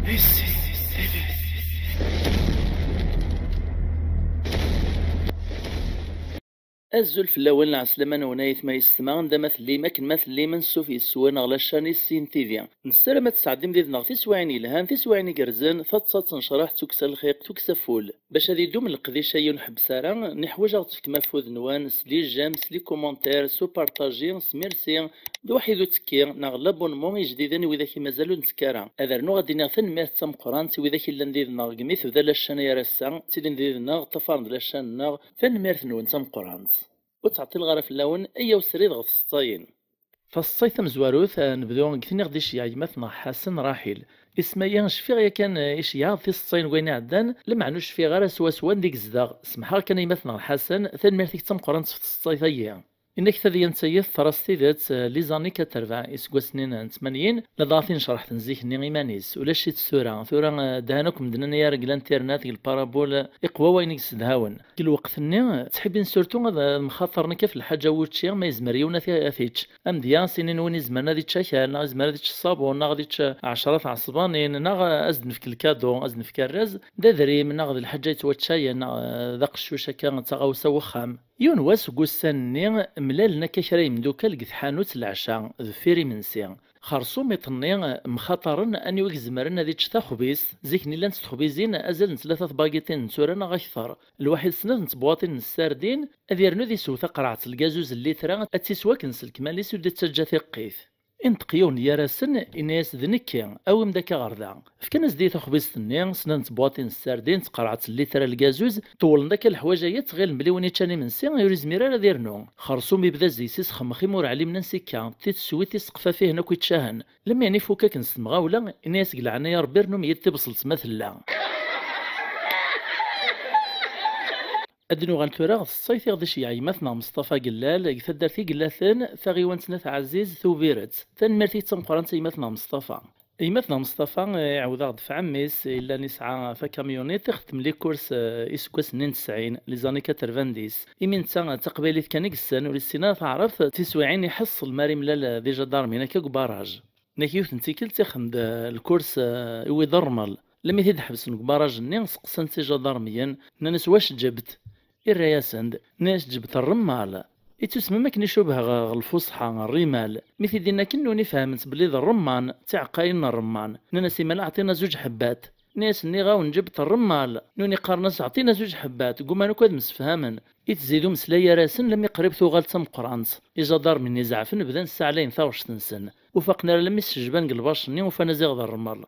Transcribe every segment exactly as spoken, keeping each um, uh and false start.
Azul fell-awen, lɛeslama-nwen ay atma yessetma, anda ma tellim, akken ma tellim, ansuf yes-wen ɣer la chaîne Issin T V. Nessaram ad tesɛeddim did-neɣ tiswiɛin yelhan, tiswiɛin igerrzen, taḍsa tennecraḥ, tukksa lxiq, tukksa ful. Bac ad idum leqdic-agi ur nḥebbes ara, neḥwaǧ ad ɣ-tefkem afud-nwen s les j'aime, s les commentaires, s upartaji, s merci, d waḥid uttekki neɣ l'abonnement ijdiden i widak i mazal ur nettekki ara. Ad rnuɣ ad d-iniɣ tanemmirt d tameqqrant i widak i llan did-neɣ deg mi tebda la chaîne ar ass-a, ttilin did-neɣ, ṭṭafaren-d la chaîne-nneɣ, tanemmirt-nwen d tameqqrant. Ur ttɛeṭṭileɣ ara fell-awen, iyyaw srid ɣef tseṭṭayin. Taseṭṭayt tamezwarut, eh, nebdu deg tin i ɣ-d-iceyyeɛ gma-tneɣ Ḥasen Raḥil. Isem-agi cfiɣ yakan, eh, iceyyeɛ-aɣ-d tiseṭṭayin n wayen iɛeddan, lameɛna ur cfiɣ ara swaswa anda i yezdeɣ. Semḥeɣ kan a gma-tneɣ Ḥasen, tanemmirt-ik d tameqqrant ɣef tseṭṭayt-agi. Inna-k tadyant-agi teḍra s tidet, eh, les années quatre-vingts, iseggasen-nni n tmanyin, ladɣa tinecreḥt n zik-nni iman-is, ulac-itt tura. Tura, eh, dhan akk medden anagar deg l'internet, deg lparabol, eh, iqwa wayen i yessedhawen. Deg lweqt-nni, ttḥibbin surtout ad, ad mxaṭren akka ɣef lḥaǧa n wučči, ma yezmer yiwen ad t-, ad t-yečč. Amedya, s inin win izemren ad yečč akal, neɣ izmer ad yečč ṣṣabun, neɣ ad yečč ɛecra tɛeṣbanin, neɣ, eh, ad s-d-nefk lkadu, ad s-d-nefk arraz, d adrim, neɣ d lḥaǧa yettwaččayen, neɣ, eh, d aqeccuc akka, d taɣawsa n wexxam. Yiwen wass deg ussan-nni, mlalen akka kra yemdukal deg tḥanut n leɛca, deffir imensi. Xersum iḍ-nni, mxaṭaren aniwa i izemren ad yečč taxbizt. Zik-nni llant texbizin azal n tlata tbagiṭin n tura neɣ akter. Lwaḥid snat n tebwaṭin n ssardin, ad yernu ad isew taqerɛet n lgazuz n litra, ad tt-iswa akken s lekmal-is ur d-ittaǧǧa tiqqit. Inṭeq yiwen gar-asen, inna-yas: "D nekki, awim-d akka ɣer da." Fkan-as-d i taxbizt-nni snat n tebwaṭin n ssardin, taqerɛet n litra n lgazuz, ṭewwlen-d akka leḥwayeǧ-agi, ttɣilen belli win yeččan imensi ur izmir ara ad irnu. Xersum ibda zzi-s isxemxim ur ɛlimen ansi akka, d titsewwit tiseqfafihin akk iččahen. Lemmer ifuk akken s temɣawla, inna-yas: "Deg leɛnaya Rebbi, rnum-iyi-d tibṣelt ma tella." Ad nuɣal tura ɣer tseṭṭayt i ɣ-d-iceyyeɛ gma-tneɣ Meṣṭafa Gellal, deg taddart Igellaten, taɣiwant n At Ɛziz, Tubiret. Tanemmirt-ik d tameqqrant a gma-tneɣ Meṣṭafa. Gma-tneɣ Meṣṭafa, eh, iɛawed-aɣ-d ɣef ɛemmi-s, yellan isɛa takamyunit, ixeddem les courses, eh, iseggasen-nni n tesɛin, les années quatre-vingt-dix. Imi netta d taqbaylit kan i yessen, ur yessin ara taɛrabt, tiswiɛin iḥeṣṣel mi ara imlal, eh, d ijadarmiyen akka deg ubaraj. Nek yiwet n tikkelt ixdem-d, eh, lkurs, eh, i wid n ṛṛmel. Lemmi t-id-ḥebsen deg ubaraj-nni, seqsan-t ijadarmiyen, nnan-as: "Wac ǧǧebt?" Irra-yasen-d, nnan-as: "Ǧǧebt ṛṛemmal." Ittusmem akken icubeh ɣer lfuṣḥa, ṛṛimal. Mi t-id-inna akken, nuni fehmen-t belli d ṛṛemman, d tiɛeqqayin n ṛṛemman. Nnan-as: "Imal aɛṭin-as zuǧ ḥebbat." Nnan-as: "Nniɣ-awen ǧǧebt ṛṛemmal." Nuni qqaren-as: "Aɛṭin-as zuǧ ḥebbat." Gguman akk ad msefhamen. Itezzi d umeslay gar-asen lemmi qrib tuɣal d tameqqrant. Ijadarmiyen izeɛfen bdan ssaɛlayen taɣect-nsen. Ur faqen ara lemmi s-cejban deg lbac-nni, ufan aziɣ d ṛṛemmal.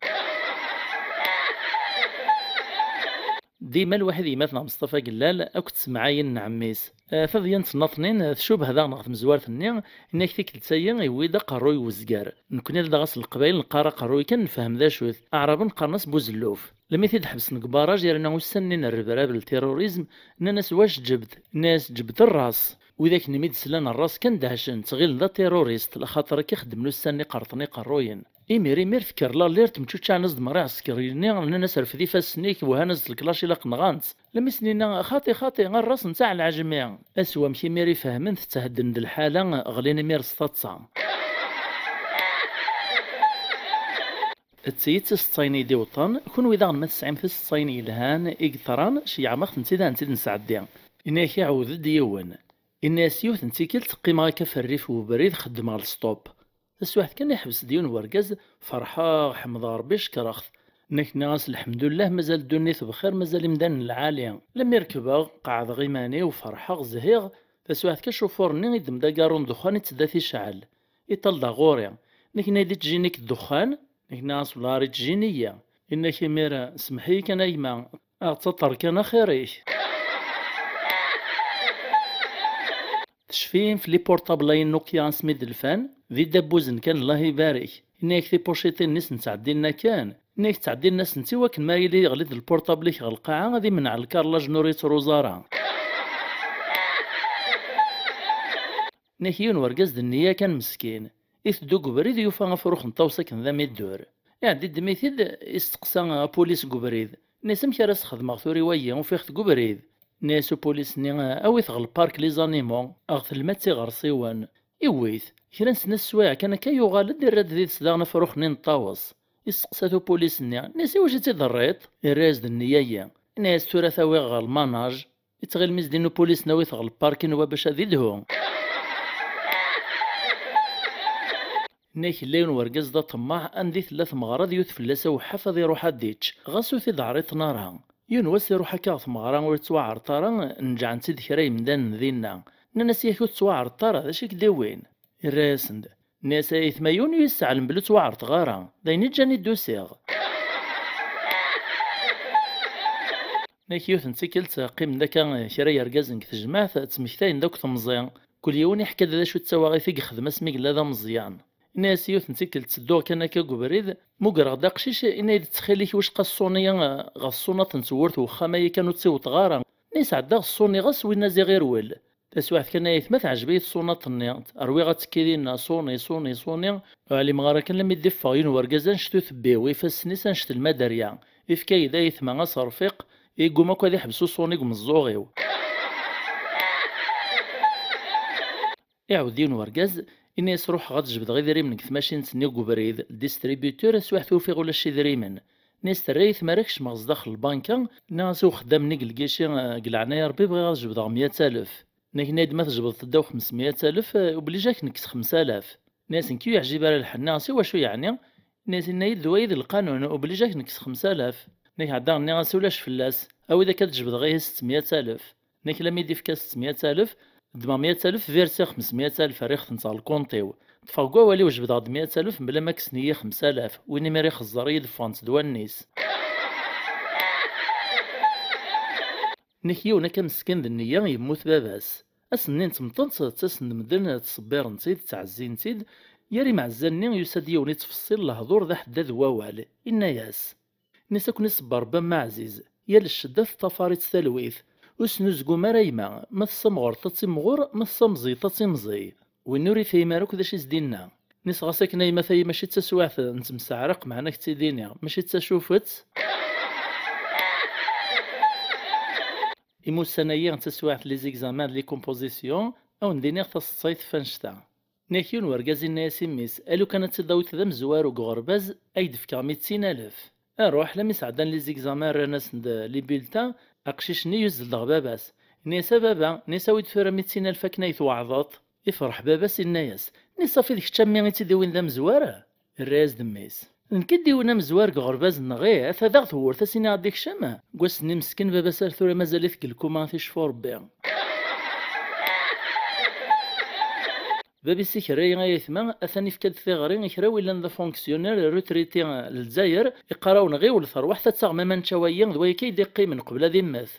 Dima lwaḥid gma-tneɣ Meṣṭafa Gellal akked tsemɛayin n ɛemmi-s. Eh, tadyant n Naṭnin, eh, tcubeh daɣen ɣer tmezwart-nni, inna-k tikkelt-agi yewwi-d aqerruy n wezger. Nekni ladɣa s Leqbayel neqqar aqerruy kan nefhem d acu-t. Aɛraben qqaren-as buzelluf. Lemmi t-id-ḥebsen deg ubaraj yerna ussan-nni n rrebrab n ltirurizm, nnan-as: "Wac ǧǧebt?" Nnan-as: "Ǧǧebt ṛṛas." Widak-nni mi d-slan ṛṛas kan dehcen, ttɣilen d atirurist, laxaṭer akka xeddmen ussan-nni qerṭen iqerruyen. Imir imir tekker l'alerte, mčuččɛen-as-d merra iɛsekriyen-nni, nnan-as: "Refd ifassen-ik", whan-as-d leklac ilaq nɣan-t. Lemmi s-ninna: "Xaṭi, xaṭi, ṛṛas netta ɛelɛejmi." Ass wamek imir ifehmen tetthedden-d lḥala, ɣlin imir s taḍsa. D tidet tiseḍsayin i yi-d-iweṭṭen, kunwi daɣen ma tesɛim tiseḍsayin yelhan i yeḍran, ceyyɛem-aɣ-tent-id ad tent-id-nesɛeddi. Inna-ak iɛawed-d yiwen. Inna-as: "Yiwet n tikkelt qqimeɣ akka ɣef rrif n ubrid, xeddmeɣ lstop. Taswiɛt kan iḥbes-d yiwen wergaz, ferḥeɣ, ḥemdeɣ Rebbi, cekkreɣ-t. Nnak nniɣ-as: 'Lḥemdullah, mazal ddunit bxir, mazal imdanen lɛali.' Lemmi rekbeɣ, qeɛdeɣ iman-iw, ferḥeɣ, zhiɣ. Taswiɛt kan acufur-nni iddem-d agaru n ddexxan, ittedda t-icɛel. Iṭal-d ɣur-i. Nnek nna-yi-d: 'Ittjin-ik ddexxan?' Nnek nniɣ-as: 'Wellah ur ittjin-iyi.' Inna-k imir: 'Semmeḥ-iyi kan a gma, ad ɣ-taṭer kan axir-ik.'" Tecfim f les portables-ayi n Nokia asmi d-lfan? D idabbuzen kan, Allah ibarek. Inna-yak tipuciṭin-nni s-nettɛeddin akken. Inna-yak ttɛeddin-asent i wakken ma yili yeɣli-d lpurṭabl-ik ɣer lqaɛa, ad imneɛ lkarlaj-nni ur yettruẓ ara. Nek yiwen wergaz d nniya kan meskin. Iteddu deg ubrid, yufa afrux n ṭṭawes akken d amiddur. Iɛeddi ddem-it-id, isteqsa apulis deg ubrid. Nni-as: "Amek ara s-xedmeɣ tura i wayi, ufiɣ-t deg ubrid?" Nni-as upulis-nni: "Awi-t ɣer lpark les animaux, aɣ-t-telma d tiɣersiwen." Iwwi-t. Kra n snat swayeɛ kan akka, yuɣal-d, irra-d did-s daɣen afrux-nni n ṭṭawes. Yesteqsa-t upulis-nni, nni-as: "Iwacu i tt-id-terriḍ?" Irra-yas-d: "Nniya-yi." Nni-as: "Tura ad t-awiɣ ɣer lmanaǧ, yettɣil mi s-d-inu upulis n-awi-t ɣer lpark i nwa bac ad idhu." Nni-ak yella yiwen wergaz d aṭemmaɛ, anda i tella tmeɣra ad yut fell-as aweḥḥaf ad iruḥ ad d-ičč, ɣas ur t-id-ɛriḍen ara. Yiwen wass iruḥ akka ɣer tmeɣra ur yettwaɛreḍ ara, neǧɛen-tt-id kra yemdanen dinna. Nnan-as: "Yak ur tettwaɛreḍ ara, d acu i k-d-iwin?" Irra-yasen-d, nni-as: "Ay aytma, yiwen ur yi-sseɛlem belli ur ttwaɛreḍeɣ ara, d ayen i ǧǧan i d-usiɣ." Nni-ak yiwet n tikkelt qqimen-d akka kra yergazen deg tejmaɛt, ttmektayen-d akk temẓi. Kul yiwen iḥka-d d acu d tawaɣit i yexdem asmi yella d ameẓyan. Nni-as yiwet n tikkelt ttedduɣ kan akka deg ubrid, mugreɣ-d aqcic, inna-yi-d: "Ttxil-k, wicqa ṣṣuni ɣef ṣṣunaṭ n tewwurt n uxxam-ayi kan ur tt-iwṭeɣ ara." Nni-as: "Ɛeddaɣ ṣṣuniɣ-as, winna ziɣ irwel." Taswiɛt kan ay aytma teɛjeb-iyi tṣunaṭ-nni, rwiɣ attekki dinna, ṣuni, ṣuni, ṣuni, ur ɛlimeɣ ara kan lammi d-iffeɣ yiwen wergaz annect utebbiw, ifassen-is annect lmaderya. Ifka-yi-d aytma aserfiq, yegguma akk ad iḥbes uṣuni deg umeẓẓuɣ-iw. Iɛawed yiwen wergaz, ini-as: "Ruḥeɣ ad jebdeɣ idrimen deg tmacint-nni deg ubrid, le distributeur, taswiɛt ufiɣ ulac idrimen." Nni-as: "Terra-yi tmara kecmeɣ zdaxel lbanka." Nniɣ-as i uxeddam-nni deg lgici: "Deg leɛnaya n Rebbi, bɣiɣ ad jebdeɣ meyya alef." Nni-ak: "Nna-yi-d ma tjebdeḍ-t ddaw xemsmeyya alef, oblij ad k-nekkes xemsa alaf." Nni-as: "Nekk ur yi-yeɛjib ara lḥal." Nniɣ-as: "I wacu yeɛni?" Nni-as: "Inna-yi-d d wayi d lqanun, oblij ad k-nekkes xemsa alaf." Nni-ak: "Ɛeddaɣ." Nniɣ-as: "Ulac fell-as, awi-d akka ad tjebdeɣ ihi setmeyya alef." Nni-ak: "Lammi d-ifka setmeyya alef, ddmeɣ meyya alef, virsiɣ xemsmeyya alef, rriɣ-tent ɣer lkunṭ-iw. Ṭṭfeɣ deg wawal-iw jebdeɣ-d meyya alef, mebla ma kksen-iyi xemsa alaf, win imir ixeẓẓer-iyi-d ffɣent-d wallen-is." Nni-ak: "Yiwen akka meskin d nniya, yemmut baba-s. Ass-nni n tmeṭṭut, ttasen-d medden, ttṣebbiren-t-id, ttɛezzin-t-id. Gar imɛezza-nni, yusa-d yiwen ittfeṣṣil lehdur d aḥeddad n wawal. Inna-yas: Nni-as: Ad ken-iṣebber Rebbi a Mma Ɛziz. Yal ccedda teṭṭafar-itt talwit. Ur snuzgum ara gma, ma tessamɣureḍ ad timɣur, ma tessamẓiyeḍ ad timẓiy. Win ur ifhim ara akk d acu i s-d-inna. Nni-as: Ɣas akken a gma, tayi mačči d taswiɛt n temseɛraq, meɛna ad k-tt-id-iniɣ, mačči d tacufet. Imi ussan-ayi d taswiɛt n les examens d les compositions, a wen-d-iniɣ taseḍsayt f annect-a. Nni-ak yiwen wergaz inna-yas i mmi-s: A lukan ad tt-id-tawiḍ d amezwaru deg uɣerbaz, ad k-d-fkeɣ mitin alef. Aruḥ, lammi sɛeddan les examens, rran-asen-d les bulletins, aqcic-nni yuzzel-d ɣer baba-s. Nni-as: A baba, nni-as, awi-d tura mitin alef akken ay tweɛdeḍ. Ifreḥ baba-s, inna-yas: Nni-as: Safi, d kečč a mmi i tt-id-iwin d amezwar? Irra-yas-d mmi-s: D nekk i d-iwin amezwar deg uɣerbaz-nneɣ, ih, ad t-aɣeɣ tewwurt ad s-iniɣ ad d-ikcem? Deg wass-nni meskin baba-s ar tura mazal-it deg lkuma, ad t-icfu Rebbi. Bab-is ikerra-yi ay aytma, atan ifka-d tiɣri i kra willan d afonctionnaire retraité n Lezzayer, iqqar-awen: Ɣiwlet, rwaḥet ad taɣem aman ččawayi, d wayagi ay d-iqqimen qbel ad immet.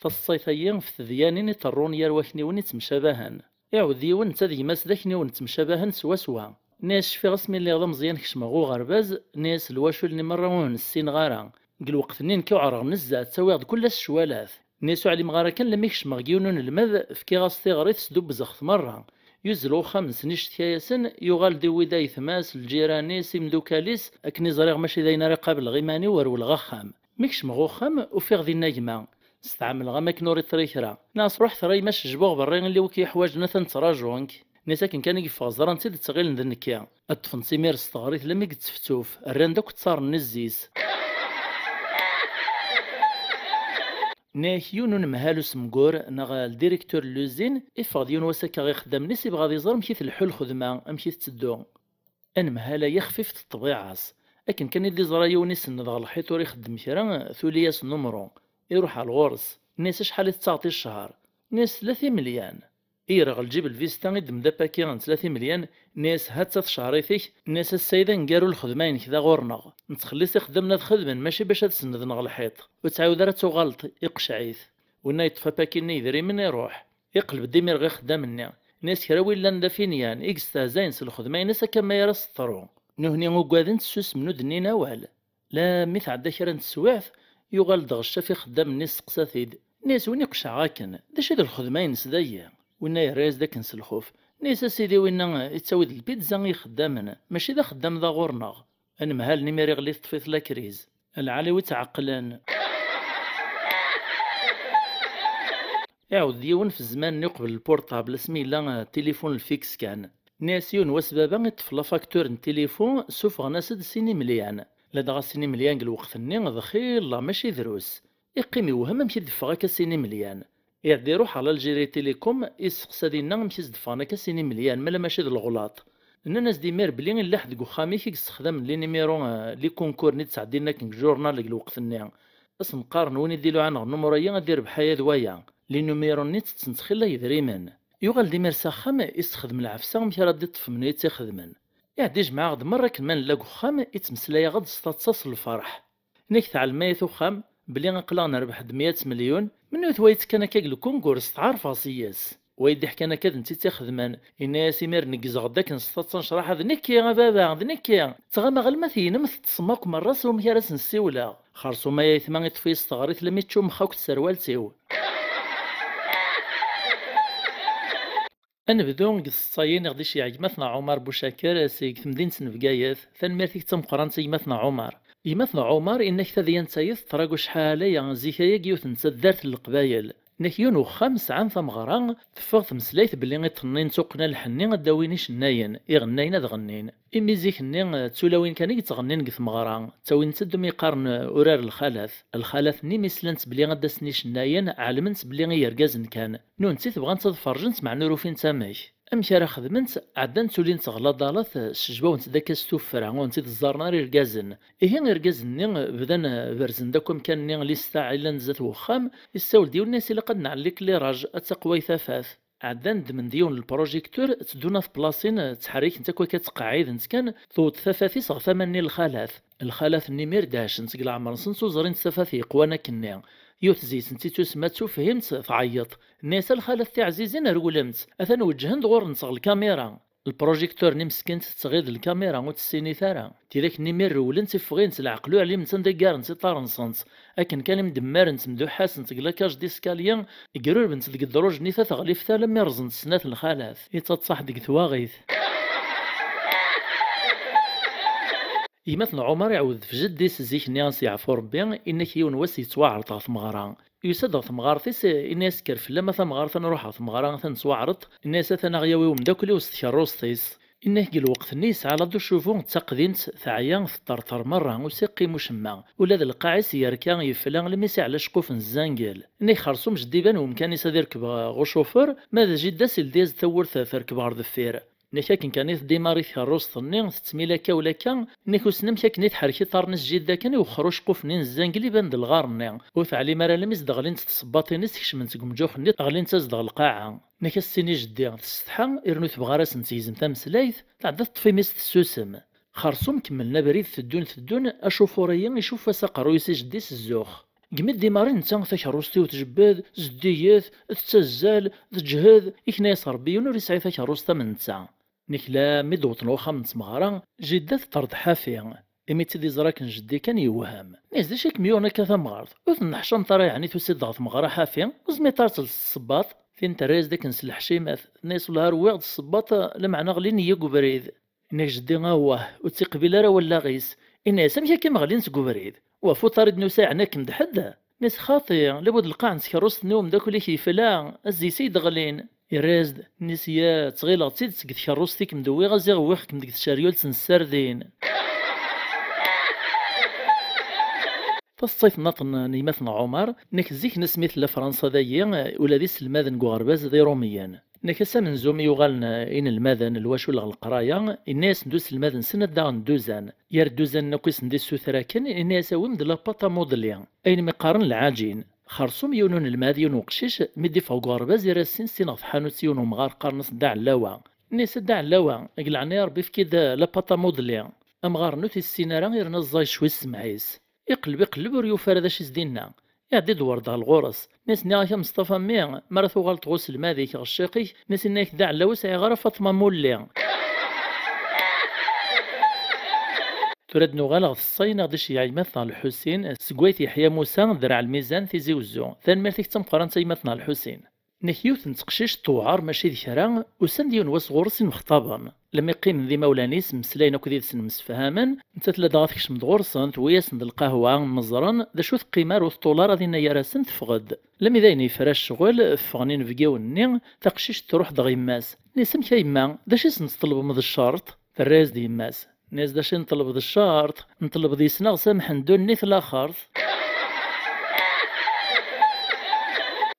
Taseḍsayt-ayi f tedyanin iṭerrun gar wakniwen ittemcabahen. Iɛawed yiwen netta d gma-s d akniwen ttemcabahen swaswa. Nni-as: Cfiɣ asmi lliɣ d ameẓyan kecmeɣ uɣerbaz, nni-as, lwacul-nni merra ur hn-ssineɣ ara. Deg lweqt-nni nekk uɛreɣ nezzeh, ttawiɣ-d kul ass ccwalat. Nni-as: Ur ɛlimeɣ ara kan lammi kecmeɣ deg yiwen unelmad, fkiɣ-as tiɣri tesdubbzeɣ-t merra. Yuzzel ɣer uxxam-nsen icettka-yasen, yuɣal-d iwwi-d aytma-s, lǧiran-is, imdukal-is, akken i ẓriɣ mačči d ayen ara qableɣ iman-iw, rewleɣ axxam. Mi kecmeɣ uxxam, ufiɣ dinna gma. Steɛmleɣ am akken ur iṭri kra. Nniɣ-as: Ruḥ tura a gma, cejbeɣ berra, illi wi k-yeḥwaǧen atan ttraǧun-k. Nni-as: Akken kan i yeffeɣ ẓran-tt-id, ttɣilen d nekki. Ad ṭṭfen-tt imir s teɣrit lammi yettefttuf, rran-d akk ttaṛ-nni zzi-s. Nni-ak yiwen unemhal usemgur, neɣ le directeur n l'usine, iffeɣ-d yiwen wass akka ixeddam-nni-s, ibɣa ad iẓer amek i tleḥḥu lxedma, amek i tetteddu. Anemhal-a xfifet ṭṭbiɛa-s. Akken kan i d-iẓra yiwen isenned ɣer lḥiṭ ur ixeddem kra, tuli-yas numru. Iruḥ ɣer ɣur-s. Nni-as: Acḥal i tettaɣeḍ i ccher? Nni-as: Tlata imelyan. Irɣ lǧib lvista, iddem-d apaki n tlata imelyan, nni-as: Ha-tt-a tcehrit-ik. Nni-as: Ass-a i d aneggaru lxedma-inek da ɣur-neɣ. Nettxelliṣ ixeddamen ad xedmen, mačči bac ad senneden ɣer lḥiṭ. Ur ttɛiwed ara ad tuɣaleḍ, iqceɛ-it. Winna yeṭṭef apaki-nni yedrimen, iruḥ. Iqleb-d imir ɣer ixeddam-nni. Nni-as: Kra wi llan d afinyan, i yestehzayen s lxedma-ines akka ma ara s-teḍru. Nutni ugaden, ssusmen, ur d-nnin awal. Lammi tɛedda kra n teswiɛt, yuɣal-d ɣeccaf ixeddam-nni, yesteqsa-t-id. Nni-as: Win iqecɛeɣ akken, d acu i d lxedma-ines dayi? Winna yerra-yas-d akken s lxuf. Nni-as: A sidi, winna ittawi-d lpizza i ixeddamen, mačči d axeddam da ɣur-neɣ. Anemhal-nni imir iɣli teṭṭef-it lakriz. Lɛali wi tɛeqqlen. Iɛawed yiwen f zzman-nni uqbel lpurṭabl, asmi yella, eh, tilifun lfiks kan. Nni-as yiwen wass baba iṭṭef la facture n tilifu, ssufɣen-as-d sin imelyan. Ladɣa sin imelyan deg lweqt-nni d xilla, mačči drus. Iqqim iwhem amek i d-teffeɣ akka sin imelyan. Iɛedda iruḥ ɣer l'Algérie Télécom, isteqsa dinna amek i s-d-ffɣen akka sin imelyan, mala mačči d leɣlaṭ. Nnan-as-d imir belli illaḥ deg uxxam-ik i yessexdamen les numéros, eh, les concours-nni d-ttɛeddin akken deg journal deg lweqt-nni. Ad sen-qqaren win i d-iluɛan ɣer numru-agi ad irbeḥ aya d waya. Les numéros-nni ttetten-tt xilla yedrimen. Yuɣal-d imir s axxam, issexdem lɛefsa amek ara d-iṭṭef menhu i tt-ixedmen. Iɛedda ijmeɛ-aɣ-d merra akken ma nella deg uxxam, ittmeslay-aɣ-d s taḍsa s lferḥ. Nek tɛelmem ay at uxxam belli aql-aɣ nerbeḥ-d meyya melyun, menhu-t wa yettekkan akka deg lkungur, steɛṛfeɣ s yes. Wa yeddiḥkan akka d netta i tt-ixedmen, yenna-yas imir neggzeɣ-d akken s taḍsa n ccraḥa d nekki a baba, d nekki. Ttɣamaɣ alma teynem teṭṭsem akk merra s wamek ara sen-ssiwleɣ. Xersum ay aytma iṭṭef-iyi s teɣrit lmi ččummex akk tserwalt-iw. Ad nebdu deg tseḍsa-yi neɣ d iceyyeɛ gma-tneɣ Ɛumar Bucaker seg temdint n Bgayet. Tanemmirt-ik d tameqqrant a gma-tneɣ Ɛumar. Gma-tneɣ Ɛumar, inna-k tadyant-ayi tettragu cḥal aya, zik ayagi yiwet n taddart n Leqbayel. Inna-k yiwen uxxam sɛan tameɣra, teffeɣ tmeslayt belli iṭ-nni n tuqqna lḥenni ad d-awin icennayen, iɣennayen ad ɣennin. Imi zik-nni, d tulawin kan i yettɣennin deg tmeɣra, ttawin-tt-id umi qqaren urar lxalat. Lxalat-nni mi slant belli ad d-asen icennayen, ɛelment belli i yergazen kan. Nunti bɣant ad ferjent meɛna ur ufint amek. Amek ara xedment? Ɛeddant ulint ɣer laḍalat, ssejbawent-d akka s tuffra, ur tent-id-ẓẓaren ara irgazen. Ihi irgazen-nni bdan berzen-d akk amkan-nni, lista i llan zdat wexxam, issawel-d yiwen-nni-as ilaq ad nɛelli kliraj, ad taqway tafat. Ɛeddan ddmen-d yiwen n lprojiktur, tteddun ad t-plasin, ttḥerriken-t akk akka ttqeɛɛiden-t kan, tewweḍ tafat-is ɣer tama-nni n lxalat. Lxalat-nni imir dehcent deg leɛmer-nsent ur ẓrint tafat yeqwan akkenni. Yiwet zik-sent i tusma d tufhimt, tɛeyyeḍ. Nna-yas a lxalat tiɛzizin rewlemt, atan weǧhen-d ɣur-nteɣ lkamira. Lprojiktur-nni meskint tettɣil d lkamira ur tessinit ara. Tidak-nni mi rewlent i ffɣint leɛqel ur ɛliment anda ggarent iṭar-nsent. Akken kan i m-d-mmarent mduḥḥasent deg la cage d'escalier, grurbent deg ddruj-nni ta teɣlift alammi rẓent snat lxalat. Ittaṭṭaḥ deg twaɣit. Gma-tneɣ Ɛumar iɛawed f jeddi-s zik-nni a s-yeɛfu Rebbi, inna-k yiwen wass yettwaɛreḍ ɣer tmeɣra. Yusa-d ɣer temɣart-is, inna-yas kker fell-am a tamɣart a nruḥ ɣer tmeɣra a t-nettwaɛreḍ, inna-yas atan a ɣ-yawi umeddakel-iw s tkerrust-is. Inna-k deg lweqt-nni yesɛa la douche au vent d taqdimt, teɛya, teṭṭerṭer merra, ur s-iqqim ucemma. Ula d lqaɛ-is yerka, yefla, almi s-iɛla aceqquf n zzangel. Inna-k xersum jeddi iban wemkan-is ad irkeb ɣer ucufur, ma d jidda-s ildi-yas-d tawwurt terkeb ɣer deffir. Inna-k akken kan i tdimari tkerrust-nni, tettmil akka ula akka, inna-k wissen amek akken i tḥerrek iṭarren-is jidda kan, iwexxer uceqquf-nni n zzangel iban d lɣar-nni. Ur teɛlim ara almi s-d-ɣlint tṣebbaṭin-is kecment deg umǧux-nni, ɣlint-as-d ɣer lqaɛa. Inna-k a s-tini jeddi, tessetḥa, irnu tebɣa ara sen-tegzem tameslayt, tɛedda teṭṭef imi-s tessusem. Xersum kemmlen abrid teddun teddun, acufuṛ-agi icuff-as aqerruy-is i jeddi-s zzux. Deg mi d-imari netta takerrust-iw tjebbed, zeddiget, tettazzal, teǧhed, ikna-yas Ṛebbi yiwen ur yesɛi takerrust am netta. Nekla mi d-wwḍen uxxam n tmeɣra, jidda teṭṭer-d ḥafi. Imi tt-id-iẓra akken jeddi kan yewhem. Nni-as d acu i kem-yuɣen akka tamɣart? Ur tenneḥcameḍ ara yeɛni tusiḍ-d ɣer tmeɣra ḥafi? Ur zmireḍ ara ad telseḍ ssebbaṭ? Tin terra-yas-d akken s leḥcimat, tenna-yas wellah ar wwiɣ-d ssebbaṭ, lameɛna ɣlin-iyi deg ubrid. Inna-k jeddi awah, ur tt-iqbil ara wallaɣ-is. Inna-yas amek akka i m-ɣlin seg ubrid? Wa fuṭar i d-nusa yeɛni akken d ḥedd? Inna-yas xaṭi, labud lqaɛ n tkerrust-nni umeddakel-ik yefla, a zzi-s i yi-d-ɣlin. Irra-yas-d, inna-yas ya, ttɣileɣ d tidet seg tkerrust i kem-d-wwiɣ a ziɣ wwiɣ-kem deg tceryult n ssardin. Taseṭṭayt nnaṭen n yemma-tneɣ Ɛumar, inna-k zik n asmi tella Fransa dagi, ula d iselmaden deg uɣerbaz d iṛumiyen. Inna-k ass amenzu mi yuɣalen inelmaden lwacul ɣer leqraya, inna-yasen-d uselmad-nsen ad d-aɣen dduzan. Ger dduzan-nni akk i sen-d-issuter akken, inna-yas awim-d la pâte à modeler, ayen mi qqaren lɛaǧin. Xersum yiwen unelmad, yiwen uqcic, mi d-iffeɣ deg uɣerbaz, irra sin sin ɣer tḥanut yiwen umɣar qqaren-as Dda Ɛellawa. Inna-yas a Dda Ɛellawa, deg leɛnaya Ṛebbi efk-iyi-d la pâte à modeler. Amɣar-nni ur t-issin ara, irna ẓẓay cwi ssmaḥ-is. Iqelleb iqelleb ur yufi ara d acu i s-d-inna. Iɛedda-d werdeɣ ɣur-s. Inna-s nniɣ-ak a Meṣṭafa mmi, mi ara tuɣaleḍ ɣer uselmad-ik, ɣer cciq-ik, inna-s inna-yak Dda Ɛellawa ur sɛiɣ ara Faṭma mulli. Tura ad nuɣal ɣer teṣṣayin aɣ-d iceyyeɛ gma-tneɣ Lḥusin, seg wayt Yeḥya Musa, Draɛ Lmizan, Tizi Wezzu. Tanemmirt-ik d tameqqrant a gma-tneɣ Lḥusin. Nnek yiwet n teqcict tewɛer mačči d kra, usan-d yiwen wass ɣur-s imextaben. Lmi qqimen d imawlan-is, mmeslayen akked yid-sen, msefhamen, nettat la dɣa tekcem-d ɣur-sen, tewwi-yasen-d lqahwa, mmeẓren, d acu teqqim ar ur teṭṭul ara dinna gar-asen, teffeɣ-d. Lmi d ayen yefra ccɣel, ffɣen inebgiwen-nni, taqcict truḥ-d ɣer yemma-s. Nnes, amek a yemma? D acu i sen-tṭelbem d ccerṭ? Terra-yas-d yemma-s. Nnes, d acu i nṭelb d ccerṭ? Nṭelb deg-sen ad ɣ-samḥen ddunit laxert.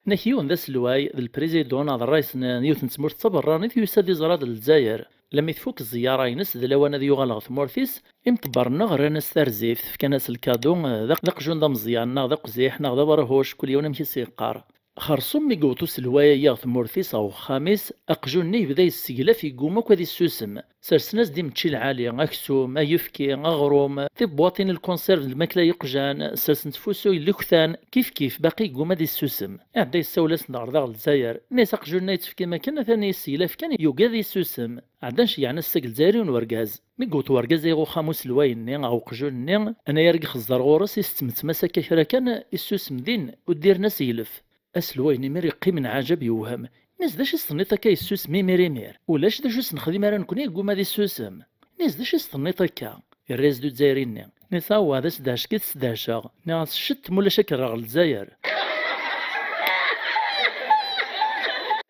Nnek yiwen d aselway, d lprizidun neɣ d ṛṛayes n yiwet n tmurt d taberranit, yusa-d iẓra d Lezzayer. Lmi tfuk zziyara-ines, d lawan ad yuɣal ɣer tmurt-is, imḍebbren-nneɣ rran-as tarzift, fkan-as lkadu, eh, d aq-, d aqjun d ameẓyan, neɣ d aqziḥ, neɣ d aberhuc, kul yiwen amek i s-yeqqar. Xersum mi yewweḍ uselway-agi ɣer tmurt-is, ɣer uxxam-is, aqjun-nni yebda yesseglaf, yegguma akk ad issusem. Sersen-as-d imečči lɛali, aksum, ayefki, aɣrum, tibwaṭin n lkunserv d lmakla yeqjan, sersen-t f usu yelluktan, kif kif, baqi yegguma ad issusem. Iɛedda yessawel-asen-d ɣer daɣ Lezzayer. Nnes, aqjun-nni yettefkim akken, atan yesseglaf kan, yugi ad issusem. Ɛeddan ceyyɛen-as-d seg Lezzayer yiwen wergaz. Mi yewweḍ wergaz-agi ɣer uxxam uselway-nni, ɣer uqjun-nni, anayer i ixeẓẓer ɣur-s, isetmettem-as akka kra kan, issusem din, ur d-irri aseglef. Aselway-nni imir yeqqim n ɛajab, yewhem. Nnes, d acu i s-tenniḍ akka yessusem imir imir? Ulac d acu i s-nexdim ara nekni, yegguma ad issusem. Nnes, d acu i s-tenniḍ akka? Yerra-yas-d Uzzayri-nni. Nnes, awah, d asdeɛcek i t-sdeɛceɣ. Nniɣ-as, cettem, ulac ad k-rreɣ ɣer Lezzayer.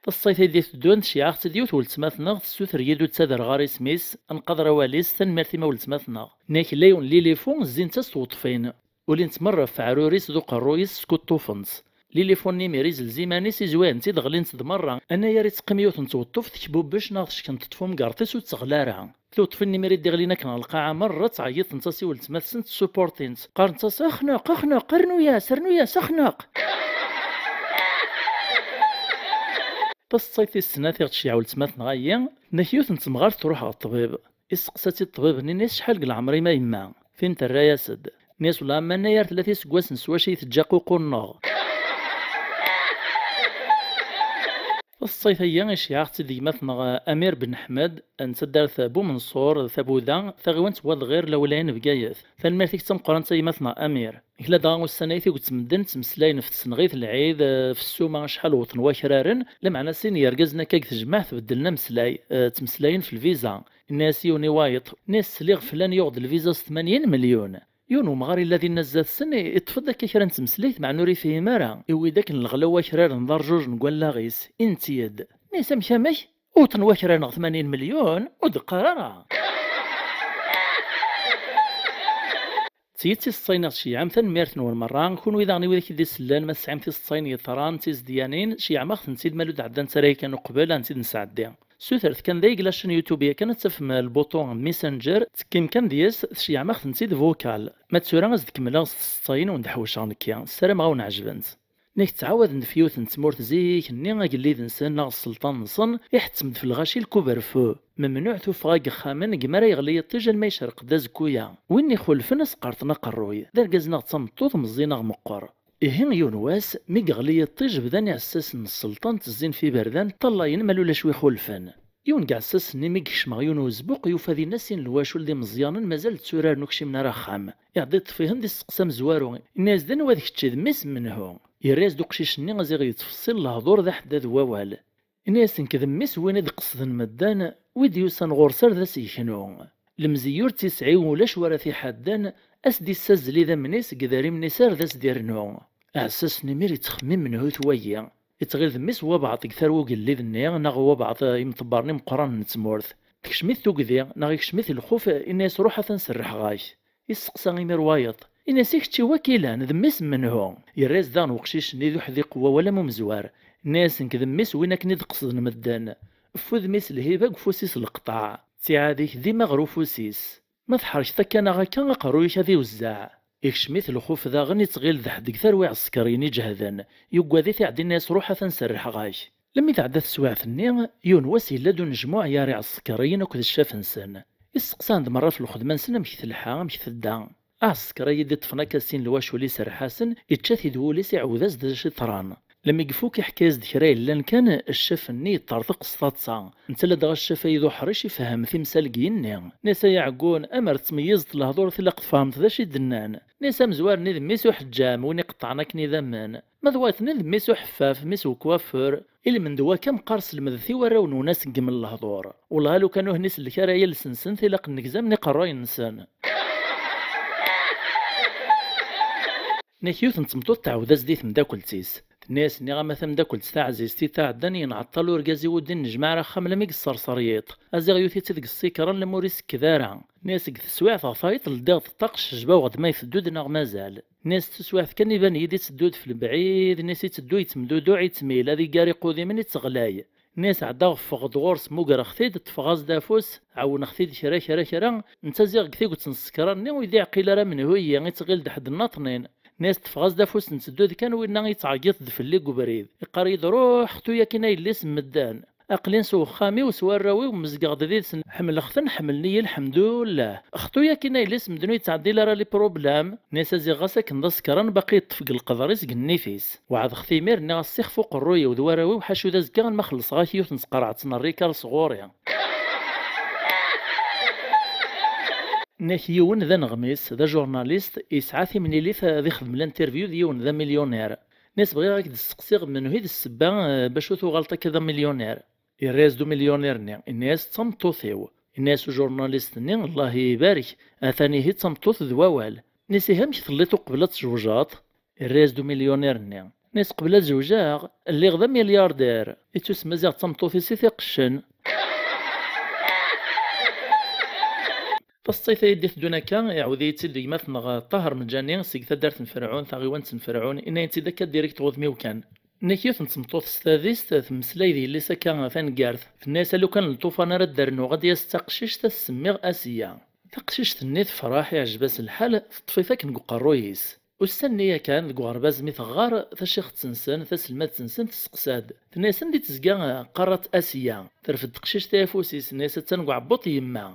Taṣṣayt ay d-iteddun, teceyyeɛ-aɣ-tt-id yiwet weltma-tneɣ, tessuter-iyi-d ur ttader ɣer isem-is, ad nqader awal-is, tanemmirt-im a weltma-tneɣ. Nnek, yella yiwen n lilifu, zzint-as tweṭṭfin. Ulint merra ɣef uɛrur-is d uqerruy-is, skuṭṭufent-tt. Lilifu-nni imir izelz iman-is, izway-tent-id, ɣlint-d merra. Anayer i teqqim yiwet n tweṭṭuft, tekbubec neɣ teckemt ṭṭef umgerṭ-is ur d-teɣli ara. Tiweṭṭfin-nni imir i d-iɣlin akken ɣer lqaɛa merra ttɛeyyiḍent-as i weltma-tsent, ssupurṭint-tt. Qqarent-as, axneq, axneq, rnu-yas, rnu-yas, axneq! Taseḍsayt tis snat i ɣ-tceyyeɛ weltma-tneɣ-agi, nnek yiwet n temɣart truḥ ɣer ṭṭbib. Isteqsa-tt-id ṭṭbib-nni, nnes, acḥal deg leɛmer-im a yemma? Tin terra-yas-d. Nnes, wellah a mma, anayer tella tiseggasen s wacu i teǧǧa aququ-nneɣ. Taseḍsayt-agi iceyyeɛ-aɣ-tt-id gma-tneɣ Amir Ben Ḥmed, n taddart Bumenṣur, Tabuda, taɣiwant n Wadɣir, lawlaya n Bgayet. Tanemmirt-ik d tameqqrant a gma-tneɣ Amir. Nekk ladɣa ussan-a i tuget n medden ttmeslayen ɣef tesneɣit, lɛid, eh, ɣef ssuma acḥal wwḍen wakraren, lameɛna sin yergazen akka deg tejmaɛt beddlen ameslay, eh, ttmeslayen ɣef lviza. Inna-yas yiwen i wayeḍ, inna-yas, sliɣ flan yuɣ-d lviza s tmanyin melyun. Yiwen umɣar yella dinna zdat-sen, i-, iṭṭef-d akka kra n tmeslayt, meɛna ur ifhim ara. Iwwi-d akken leɣla n wakraren d arjuj n wallaɣ-is, inti-d. Inna-yas, amek, amek? Wwḍen wakraren ɣer tmanyin melyun, ur d-qqar ara. D tidet tiseḍsayin i ɣ-tceyyɛem, tanemmirt-nwen merra. Kunwi daɣen i widak i d-isellen, ma tesɛim tiseḍsayin yeḍran, tizedyanin, ceyyɛem-aɣ-tent-id, ma ur d-ɛeddant ara yakan uqbel, ad tent-id-nesɛeddi. Sutret kan deg la chaîne YouTube yakan, ad tafem lbuṭu n Messenger, tekkim kan deg-s, tceyyɛem-aɣ-tent-id vocal. Ma d tura ad s-d-kemmleɣ s tseḍsayin wen-d-ḥewceɣ nekki, ssarameɣ ad wen-ɛejbent. Nnek ttɛawaden-d f yiwet n tmurt zik-nni agellid-nsen neɣ sselṭan-nsen iḥettem-d f lɣaci lkuberfu. Memnuɛ tuffɣa deg yexxamen deg mi ara yeɣli yiṭij alma yecreq-d azekku-ya. Win ixulfen ad s-qqerten aqerruy, d argaz neɣ d tameṭṭut, meẓẓi neɣ meqqer. Ihi yiwen wass, mi yeɣli yiṭij, bdan iɛessasen n sselṭan ttezzin f iberdan, ṭṭalayen ma lulac wi xulfen. Yiwen deg iɛessasen-nni mi yekcem ɣer yiwen uzbuq, yufa dinna sin lwacul d imeẓyanen mazal tturaren ur kcimen ara axxam. Iɛedda iṭṭef-ihen-d, isteqsa amezwaru, inna-yas-d, anwa d kečči, d mmi-s n menhu? Yerra-yas-d uqcic-nni aziɣ yettfeṣṣil lehdur d aḥeddad n wawal. Inna-yas, nekk d mmi-s win i d-qesden medden, wi d-yusan ɣur-s ar d as-yeknu. Lemzeyya ur tt-isɛi, ulac wara t-iḥadden, as-d-issazzel idammen-is deg idrimen-is ar d as-d-irnu. Aɛessas-nni imir yettxemmim menhu-t wagi. Ittɣil d mmi-s n wabɛeḍ deg tarwa ugellid-nni neɣ wabɛeḍ imḍebbren imeqqranen n tmurt. Tekcem-it tugdi neɣ ikcem-it lxuf, inna-yas, ruḥ ad ten-serrḥeɣ-ak. Isteqsa imir wayeḍ, inna-yas, i kečč i wakilan, d mmi-s n menhu? Yerra-yas daɣen weqcic-nni d uḥdiq n wawal am umezwar. Inna-yas, nekk d mmi-s win akken i d-qesden medden. F wudem-is lhiba, deg ufus-is leqṭeɛ. Ttiɛad-ik dima ɣer ufus-is. Ma tḥerkeḍ akka neɣ akka, aqerruy-ik ad iwezzeɛ. Ikcem-it lxuf daɣen, ittɣil d ḥedd deg tarwa iɛsekriyen iǧehden. Yuggad-it, iɛedda inna-yas, ruḥ ad ten-serrḥeɣ-ak. Lemmi tɛedda teswiɛt-nni, yiwen wass yella-d unejmuɛ gar iɛsekriyen akked ccaf-nsen. Isteqsan-d merra ɣef lxedma-nsen amek telḥa, amek tedda. Aɛsekri i d-iṭṭfen akka sin lwacul iserreḥ-asen, ičča-t-id wul-is, iɛawed-as-d d acu yeḍran. Lmi ifuk iḥka-yas-d kra yellan kan, ccaf-nni yeṭṭerḍeq s taḍsa. Netta ladɣa ccaf-a d uḥric, ifehhem timsal deg yigenni. Inna-yas, ay aɛeggun, amer tettmeyyizeḍ lehdur, tilaq tfehmeḍ d acu i d-nnan. Inna-yas, amezwar-nni d mmi-s uḥeǧǧam, win iqeṭṭɛen akken idammen. Ma d wayeḍ-nni d mmi-s uḥeffaf, mmi-s ukwafur, i lmend n wakka meqqar selmedet i warraw-nwen aseggem n lehdur. Wellah a lukan ur hen-isellek ara yiles-nsen, tilaq nnegzam n iqerruyen-nsen. Nek yiwet n tmeṭṭut tɛawed-as-d i temdakelt-is. Tenna-yas: "Nniɣ-am a tamdakelt taɛzizt, i taɛeddan yenɛeṭṭal urgaz-iw ur d-innejmaɛ ara axxam almi yesserser yiḍ. Aziɣ yuti-tt-id deg ṣṣikra, alma ur isekked ara." Tenna-yas: "Deg teswiɛt ɣef tayeḍ ldiɣ-d ṭṭaq, cejbaweɣ-d ma iteddu-d neɣ mazal." Tenna-yas: "Teswiɛt kan iban-iyi-d iteddu-d f lebɛid." Tenna-yas: "Iteddu yettemduduɛ, yettmil, ad iggar iqudimen, itteɣlay." Tenna-yas: "Ɛeddaɣ ffɣeɣ-d ɣur-s, mmugreɣ-t-id, ṭṭfeɣ-as-d afus, ɛawneɣ-t-id kra, kra, kra, netta ziɣ deg tiget n ṣṣekra-nni ur yi-d-iɛqil ara menhu-yi, ittɣil-d ḥedd nnaṭnin." Tenna-yas: "Ṭṭfeɣ-as-d afus, netteddu-d kan, winna yettɛeggiḍ-d fell-i deg ubrid. Iqqar-iyi-d: 'Ruḥ, xtu akkin a yelli-s n medden.' Aql-in s uxxam-iw s warraw-iw, mmezgeɣ-d did-sen, ḥemmleɣ-ten, ḥemmlen-iyi, lḥemdullah. Xtu akkin a yelli-s n medden ur yettɛeddil ara les problèmes." Tenna-yas: "Aziɣ ɣas akken d asekran, baqi yeṭṭef deg lqeḍr-is, deg nnif-is. Weɛdeɣ-t imir, nniɣ-as: 'Sixef uqerruy-iw d warraw-iw, ḥacu d azekka alma xellṣeɣ-ak yiwet n tqerɛet n rrikal sɣur-i.'" Nek yiwen d aneɣmis, d ajurnalist, yesɛa timlilit ad ixdem l'interview d yiwen d amilyunir. Nek bɣiɣ ad k-d-steqsiɣ menhu i d ssebba, eh, bac ur tuɣaleḍ akka d amilyunir. Yerra-yas-d umilyunir-nni, yenna-yas: "D tameṭṭut-iw." Yenna-yas ujurnalist-nni: "Allah ibarek, atan ihi d tameṭṭut d wawal." Nek ihi amek telliḍ uqbel ad tjewjeḍ? Yerra-yas-d umilyunir-nni. Nek qbel ad zewǧeɣ, lliɣ d amilyardir. Ittusemma ziɣ d tameṭṭut-is i t-iqeccen. Taseṭṭayt-ayi d-iteddun akka, iɛawed-iyi-tt-id gma-tneɣ Ṭaher Mǧani seg taddart n Ferɛun, taɣiwant n Ferɛun, yenna-yi-tt-id akka direct ɣ udem-iw kan. Nek yiwet n tmeṭṭut s tadist temmeslay d yelli-s akka taneggart. Tenna-yas: "A lukan n lṭufan ara d-rnuɣ, ad d-yas d taqcict ad s-semmiɣ Asiya." Taqcict-nni tefreḥ, iɛjeb-as lḥal, teṭṭef-it akken deg uqerruy-is. Ussan-nni yakan deg uɣerbaz mi teɣɣar, taciɣt-nsen, taselmadt-nsen, testeqsa-d. Tenna-yas: "Anda i d-tezga, eh, qqarent Asiya?" Terfed teqcict-a afus-is, tenna-yas: "Attan deg uɛebbuḍ n yemma."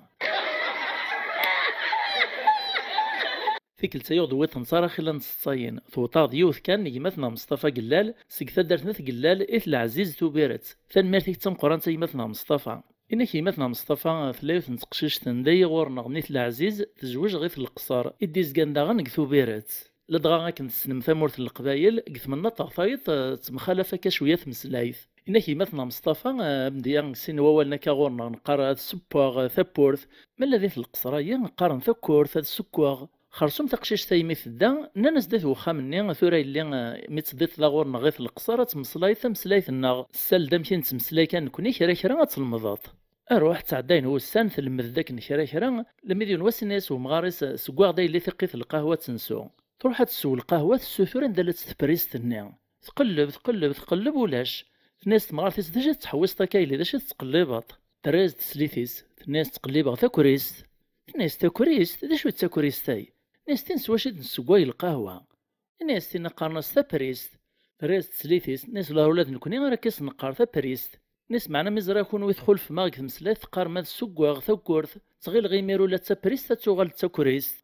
Tikkelt-a yuɣ-d wiṭ n ttaraxila n tseṭṭayin. Tewweḍ-aɣ-d yiwet kan n gma-tneɣ Meṣṭafa Gellal, seg taddart n At Gellal, i Tleɛziz Tubiret. Tanemmirt-ik d tameqqrant a gma-tneɣ Meṣṭafa. Inek gma-tneɣ Meṣṭafa, tella yiwet n teqcict n dayi ɣur-neɣ n At Leɛziz, tezwej ɣef Leqṣer, i d-izgan daɣen deg Tubiret. Ladɣa akken tessnem tamurt n Leqbayel, deg temnaḍt ɣer tayeḍ, eh, tettemxalaf akka cwiya tmeslayt. Inek gma-tneɣ Meṣṭafa, eh, amedya sin wawalen akka ɣur-neɣ, neqqar ad ssewweɣ, eh, tawwurt. Ma la di Leqṣer-ayi, qqaren takkurt, ad ssewweɣ. Xersum taqcict-a imi tedda, nnan-as-d at wexxam-nni, tura yelli, eh, mi teddiḍ da ɣur-neɣ ɣer Leqṣer, ad temmeslayeḍ tameslayt-nneɣ. Sal-d amek i nettmeslay kan nekni, kra kra ad tlemdeḍ. Aruḥ, ttɛeddayen wussan, telmed-d akken kra kra, lemmi d yiwen wass inna-yas wemɣar-is: "Sewweɣ-d a yelli tiqqit n lqahwa ad tensu." Truḥ ad tessew lqahwa, tessutur anda llant teprist-nni. Tqelleb, tqelleb, tqelleb, ulac. Tenna-yas temɣart-is: "D acu i tettḥewwiseḍ akka a yelli, d acu i tettqellibeḍ?" Terra-yas teslit-is, tenna-yas: "Ttqellibeɣ takrist." Tenna-yas: "Takrist? D acu d takrist-ay?" Tenna-yas: "Tin s wacu i d-nessewway lqahwa." Ini-as tinna qqaren-as taprist. Terra-yas teslit-is, tenna-yas: "Lah, ula d nekkni ara k-as-neqqar taprist." Tenna-yas: "Meɛna mi ẓriɣ kunwi txulfem-aɣ deg tmeslayt, teqqarem ad ssuggeɣ tawwurt, ttɣileɣ imir ula d taprist ad tuɣal d takrist."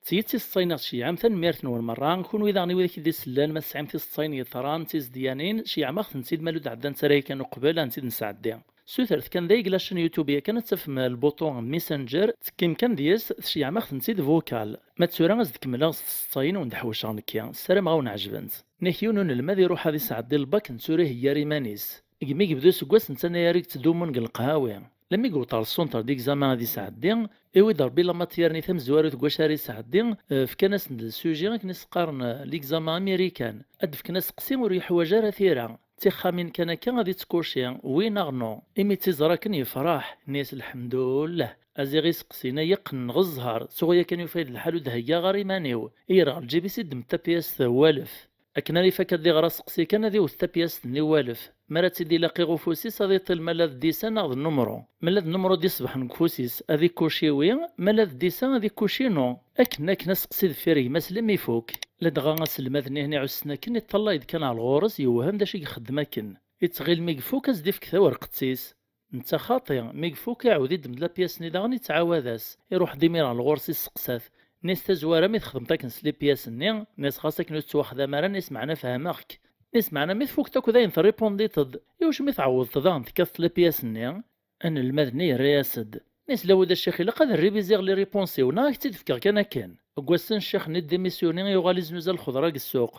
D tidet i s-ttṣayin i ɣ-tceyyɛem, tanemmirt-nwen merra. Kunwi daɣen i widak i d-isellan, ma tesɛim tiseṭṭayin yeḍran, tizedyanin, ceyyɛem-aɣ-tent-id, ma lud ɛeddant ara yakan uqbel ad tent-id-nesɛeddi. Sutret kan dayeg la chaîne YouTube yakan ad tafem lbuṭu Messenger, tekkim kan deg-s, tceyyɛem-aɣ-tent-id vocal. Ma d tura ad s-d-kemmleɣ s tseṭṭayin wen-d-ḥewceɣ nekki, ssarameɣ ad wen-ɛejbent. Nek yiwen unelmad iruḥ ad isɛeddi lbak netta ur iheyyi ara iman-is. Deg mi yebda useggas netta anagar i yettdumun deg leqhawi. Lami yewweḍ ɣer ṣṣunter d examen ad isɛeddi, iwi-d Rebbi la matière-nni tamezwarut deg wacu ara isɛeddi, eh, fkan-asen-d le sujet akken i s-qqaren, eh, l'examen américain. Ad d-fken aseqsi ur yeḥwaǧ ara tira. D tixxamin kan akka ad ittkuci, oui neɣ non. Imi tt-iẓra akken yefreḥ, yenna-yas: "Lḥemdullah, a ziɣ iseqsin-a yeqqnen ɣer zzher, tuɣ yakan yufa-yi-d lḥal ur d-heggaɣ ara iman-iw." Yerɣa lǧib-is, iddem-d tapyast n walef. Akken ara ifak ad iɣer aseqsi kan, ad iwet tapyast-nni n walef. Mi ara tt-id-ilaqi ɣef ufus-is, ad iṭil ma la d disa neɣ d nnumru. Ma la d nnumru d-iṣebḥen deg ufus-is, ad ikkuci oui, ma la d disa ad ikkuci non. Akken, akken, aseqsi deffir gma-s limi ifuk. Ladɣa aselmad-nni iɛussen akken, iṭṭalay-d kan ɣer ɣur-s, yewhem d acu i ixeddem akken. Ittɣil mi ifuk, ad s-d-ifk tawerqet-is. Netta xaṭi, mi ifuk iɛawed iddem-d lapyas-nni daɣen ittɛawad-as. Iruḥ-d imir ɣer ɣur-s isteqsa-t. Nni-s tazwara mi txedmeḍ akken s lipyas-nni, nni-s ɣas akken ur tettwaxdam ara, nni-s meɛna fehmeɣ-k. Nni-s meɛna mi tfukkeḍ akk dayen terripundiḍ-d, iwacu mi tɛawdeḍ daɣen tekkateḍ lapyas-nni? Anelmad-nni yerra-yas-d. Nni-as: "Lawed a ccix, ilaq ad rribiziɣ les réponses-iw, neɣ ad ak-tt-id-fkeɣ kan akken." Deg wass-n, ccix-nni démissionné, yuɣal iznuza lxeḍra deg ssuq.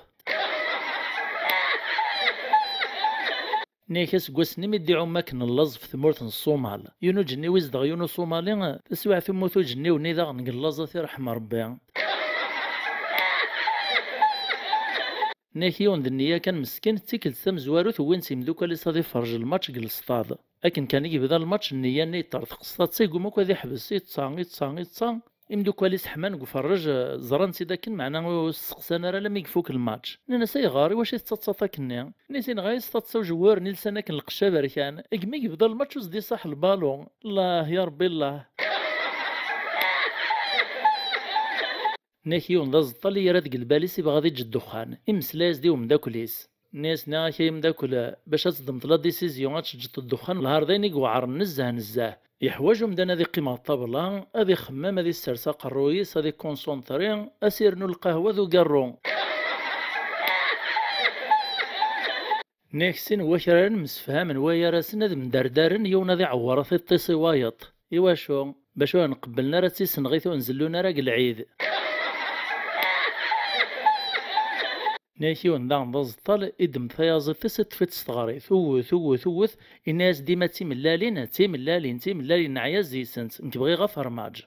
Nni-ak: "Aseggas-nni mi d-iɛum akken llaẓ f tmurt n Ṣṣumal, yiwen uǧenniw izdeɣ yiwen uṣumali, taswiɛt immut uǧenniw-nni daɣen deg llaẓ, ad t-iṛḥem Ṛebbi." Nni-ak: "Yiwen d nniya kan meskin, d tikkelt tamezwarut wwin-tt yimdukal-is ad iferrej lmač deg lesṭad. Akken kan i yebda lmač, nniya-nni yeṭṭerḍeq s taḍsa, yegguma akk ad iḥbes, iṭṭa, iṭṭa, iṭṭa." Imdukal-is ḥman deg uferrej, eh, ẓran-tt-id akken, meɛna ur s-steqsan ara alammi ifuk lmač. Nnan-as: "Ayɣer? Iwacu i tettaḍsaḍ akkenni?" Nni-as: "Yenɣa-yi s taḍsa ujewwur-nni, lsan akken lqecc aberkan. Deg mi yebda lmač ur s-d-iṣaḥ lbalu. Llah, ya Ṛebbi, llah." Nni-ak: "Yiwen d aẓeṭṭal i yerra deg lbal-is, ibɣa ad iǧǧ ddexxan. Imeslay-as-d i umeddakel-is. Nni-as: 'Nniɣ-ak ay ameddakel, bac ad teddmeḍ la décision, ad teǧǧeḍ ddexxan, lɛerḍ ayen i iweɛren nezzeh, nezzeh. Yeḥwaǧ umdan ad iqqim ɣer ṭṭabla, ad ixemmem, ad issers aqerruy-is, ad ikkunṣuntri, ad s-irnu lqahwa d ugarru.'" Nni-ak: "Sin n wakraren msefhamen wayar-asen ad mderdaren, yiwen ad iɛewwer, ad t-iṭṭis i wayeḍ. Iwacu? Bac ur nqebblen ara ad tt-isenɣit, ur nzellun ara deg lɛid." Nni-ak: "Yiwen daɣen d aẓeṭṭal, iddem tayaziḍt-is, iṭṭef-itt s teɣrit, uwet, uwet, uwet, inna-as dima d timellalin, timellalin, timellalin, neɛya zzi-sent, nekk bɣiɣ afermaǧ."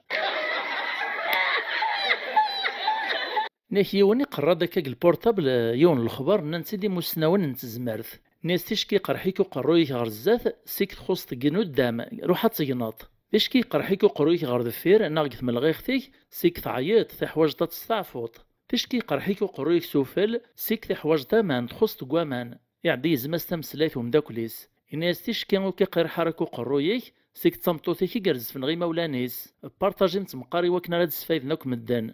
Nni-ak: "Yiwen iqerra-d akka deg lpurṭabl, eh, yiwen n lexbar, nnan-tt-id imussnawen n tezmert. Nni-as: 'Ticki iqerḥ-ik uqerruy-ik ɣer zdat, sik txuṣṣeḍ deg inuddam, ruḥ ad tegneḍ. Ticki iqerḥ-ik uqerruy-ik ɣer deffir, neɣ deg tmelɣiɣt-ik, sik teɛyiḍ, teḥwaǧeḍ ad testeɛfuḍ. Ticki iqerḥ-ik uqerruy-ik sufel, sik teḥwaǧeḍ aman, txuṣṣeḍ deg waman.'" Iɛedda yezma-s tameslayt umeddakel-is. Ini-as: "Ticki ur k-iqerreḥ ara akk uqerruy-ik, seg d tameṭṭut-ik i yerezfen ɣer imawlan-is. Partajim-tt meqqar i wakken ara d-sfayden akk medden."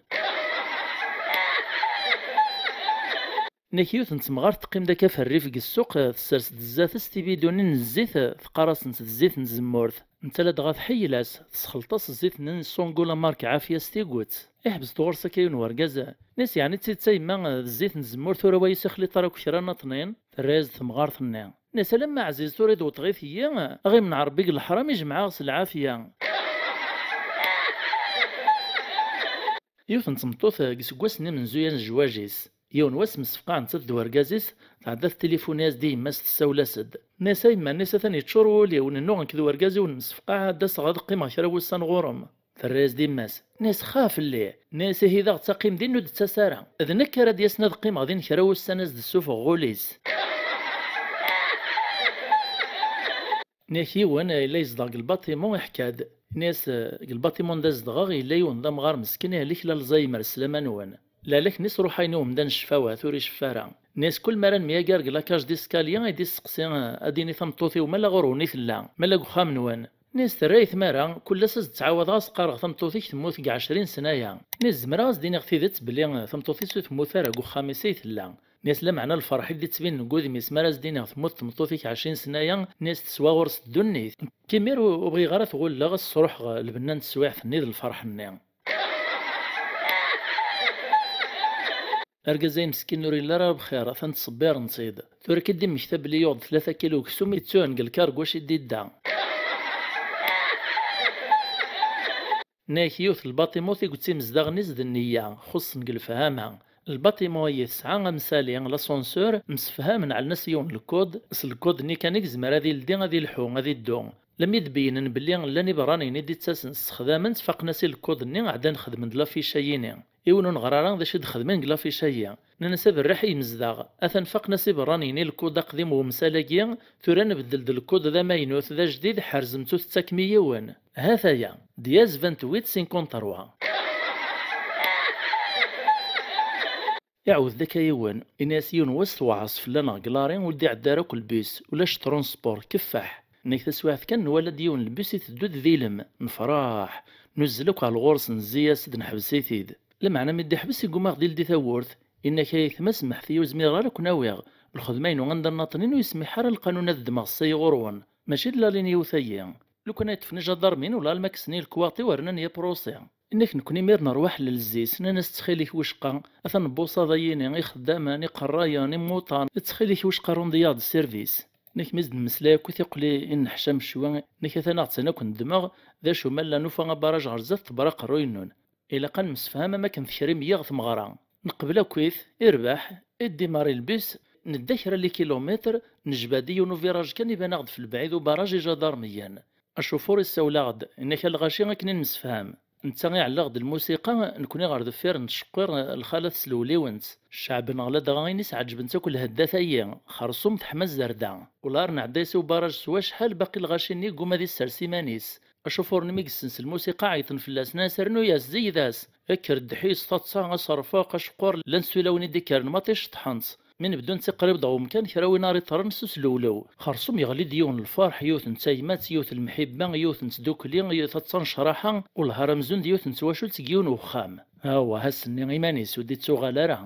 Nni-ak: "Yiwet n temɣart teqqim-d akka f rrif deg ssuq, tessers-d zdat-s tibidunin n zzit, teqqar-asent d zzit n tzemmurt. Netta ladɣa tḥeyyel-as, tesxelṭ-as zzit-nni n Songo la marque Ɛafya s tigut. Iḥbes-d ɣur-s akka yiwen wergaz, nni-as: 'Yeɛni d tidet a yemma, d zzit n tzemmurt ur away-is ixliṭ ara akk kra n aṭnin?' Terra-yas-d temɣart-nni. Nni-as: 'Alamma ɛziz tura i d-weṭɣit-iyi, a ɣ-imneɛ Ṛebbi deg leḥram, ijmeɛ-aɣ s lɛafya.'" Yiwet n tmeṭṭut deg iseggasen imenzuyen n zzwaǧ-is. Yiwen wass msefqaɛent-d d wergaz-is, tɛedda tettilifuni-as-d i yemma-s, tessawel-as-d. Nni-as: "A yemma", nni-as, "atan yeččur wul-iw, nennuɣ nekk d wergaz-iw nemsefqaɛ, ad d-aseɣ ad qqimeɣ kra wussan ɣur-m." Terra-yas-d yemma-s. Nni-as: "Xa fell-i." Nni-as: "Ihi daɣ ttaqim din ur d-ttas ara. D nekk ara d-yasen ad qqimeɣ din kra wussan, ad s-d-ssufɣeɣ ul-is." Nni-ak: "Yiwen yella yezdeɣ deg lbatimu, iḥka-d." Nni-as: "Deg lbatimu anda zedɣeɣ yella yiwen d amɣar meskin, ihlek l'Alzheimer, s laman-nwen. Lehlak-nni sruḥayen i umdan ccfawat, ur iceffa ara." Nni-as: "Kul mi ara nemyager deg la cage d'escalier, i d-isteqsi, ad d-yini tameṭṭut-iw ma la ɣur-wen i tella, ma la deg uxxam-nwen." Nni-as: "Terra-yi tmara, kul ass ad s-d-ttɛawadeɣ, ad s-qqareɣ tameṭṭut-ik temmut deg ɛecrin sna-ya." Nni-as: "Zemreɣ ad s-d-iniɣ tidet belli tameṭṭut-is ur temmut ara, deg uxxam-is ay tella." Nni-as: "Lameɛna lferḥ i d-ittbinen deg wudem-is mi ara s-d-iniɣ temmut tmeṭṭut-ik ɛecrin sna-ya", nni-as, "teswa ɣur-s ddunit. Nekk imir ur, ur bɣiɣ ara ad t-ɣulleɣ, ad s-sruḥeɣ lbenna n teswiɛt-nni d lferḥ-nni." Argaz-a imeskin ur yelli ara bxir, atan ttṣebbiren-t-id. Tura akka i d-immekta belli yuɣ-d tlata kilu uksum, ittuhen deg lkarguc i d-idda. Nni-ak: "Yiwet n lbaṭimut i yettimezdaɣen-is d nniya, xuṣṣen deg lefhama. Lbaṭimu-ayi tesɛa amsali, l'ascenseur, msefhamen ɛellen-as yiwen lkud, s lkud-nni kan i yezmer ad ildi, ad ilḥu, ad iddu. Lammi d-beyynen belli llan iberraniyen i d-ittasen ssexdamen-t, faqen-as i lkud-nni, ɛeddan xedmen-d lafic-ayini. I win ur neɣri ara d acu i d-xedmen deg lafic-ayi, nnan-as: 'Aberriḥ i yimezdaɣ, atan faqen-as iberraniyen i lkud aqdim n wemsal-agi, tura nbeddel-d lkud d amaynut, d ajdid, ḥerzem-t ur tettakem i yiwen. Hat-aya, dièse vingt-huit cinquante-trois.'" Iɛawed-d akka yiwen, ini-as: "Yiwen wass tewɛeṛ-as fell-aneɣ deg lari, ur d-iɛedda ara akk lbus, ulac transport, keffeḥ. Nni-ak taswiɛt kan nwala-d yiwen lbus iteddu-d d ilem, nefṛeḥ, nuzzel akk ar ɣur-s, nezzi-as-d, neḥbes-it-id. Lameɛna mi d-iḥbes, igguma ɣ-d-ildi tawwurt. Inna-k ay aytma, semmḥet-iyi, ur zmireɣ ara ad ken-awiɣ. Lxedma-inu anda nnaṭnin ur yesmiḥ ara lqanun ad ddmeɣ ssay ɣur-wen. Mačči d la ligne yiwet-ayi. Lukan ay ṭṭfen ijadarmin, ula alma kksen-iyi lekwaṭi-w, rnan-iyi apṛusi. Inna-k nekkni imir nerwa ḥellel zzi-s, nnan-as: 'Ttxil-k wicqa, atan lbuṣaḍ-ayini, ixeddamen, iqerrayen, imuṭan, ttxil-k wicqa, rend-iyi-aɣ-d sservis.'" Nek mi s-d-nemmeslay akk i tiqli i nneḥcam ccwi, nek atan aɣ-ttan akk nedmeɣ, d acu ma llan nufa abaraj ɣer zdat tebra aqerruy-nnun. Ilaq ad nemsefham am akken tekrim-iyi ɣer tmeɣra. Neqbel akkit, irbeḥ, iddi Marie le Bus, nedda kra n likilumitr, nejba-d i yiwen uviraj kan iban-aɣ-d f lebɛid ubaraj ijadarmiyen. Acufur issawel-aɣ-d, inna-k a lɣaci akken i nemsefham. Netta iɛelleɣ-d lmusiqa, nekni ɣer deffir nettceqqir lxalat s lewliwent. Cceɛb-nneɣ ladɣa ini-s ɛeǧbent akk lheddat-ayi, xerṣum teḥma zzerda. Ulɣar nɛedda-yas i ubaraj s wacḥal, baqi lɣaci-nni yegguma ad issers iman-is. Acufur-nni mi yessens lmusiqa ɛeyṭen fell-as, nnan-as rnu-yas, zeyyed-as. Kker ddeḥ-is, taḍsa, aserfaq, aceqqur, llant tulawin i d-ikkren maṭi ceṭṭḥent. Mi nebdu netta qrib d umkan, kra win ara iṭṭren s uslewlew. Xerṣum yeɣli-d yiwen n lferḥ, yiwet n tagmat, yiwet n lemḥibba, yiwet n tdukli, yiwet taḍsa n ccraḥa, ulɣar amzun d yiwet n twacult deg yiwen n uxxam. Awah, ass-nni iman-is ur d-ittuɣal ara.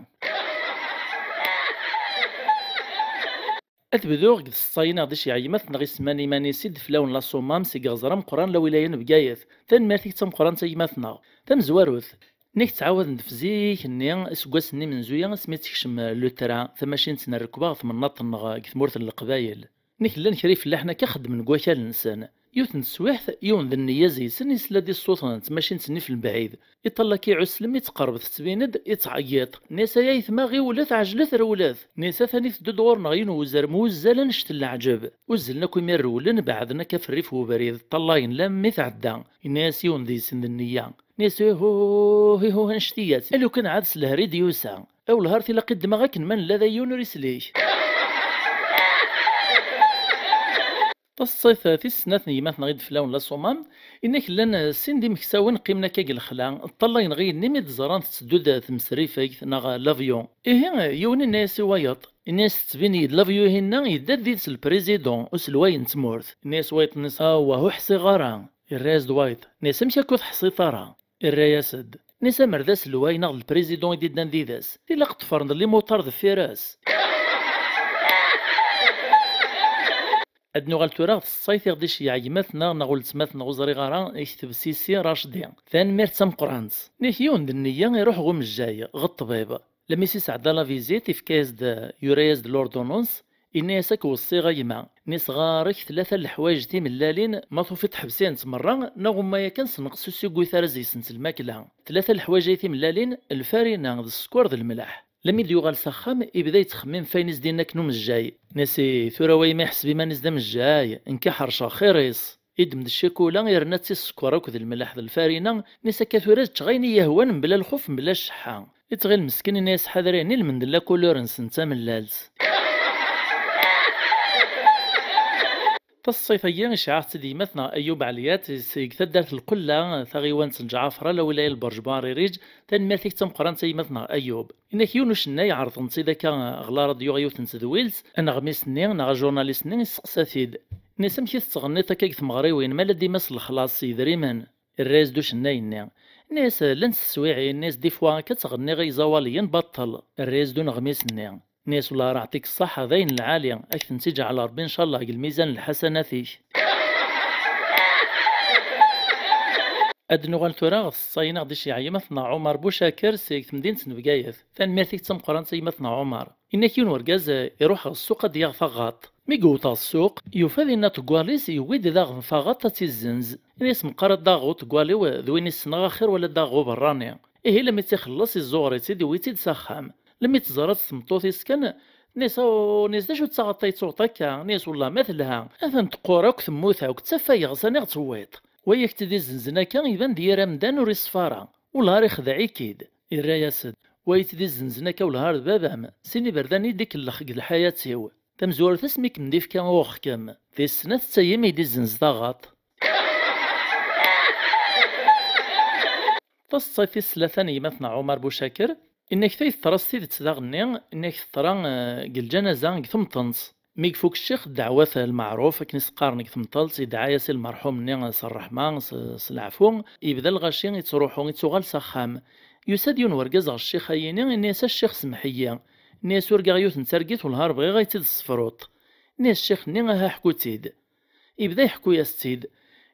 Ad bduɣ deg tseḍsa-ines d iceggeɛ n yemma-tneɣ isemman iman-is i d-flawen la Sommam seg iɣzer ameqqran la wilaya n Bgayet. Tanemmirt-ik d tameqqrant a yemma-tneɣ. Tamezwarut, nek ttɛawaden-d f zik-nni, aseggas-nni imenzu-ya asmi d-tekcem le train, tamacint n rrekba ɣer temnaḍt-nneɣ deg tmurt n Leqbayel. Nek llan kra ifellaḥen akka xeddmen deg wakal-nsen. Yiwet n teswiḥt, yiwen d nneyya zeysen isla-d i ṣṣut n tmacint-nni f lebɛid. Iṭṭal akka iɛuslem, ittqerreb, tettbin-d, ittɛeyyiṭ. Nni-as ay aytma, ɣiwlet, ɛejlet, rewlet. Nni-as atan iteddu-d ɣur-neɣ yiwen n wezrem uzzal annect n leɛǧeb. Uzzlen akk imir rewlen, beɛden akka f rrif n ubrid, ṭṭalayen lammi tɛedda. Yenna-as yiwen deg-sen d nneyya. Nni-as ihuh, ihuh, annect-iyyat. Alukan ɛad s lehri d-yusa. Awlehar tilaq i ddmeɣ akken ma nella da yiwen ur islik. Taseḍsayt tis snat n yemma-tneɣ i d-flawen la Sommam, inna-k llan sin d imeksawen qqimen akka deg lexla, ṭṭalayen ɣer yigenni mi d-ẓran tetteddu-d temsrifegt neɣ l'avion. Ihi, yiwen inna-yas i wayeḍ, inna-yas tettbin-iyi-d l'avion-ihinna yedda-d did-s le président, uselway n tmurt. Inna-yas wayeḍ-nni-s awah ur ḥṣiɣ ara. Irra-yas-d wayeḍ, inna-yas amek akka ur teḥṣiḍ ara? Irra-yas-d, inna-yas amer d aselway neɣ d le président i d-iddan did-s, tilaq ṭṭfren-d limuṭar deffir-s. Ad nuɣal tura ɣer tseḍsayt i ɣ-d-iceyyeɛ gma-tneɣ neɣ weltma-tneɣ ur ẓriɣ ara, ikteb Sisi Racdi. Tanemmirt d tameqqrant. Nek yiwen d nneyya iruḥ ɣer umejjay, ɣer ṭṭbib. Lmi s-isɛedda la visite, ifka-yas-d, yura-yas-d l'ordonnance, inna-yas ad k-weṣṣiɣ a gma. Nni-s ɣar-k tlata n leḥwayeǧ timellalin, ma tufiḍ ḥebsent merra, neɣ umma yakan senqes ur ssuggut ara zeysen-tt lmakla. Tlata n leḥwayeǧ ay timellalin, lfarina d sskeṛ d lemleḥ. Lmi d-yuɣal s axxam, ibda yettxemmim f wayen i s-d-yenna akken umejjay. Nni-as i tura wayma iḥseb iman-is d amejjay, nekk ḥerceɣ xir-is. Iddem-d ccikula, irna-tt i sskeṛ akked lemleḥ d lfarina, nni-as akka tura ad ččeɣ ayen i yi-yehwan mebla lxuf, mebla cceḥḥa. Ittɣil meskin, inna-as ḥader ayen ilmend n la couleur-nsen d tamellalt. Taseḍsayt-agi iceyyeɛ-aɣ-tt-id yemma-tneɣ Ayub Ɛliyat seg taddart Lqella, taɣiwant n Ǧɛafra, la wilaya n Lberǧ Buɛririǧ. Tanemmirt-ik d tameqqrant a yemma-tneɣ Ayub. Inna-k yiwen ucennay ɛerḍen-t-id akka ɣer la radyu ɣer yiwet n tedwilt, aneɣmis-nni neɣ ajurnalist-nni isteqsa-t-id. Nni-as amek i tettɣenniḍ akka deg tmeɣriwin, ma la dima s lexlaṣ s yedrimen? Irra-yas-d ucennay-nni. Nni-as llant teswiɛin, nni-as des fois akka ttɣenniɣ i iẓawaliyen baṭṭel. Irra-yas-d uneɣmis-nni. Nni-as wellah ara ɛṭik ṣṣaḥa d ayen lɛali, ad k-tent-iǧɛel Ṛebbi ncallah deg lmizan n lḥasanat-ik. Ad nuɣal tura ɣer tseḍsa-ines i ɣ-d-iceyyeɛ yemma-tneɣ Ɛumar Bucaker seg temdint n Bgayet. Tanemmirt-ik d tameqqrant a yemma-tneɣ Ɛumar. Inna-k yiwen urgaz, eh, iruḥ ɣer ssuq ad d-yaɣ taɣaṭ. Mi yewweḍ ɣer ssuq, yufa dinna ṭeggal-is yewwi-d daɣen taɣaṭ ad tt-izzenz. Ini-as meqqar ad d-aɣeɣ uṭeggal-iw d win i ssneɣ axir wala ad d-aɣeɣ uberrani. Ihi lmi tt-ixelleṣ izzuɣer-itt-id, yewwi-tt-id s axxam. Lmi tt-ẓrant tmeṭṭut-is kan, nni-as, aw, nni-as d acu d taɣaṭ-a yettwaɣeḍ akka? Nni-as wellah ma telha, atan teqqur akk, temmut akk, d taffa yeɣsan i ɣ-tewwiḍ. Wa i ak-tt-id-izzenzen akka iban d yir amdan ur iṣeffa ara. Wellah ara ixdeɛ-ik-id. Irra-yas-d, wa i tt-id-izzenzen akka wellah ar d baba-m, sin iberdan i d-ikellex deg lḥayat-iw. Tamezwarut asmi kem-d-ifka uɣeɣ-kem. Tis snat d tayem i d-izzenz taɣaṭ. Taseḍsayt tis tlata n yemma-tneɣ Ɛumar Bucaker, inna-k teḍra-yas tidet daɣenni, inna-k teḍra, eh, deg lǧanaza deg temṭent. Mi ifuk ccix ddeɛwat lmeɛruf, akken i s-qqaren deg temṭelt, idɛa-yas i lmerḥum-nni s ṛṛeḥma, s, s leɛfu, yebda lɣaci ittruḥu, ittuɣal s axxam. Yusa-d yiwen wergaz ɣer ccix-ayini, inna-yas a ccix semmeḥ-iyi. Inna-yas urgaɣ yiwet n targit wellah ar bɣiɣ ad tt-id-tessefruḍ. Inna-yas ccix-nni aha ḥku-tt-id. Yebda iḥekku-yas-tt-id.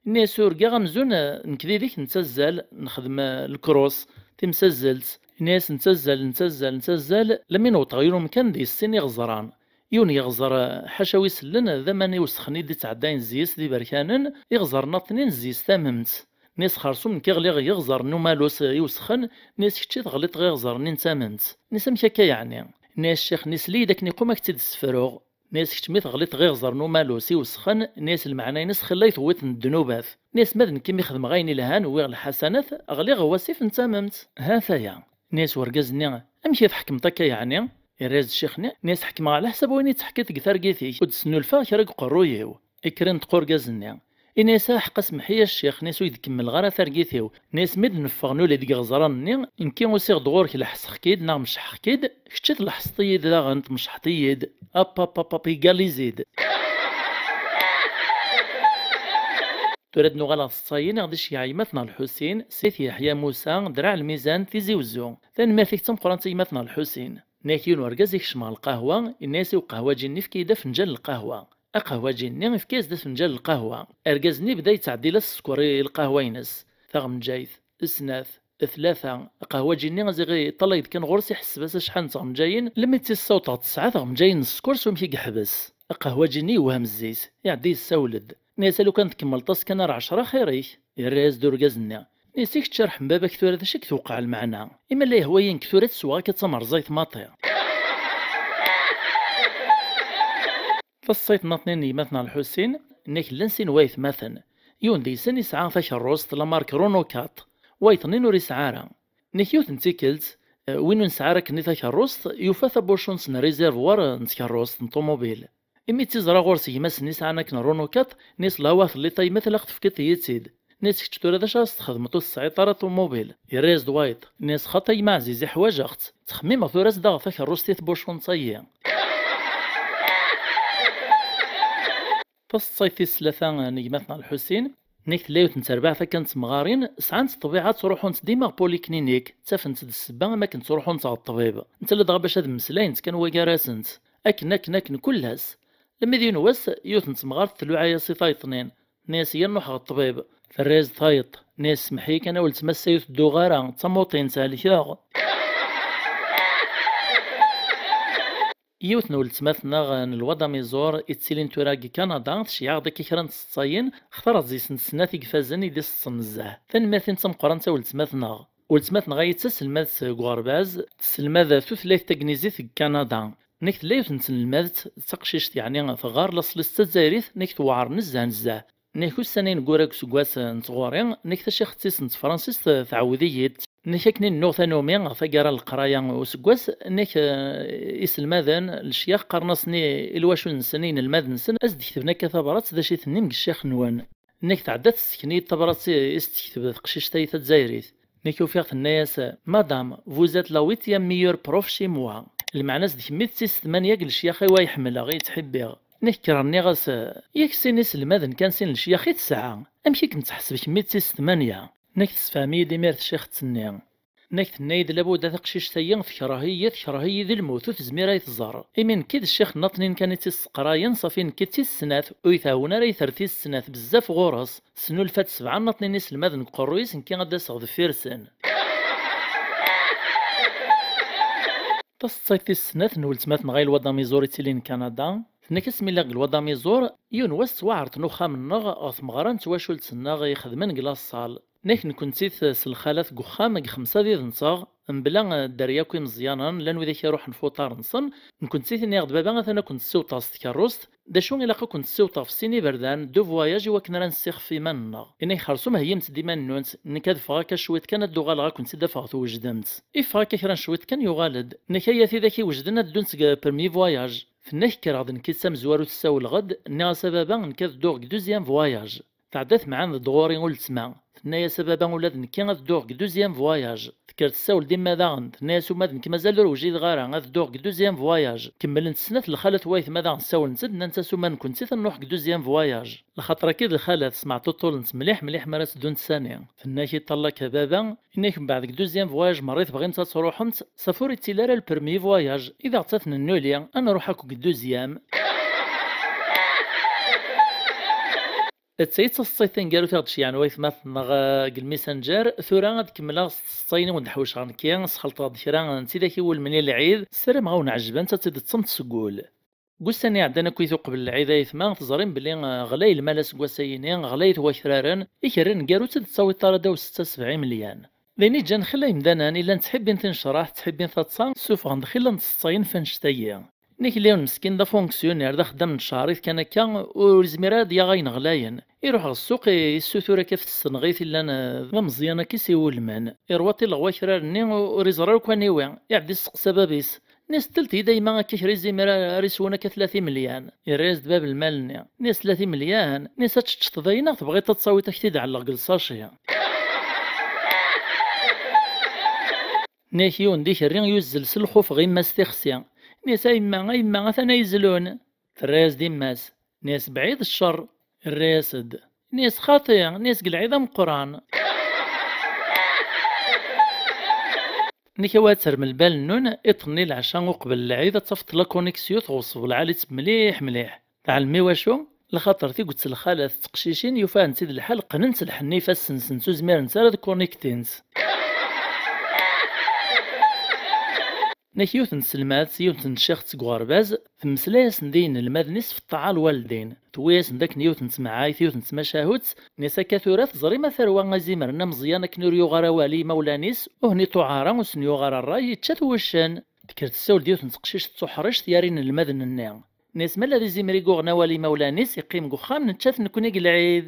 Inna-yas urgaɣ amzun, eh, nekk d yid-k nettazzal, nexdem, eh, lkrus, timsazzelt. Inna-yas nettazzal, nettazzal, nettazzal, lammi newweḍ ɣer yiwen umkan deg-s sin iɣeẓran. Yiwen yeɣẓer, ḥaca wi sellen, d aman iwesxen i d-ittɛeddayen zzis d iberkanen, iɣẓer-nnaṭnin zzis tamemt. Nni-as xersum nekk i ɣliɣ yeɣẓer n umalus iwesxen, nni-as kečč i teɣliḍ ɣ iɣẓer-nni n tamemt. Nni-as amek akka yeɛni? Nni-as ccix, nni-as lli-d akken iqum ad k-tt-id-ssefruɣ. Nni-as kečč mi teɣliḍ ɣ iɣẓer n umalus iwesxen, nni-as lmeɛna-ines xilla-yi tewwiḍ n ddnubat. Nni-as ma d nekk imi xedmeɣ ayen ilhan wwiɣ lḥasanat, ɣliɣ ɣ wasif n tamemt. Ha-t-aya. Nni-as urgaz-nni amek i tḥekmeḍ akka yeɛni? Irra-yas-d ccix-nni, nni-as ḥekmeɣ ɛla ḥsab wayen i d-teḥkiḍ deg targit-ik, ur d-snulfaɣ kra deg uqerruy-iw. Ikker ineṭq urgaz-nni. Ini-as aḥeqq asemmeḥ-iyi a ccix, nni-as ur yi-d-kemmel ara targit-iw. Nni-as mi d-neffeɣ nuli deg iɣeẓran-nni, nekki usiɣ-d ɣur-k leḥseɣ-k-id neɣ mecḥeɣ-k-id, kečč i tleḥseḍ-iyi-d daɣen tmecḥeḍ-iyi-d. Apapapap, égalisé-d. Tura ad nuɣal ɣer tseḍsayin i ɣ-d-iceyyeɛ yemma-tneɣ Lḥusin, Seyt Yeḥya Musa, Draɛ Lmizan, Tizi Wezzu. Tanemmirt-ik d tameqqrant a yemma-tneɣ Lḥusin. Nni-ak yiwen urgaz ikcem ɣer lqahwa, yenna-yas i uqehwaǧi-nni efk-iyi-d afenǧal n lqahwa. Aqehwaǧi-nni yefka-yas-d afenǧal n lqahwa. Argaz-nni yebda yettɛeddil-as sskeṛ i lqahwa-ines. Taɣenǧayt, snat, tlata, aqehwaǧi-nni ziɣ iṭṭalay-d kan ɣur-s, iḥesseb-as acḥal n tɣenǧayin, lemmi d tis sawṭeɣ tesɛa tɣenǧayin n sskeṛ s wamek i yeḥbes. Aqehwaǧi-nni yewhem zzi-s, iɛedda yessawel-d. Nni-as alukan tkemmleḍ-as kan ar ɛecṛa xir-ik. Yerra-yas-d urgaz-nni. Nni-as i kečč arḥem baba-k tura d acu i k-tewqeɛ lmeɛna? Ima la yehwa-yi nekk tura ad sweɣ akka d tamerẓayt maṭi. Taṣṣayt-nniḍen n yemma-tneɣ Lḥusin, nni-ak llan sin waytmaten. Yiwen deg-sen yesɛa takeṛṛust la marque Renault quatre, wayeḍ-nni ur yesɛi ara. Nni-ak yiwet n tikkelt, eh, win ur nesɛi ara akken i takeṛṛust, yufa tabucunt n réservoir n tkeṛṛust, n ṭumubil. Imi tt-iẓra ɣur-s gma-s-nni sɛan akken Renault quatre, nni-as lawa telliḍ a yemma ad ɣ-tefkeḍ-iyi-tt-id. Nni-as kečč tura d acu ara s-txedmeḍ ur tesɛiḍ ara ṭumubil? Yerra-yas-d wayeḍ. Nni-as xaṭi a gma ɛziz ḥwaǧeɣ-tt. Ttxemmimeɣ tura ad s-d-aɣeɣ takeṛṛust i tbucunt-ayi. Taseḍsayt tis tlata n gma-tneɣ Lḥusin, nni-ak tella yiwet n terbaɛt akka n temɣarin, sɛant ṭṭbiɛa ttruḥunt dima ɣer poliklinik, ttafent-d ssebba am akken ttruḥunt ɣer ṭṭbib. Netta la dɣa bac ad mmeslayent kan wagar-asent. Akken, akken, akken, kul ass. Lemmi d yiwen wass, yiwet n temɣart tluɛa-yas i tayeḍ-nni. Nni-as yya nruḥ ɣer ṭṭbib. Terra-yas-d tayeḍ. Nni-as semmeḥ-iyi kan a weltma, ass-a ur tedduɣ ara, d tamuṭint, helkeɣ. Yiwet n weltma-tneɣ n Lwad Amiẓur i ttilin tura deg Kanada, tceyyeɛ-aɣ-d akka kra n tseḍsayin, xtareɣ-d deg-sent snat i ifazen i d-iseḍsen nezzeh. Tanemmirt-im d tameqqrant a weltma-tneɣ. Weltma-tneɣ-ayi d taselmadt deg uɣerbaz, tesselmad tutlayt tagnizit deg Kanada. Nnek tella yiwet n tnelmadt, d taqcict, yeɛni teɣɣar laṣel-is d tazzayrit, nnek tewɛer nezzeh nezzeh. Nnek ussan-a ineggura deg useggas n tɣuri, nnek tacixt-is n tefransist tɛewwed-iyi-d. Nnek akken i nennuɣ tanumi ɣer taggara n leqraya n useggas, nnek, eh, iselmaden, lecyax, qqaren-asen i, i lwacul-nsen, i yinelmaden-nsen, ad s-d-ketben akka tabrat, d acu i tennim deg ccix-nwen? Nnek tɛedda tesken-iyi-d tabrat i, i s-tekteb teqcict-ayi tazzayrit. Nnek ufiɣ tenna-yas: Madame, vous êtes la huitième meilleure prof chez moi. Lmeɛna-s d kemmi d tis tmanya deg lecyax-iw ay ḥemmleɣ, i ttḥibbiɣ. Nnek kkreɣ nniɣ-as: Yak sin iselmaden kan, sin lecyax i tesɛa, amek i kem-teḥseb kemmi d tis tmanya? Nnek tessefhem-iyi-d imir tcixt-nni. Nnek tenna-yi-d: Labuda taqcict-ayi tekreh-iyi, tekreh-iyi d lmut, ur tezmir ay tẓer. Imi nekki d ccix nnaṭnin kan i tt-isseqrayen, safi nekki d tis snat, ur yi-tɛawen ara ay ter tis snat, bezzaf ɣur-s. Tesnulfa-d sebɛa nnaṭnin iselmaden deg uqerruy-is, nekki ad d-aseɣ deffir-sen. Taseḍsayt tis snat n weltma-tneɣ ay Lwad Amiẓur ittilin Kanada, tenna-k: Asmi lliɣ deg Lwad Amiẓur, yiwen wass ttwaɛerḍen uxxam-nneɣ ɣer tmeɣra n twacult-nneɣ ixedmen deg laṣṣal. Nnek nekkenti s lxalat deg uxxam deg xemsa d id-nteɣ, mebla, eh, dderya akk imeẓyanen, llan widak iruḥen f uṭar-nsen, nekkenti tenna-yaɣ-d: Baba, atan ad kent-ssiwḍeɣ s tkeṛṛust, d acu ilaq ad kent-ssiwḍeɣ f sin iberdan, deux voyages, i wakken ara nessixef iman-nneɣ. Ini-k xersum heyyimt-d iman-nnunt, nekk ad ffɣeɣ akka cwiṭ kan ad d-uɣaleɣ ad kent-id-afeɣ twejdemt. Iffeɣ akka kra n cwiṭ kan yuɣal-d. Nnek ay at idak iwejden ad ddunt seg premier voyage. Tenna-k kkreɣ d nekki d tamezwarut ssawleɣ-d, nniɣ-as a baba nekk ad dduɣ deg deuxième voyage. Tɛedda temɛand-d ɣur-i uletma. Tenna-yas a baba ula d nekki ad dduɣ deg deuxième voyage. Tekker tessawel-d imma daɣen, tenna-yas uma d nekk mazal ur wjideɣ ara, ad dduɣ deg deuxième voyage. Kemmlent snat lxalat waytma daɣen ssawlent-d, nnant-as uma nekkenti ad nruḥ deg deuxième voyage. Lxaṭer akka d lxalat smeɛṭuṭulent mliḥ mliḥ mi ara teddunt sani. Tenna-k iṭṭal-ak a baba, ini-k mbeɛd deg deuxième voyage merra i tebɣimt ad truḥemt, safi ur ittili ara le premier voyage, i daɣ tt-ad nennuli, ad nruḥ akk deg deuxième. D tayi i d taseḍsayt taneggarut i ɣ-d-ceyyɛen waytmaten-nneɣ, eh, deg lmisanǧer. Tura ad kemmleɣ s tseḍsayin i wen-d-ḥewceɣ nekki, sxelṭeɣ-d kra n tidak iwulmen i lɛid, ssarameɣ ad wen-ɛejbent, ad tt-id-teṭṭsemt seg wul. Deg ussan iɛeddan akkit uqbel lɛid ayetma, teẓrim belli, eh, ɣlay lmal aseggas-ayini, ɣlayet wakraren, ikerri aneggaru ur tt-id-tettawiḍ ara ddaw setta sebɛa imelyan. D ayen iǧǧan xilla imdanen i llan ttḥibbin tinecraḥ, ttḥibbin taḍsa, ssufɣen-d xilla n tseṭṭayin f annect-agi. Nnig yiwen meskin d afunksiyuner, d axeddam n tcehrit kan akka, ur izmir ara ad yaɣ ayen ɣlayen. Iruḥ ɣer ssuq, i-, issutur akka ɣef tsenɣit i llan, eh, d ameẓyan akka i s-iwulmen. Iṛwa tileɣwa kra-nni, ur iẓri ara akk aniwi. Iɛedda isteqsa bab-is. Nni-as: "Telt-iyi-d a yemma akka kra izimir a-, ara iswen akka tlata imelyan." Irra-yas-d bab lmal-nni. Nni-as: "Tlata imelyan?" Nni-as: "Ad teččeḍ dayen neɣ tebɣiḍ ad tawiḍ ad k-t-id-ɛelleɣ deg lsaci?" Nni-ak yiwen d ikerri yuzzel s lxuf ɣer yemma-s tixsi. Nni-as: "A yemma, a yemma, atan ay zlun." Terra-yas-d yemma-s. Nni-as: "Bɛid ccer." Irra-yas-d. Nni-as: "Xaṭi." Nni-as: "Deg lɛid ameqqran." Nni-ak a wa ad terrem lbal-nnun, iḍ-nni leɛca uqbel lɛid ad tafeḍ la connexion tɣeṣṣeb lɛali-tt mliḥ mliḥ. Tɛelmem i wacu? Lxaṭer tiget n lxalat d teqcicin yufa-tent-id lḥal qqnent lḥenni ifassen-nsent ur zmirent ara ad connectint. Nni-ak yiwet n tselmadt, yiwet n tciɣt seg uɣerbaz, temmeslay-asen-d i yinelmaden-is f ṭṭaɛa lwaldin. Tewwi-yasen-d akken yiwet n tmeɛayt, yiwet n tmacahut, nni-as akka tura teẓrim a tarwa a izimren ameẓyan akken ur yuɣ ara awal i yimawlan-is, ur ten-iṭuɛ ara, ur sen-yuɣ ara ṛṛay, yečča-t wuccen. Tekker tessawel-d yiwet n teqcict d tuḥrict gar inelmaden-nni. Nni-as: "Ma la d izimer i yuɣen awal i yimawlan-is, iqqim deg uxxam, nečča-t nekkni deg lɛid."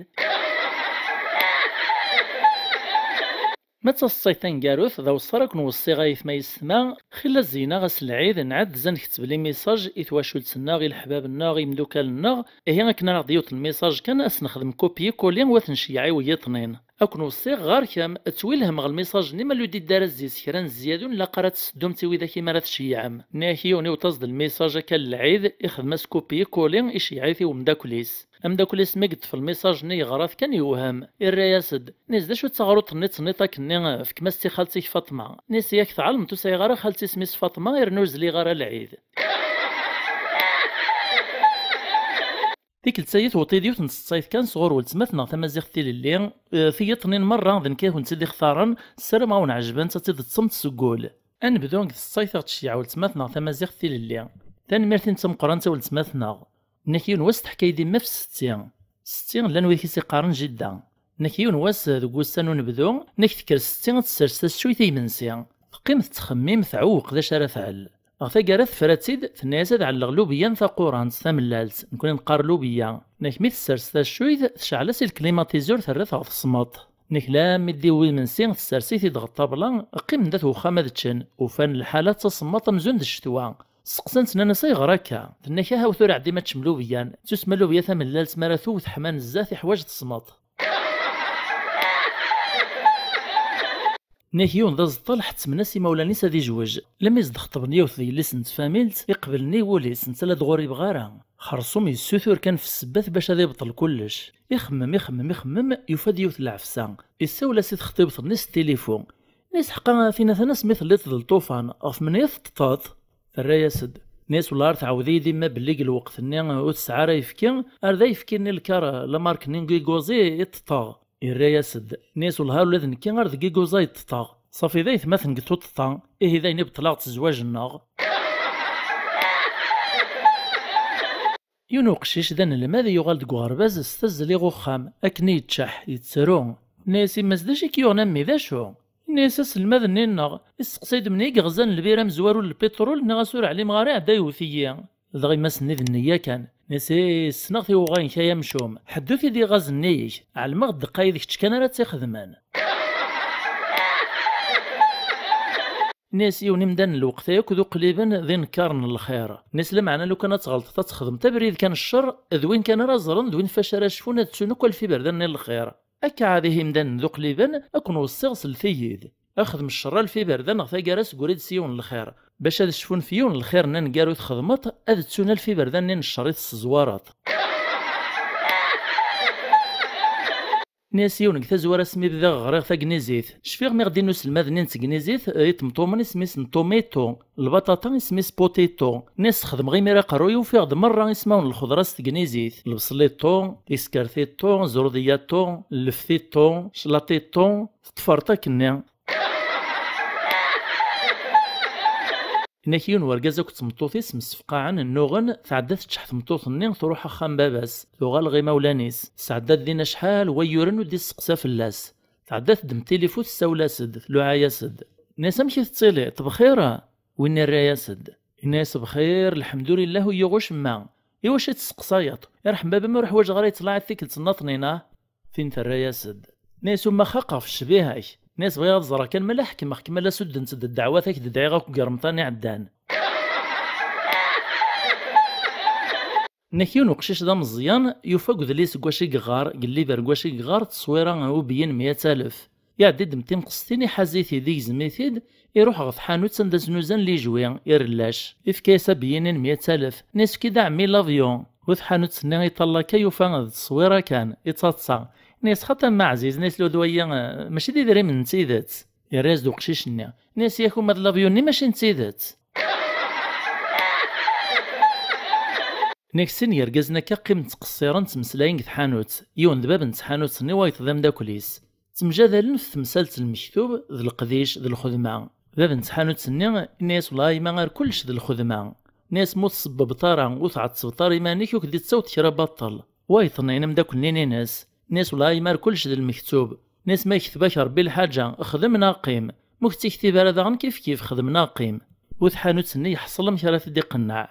Ma d taseḍsayt taneggarut, d awessar ad ken-weṣṣiɣ a yetma yessetma, xilla zzeyneɣ ass n lɛid, nɛedda ad nketb les messages i twacult-nneɣ, i leḥbab-nneɣ, i yimdukal-nneɣ, ihi akken ara ɣ-d-yiweḍ lmissage kan, ad s-nexdem copier-coller u ad t-nceyyeɛ i wiyiḍ-nnin. Ad ken-weṣṣiɣ ɣer-kem, ttwilhem ɣer lmissage-nni ma ludi-d ara zzi-s kra n zzyada ur nlaq ara ad tesseddum-tt i widak i mi ara tceyyeɛem. Nni-ak yiwen iweṭ-as-d lmissage akka n lɛid, ixdem-as copier-coller, iceyyeɛ-it i umeddakel-is. Ameddakel-is mi yeṭṭef lmissage-nni yeɣra-t kan yewhem, irra-yas-d. Nni-as: "D acu d taɣruḍt-nni d tenniḍt akkenni, fkem-as-tt i xalti-k Faṭma." Nni-as: "Yak tɛelmeḍ ur sɛiɣ ara xalti isem-is Faṭma, yerna ur zliɣ ara lɛid." Tikkelt-agi tewweḍ-iyi-d yiwet n tseḍsayt kan sɣur weltma-tneɣ tamaziɣt tilelli, eh, tiyiḍ-nni merra d nekk i kent-id-ixtaren, ssarameɣ ad wen-ɛejbent, ad tt-id-teṭṭsemt seg wul. Ad nebdu deg tseḍsayt i ɣ-d-tceyyeɛ weltma-tneɣ tamaziɣt tilelli. Tanemmirt-im d tameqqrant a weltma-tneɣ. Nni-ak yiwen wass teḥka-yi-d yemma ɣef setti. Setti llan wid i s-iqqaren jidda. Nni-ak yiwen wass deg wussan n unebdu, nni-ak tekker setti ad tessers taccuyt i yimensi. Teqqim tettxemmim, tɛewweq d acu ara tɛell. Ɣer taggara tefra-tt-id, tenna-yas ad ɛelleɣ lubeyya n taqurant, tamellalt, nekkni neqqar lubeyya. Nni-ak mi tessers taccuyt, tecɛel-as i lklimatizur, terra-t ɣer tesmeḍt. Nni-ak lammi d-iwwi imensi, tessers-it-id ɣer ṭṭabla, qqimen dat wexxam ad ččen, ufan lḥala d tasemmaḍt amzun d ccetwa. Steqsan-tt, nnan-as ayɣer akka? Tenna-ak aha tura ɛeddim ad teččem lubeyya, tettusma lubeyya tamellalt mi ara tewwet ḥma n zdat, iḥwaǧ tesmeḍt. Nni-ak yiwen d aẓeṭṭal ḥettmen-as imawlan-is ad izwej. Lammi s-d-xeṭben yiwet d yelli-s n tfamilt, iqbel nnig wul-is, netta la d-ɣur ibɣa ara. Xerṣum yessutur kan f ssebbat bac ad ibṭel kullec. Ixemmem, ixemmem, ixemmem, yufa-d yiwet n lɛefsa. Issawel-as i texṭibt-nni s tilifu. Nni-as ḥqa a tin atan asmi telliḍ d lṭufan, ɣef menhu teṭṭeḍ? Terra-yas-d. Nni-as wellah ar tɛawed-iyi-d yemma belli deg lweqt-nni ur tesɛi ara ayefki, ar d ayefki-nni lkar, lamark-nni n Gigozi i ṭṭeḍeɣ. Irra-yas-d. Nni-as wellah ula d nekki ar deg Gigozi i ṭṭeḍeɣ. Ṣafi d aytmaten deg tuṭṭḍa, ihi d ayen i beṭleɣ-d s zzwaǧ-nneɣ. Yiwen uqcic d anelmad yuɣal deg uɣerbaz s tazzli ɣer uxxam, akken i yeččeḥ, yettru. Nni-as yemma-s d acu i k-yuɣen a mmi, d acu? Nni-as aselmad-nni-nneɣ, isteqsay-d menhu i yeɣzan lbir amezwaru n lpiṭrul, nniɣ-as ur ɛlimeɣ ara, iɛedda yewwet-iyi. Dɣa yemma-s-nni d nneyya kan. Nni-as ih, ssneɣ tiwuɣa-inek ay amcum, ḥedd ur t-id-iɣaz nnig-k, ɛelmeɣ ddeqqa-yi d kečč kan ara tt-ixedmen. Nni-as yiwen imdanen lweqt-a akk d uqliben d inekkaren n lxir. Nni-as lameɛna lukan ad tɣelṭeḍ ad txedmeḍ abrid kan n ccer, d win kan ara ẓren, d win fac ara cfun, ad ttun akk alef iberdan-nni n lxir. Akka ɛad ihi imdanen d uqliben, ad ken-weṣṣiɣ sellet-iyi-d. Xdem ccer alef iberdan ɣer taggara seg wrid s yiwen n lxir. Bac ad cfun f yiwen n lxir n aneggaru txedmeḍ, ad ttun alef iberdan-nni n ccer i tesseẓwareḍ. Nni-as yiwen deg tazwara asmi bdiɣ ɣriɣ tagnizit. Cfiɣ mi ɣ-d-in uselmad-nni n tegnizit, eh, iṭemṭumen isem-is n tomito, lbaṭaṭa isem-is potato. Nni-as xedmeɣ imir aqerruy, ufiɣ-d merra ismawen n lxeḍra s tegnizit. Lebṣel iṭu, tiskert iṭu, zrud iṭu, lleft iṭu, claṭ iṭu, teṭṭfert akkenni. Inna-k yiwen wergaz akked tmeṭṭut-is msefqaɛen, nnuɣen, tɛedda teččeḥ tmeṭṭut-nni, truḥ axxam baba-s, tuɣal ɣer imawlan-is. Tesɛedda-d din acḥal wayyuren ur d-isteqsa fell-as. Tɛedda teddem tilifu, tessawel-as-d, tluɛa-yas-d. Tenna-yas: "Amek i tettiliḍ? Bxir?" Win irra-yas-d, yenna-yas: "Bxir, lḥemdulillah, ur yuɣ ucemma." "Iwacu i testeqsayeḍ? Irḥem baba-m, ur ḥwaǧeɣ ara yettlaɛi tikkelt nnaṭnin, ah?" Tin terra-yas-d. Tenna-yas: "Uma xaqeɣ f ccbiha-k." Tenna-yas: "Bɣiɣ ad ẓreɣ kan ma la ḥekmeɣ-kem, ma la suddent-d ddeɛwat-ak d-dɛiɣ akk deg Remḍan iɛeddan." Inna-k yiwen uqcic d ameẓyan, yufa deg udlis deg wacu i yeɣɣar, deg lliber deg wacu i yeɣɣar, tteswira ubyin meyya alef. Iɛedda-d m timqestin, iḥaz-it-id, igzem-it-id, iruḥ ɣer tḥanut anda znuzan lijwi, irellac. Ifka-yas abyin-in meyya alef. Inna-yas: "Efk-iyi-d a ɛemmi l'avion." Bu tḥanut-nni iṭalla akka, yufa d tteswira kan, ittaḍsa. Inna-yas: "Xaṭi a mmi ɛziz," inna-yas, "lewd wagi, eh, mačči d idrimen n tidet." Yerra-yas-d uqcic-nni. Inna-yas: "Yak uma d l'avion-nni mačči n tidet." Inna-k sin yergazen akka qqimen ttqeṣṣiren, ttmeslayen deg tḥanut. Yiwen d bab n tḥanut-nni, wayeḍ d ameddakel-is. Ttemjadalen f temsalt n lmektub d leqdic d lxedma. Bab n tḥanut-nni, inna-yas: "Wellah a yemma, ar kullec d lxedma." Inna-yas: "Ma ur tsebbbeḍ ara, ur tɛettbeḍ ara iman-ik, ur k-d-ittaweḍ kra baṭel." Wayeḍ-nni, ameddakel-nni-ines, inna-yas: "Wellah a yemma, ar kullec d lmektub." Inna-yas: "Ma yekteb-ak Rebbi lḥaǧa, xdem neɣ qqim. Ma ur k-tt-iktib ara daɣen, kifkif, xdem neɣ qqim." Bu tḥanut-nni yeḥṣel amek ara t-id-iqenneɛ.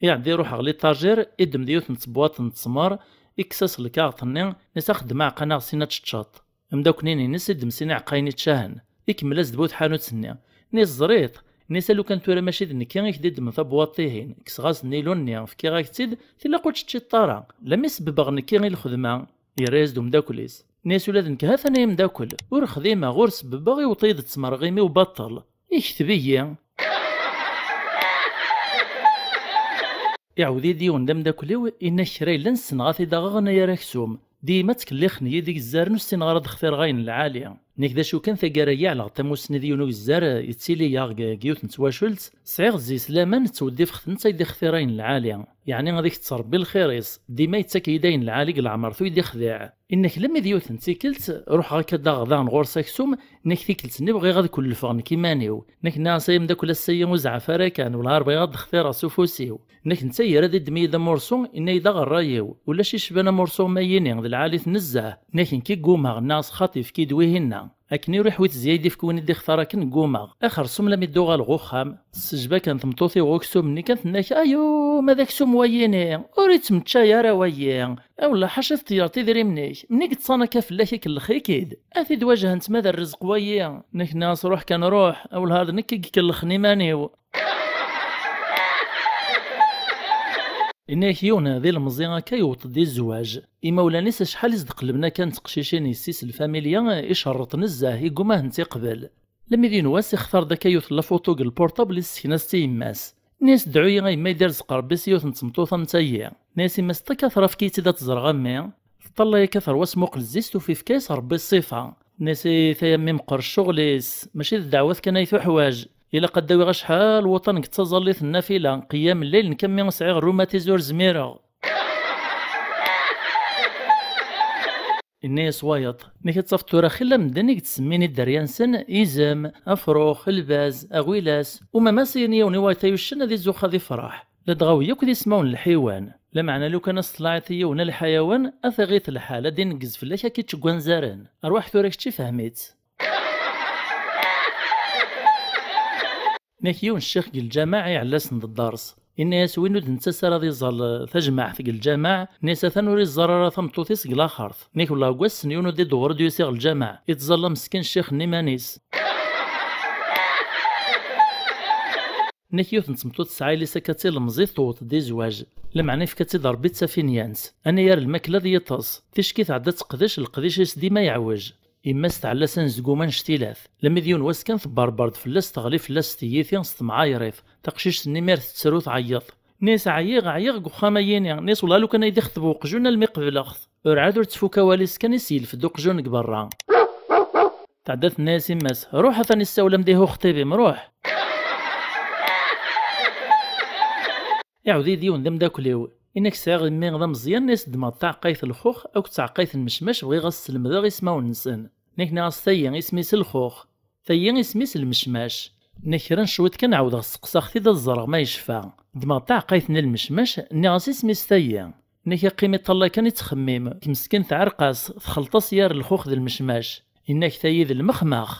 Iɛedda iruḥ ɣer liṭajiṛ, iddem-d yiwet n tebwaṭ n ttmer, ikkes-as lkaɣeṭ-nni, inna-yas: "Xdem aɛeqqa-nneɣ sin ad teččeḍ." Ameddakel-nni-ines iddem sin iɛeqqayen iččahen. Ikemmel-as-d bu tḥanut-nni. Inna-yas: "Ẓriḍ?" Inna-yas: "A lukan tura mačči d nekk i k-d-iddmen tabwaṭ-ihin, kkseɣ-as-d nnilun-nni, fkiɣ-ak-tt-id, tilaq ur tt-teččiḍ ara. Lammi sebbeɣ nekki i lxedma." Yerra-yas-d umeddakel-is. Inna-yas: "Ula d nekk ha-t-an ay ameddakel, ur xdimeɣ, ur sebbeɣ, iwweḍ-iyi-d ttmer ɣimi-w baṭel. Ikteb-iyi." Iɛawed-iyi-d yiwen d ameddakel-iw, inna-k: "Kra yellan ssneɣ ad t-id-aɣeɣ, nna-yar aksum. Dima ttkellixen-iyi-d igezzaren, ur ssineɣ ara ad xtireɣ ayen lɛali." Inna-k: "D acu kan, taggara-yi ɛelleɣ tamussni d yiwen ugezzar, eh, yettili-yaɣ deg, deg yiwet n twacult, sɛiɣ zzis laman, ttweddifeɣ-t, netta i d-ixtir ayen lɛali. Yeɛni ad ikett Rebbi lxir-is, dima yettak-iyi-d ayen lɛali deg leɛmer-t, ur yi-d-ixdiɛ." Inna-k: "Lammi d yiwet n tikkelt, ruḥeɣ akka daɣeɣ daɣen ɣur-s aksum, inna-k tikkelt-nni bɣiɣ ad kullfeɣ nekk iman-iw." Inna-k: "Nniɣ-as ay ameddakel, ass-agi ur zeɛɛef ara kan, wellah ar bɣiɣ ad d-xtireɣ s ufus-iw." Inna-k: "Netta yerra-d iddem-iyi-d amurṣu, inna-yi-d aɣerray-iw, ulac icban amurṣu ma yini, d lɛali-t nezzeh." Inna-k: "Nekk i ggummaɣ, nniɣ-as xaṭi, efk-iyi-d wihin-a. Akken i ruḥ wi tezya i d-ifk win i d-ixtar akken ggummaɣ. Axersum lammi d-uɣaleɣ uxxam, tessejba kan tmeṭṭut-iw aksum-nni kan, tenna-k: 'Ayu, ma d aksum wayini, ur ittmeččay ara wayi. A wellah ḥaca teṭṭyert idrimen-ik, mni yeṭṭṣan akka fell-ak ikellex-ik-id. A t-id-wajhent ma d rrezq wayi.'" Inna-k: "Nniɣ-as ruḥ kan ruḥ, a wellah d nekk i ikellxen iman-iw." Inna-k yiwen d ilemẓi akka yewweḍ-d i zzwaǧ. Imawlan-is acḥal i s-d-qellben akka n teqcicin, yessi-s n lfamilya, icerreḍ nezzeh, igguma ad tent-iqbel. Lammi d yiwen wass ixtar-d akka yiwet n lafuṭu deg lpurṭabl, issekna-as-tt i yemma-s. Inna-yas: "Dɛu-yi a yemma i d-irzeq Rebbi s yiwet n tmeṭṭut am tayi." Inna-yas: "Yemma-s, ṭṭak a tṛa, efk-iyi-tt-id ad tt-ẓreɣ a mmi." Teṭṭalay akka terwa, tesmuqel zzi-s, tufi ifka-yas Rebbi ṣṣifa. Tenna-yas: "Ay tayammi, meqqer ccɣel-is, mačči d ddeɛwat kan ay tuḥwaǧ. Ilaq ad d-awiɣ acḥal wuṭan deg ttaẓallit n nnafila, qiyam lleyl, nekk a mmi sɛiɣ rrumatis ur zmireɣ." Inna-yas wayeḍ: "Nek ad tafeḍ tura xilla medden i yettsemmin i dderya-nsen izem, afrux, lbaz, aɣilas, umama s-yin yiwen i wayeḍ ay uccen ad izuxx ad ifreḥ. Ladɣa wi yakk d ismawen n lḥiwan. Lameɛna lukan ad s-tlaɛiḍ i yiwen a lḥayawan, ad t-iɣit lḥal, ad ineggez fell-ak ad k-ičč deg wanzaren. Arwaḥ tura kečč ifhem-itt." Nek yiwen ccix deg lǧameɛ iɛella-sen d ddars. Inna-yas: "Win ur d-nettas ara ad iẓẓal, eh, tajmaɛt deg lǧameɛ, inna-yas atan ur iẓẓar ara tameṭṭut-is deg laxert. Nek wellah deg wass-n yiwen ur d-idewwer ur d-yusi ɣer lǧameɛ, ittẓalla meskin ccix n iman-is." Nek yiwet n tmeṭṭut tesɛa yelli-s akka d tilemẓit, tewweḍ-d i zzwaǧ. Lameɛna yefka-tt-id Rebbi d tafinyant. Anagar lmakla ad yeṭṭes. Ticki tɛedda ad teqdec, leqdic-is dima yeɛwej. Yemma-s tɛella s anezgum annect-ilat. Lammi d yiwen wass kan tebberber-d fell-as, teɣli fell-as s tiyita s temɛayrit. Taqcict-nni mi ar tettru tɛeyyeḍ. Nni-as: "Ɛyiɣ, ɛyiɣ deg uxxam-ayini." Nni-as: "Wellah lukan ay d-ixdeb uqjun almi qebleɣ-t." Urɛad ur ttfukka awal-is kan i s-yelfed uqjun deg berra. Tɛedda tenna-yas yemma-s: "Ruḥ atan issawel am dihu xṭib-im, ruḥ." Iɛawed-iyi-d yiwen d ameddakel-iw. Inna-k: "Sɛiɣ mmi d ameẓyan, nni-as ddmeɣ-d taɛeqqayt n lxux akked taɛeqqayt n mecmac, bɣiɣ ad s-slemdeɣ ismawen-nsen." Inna-k: "Nniɣ-as tayi isem-is lxux, tayi isem-is lmecmac." Nna kra n cwiṭ kan ɛawdeɣ sseqsaɣ-t-id ad ẓreɣ ma yecfa. Ddmeɣ-d taɛeqqayt-nni n lmecmac, nniɣ-as: "Isem-is tayi?" Nna kemmini ṭṭalla kan i ttxemmim, meskin tɛerq-as, txelṭ-as yar lxux d lmecmac. Inna-k tayi d lmexmex.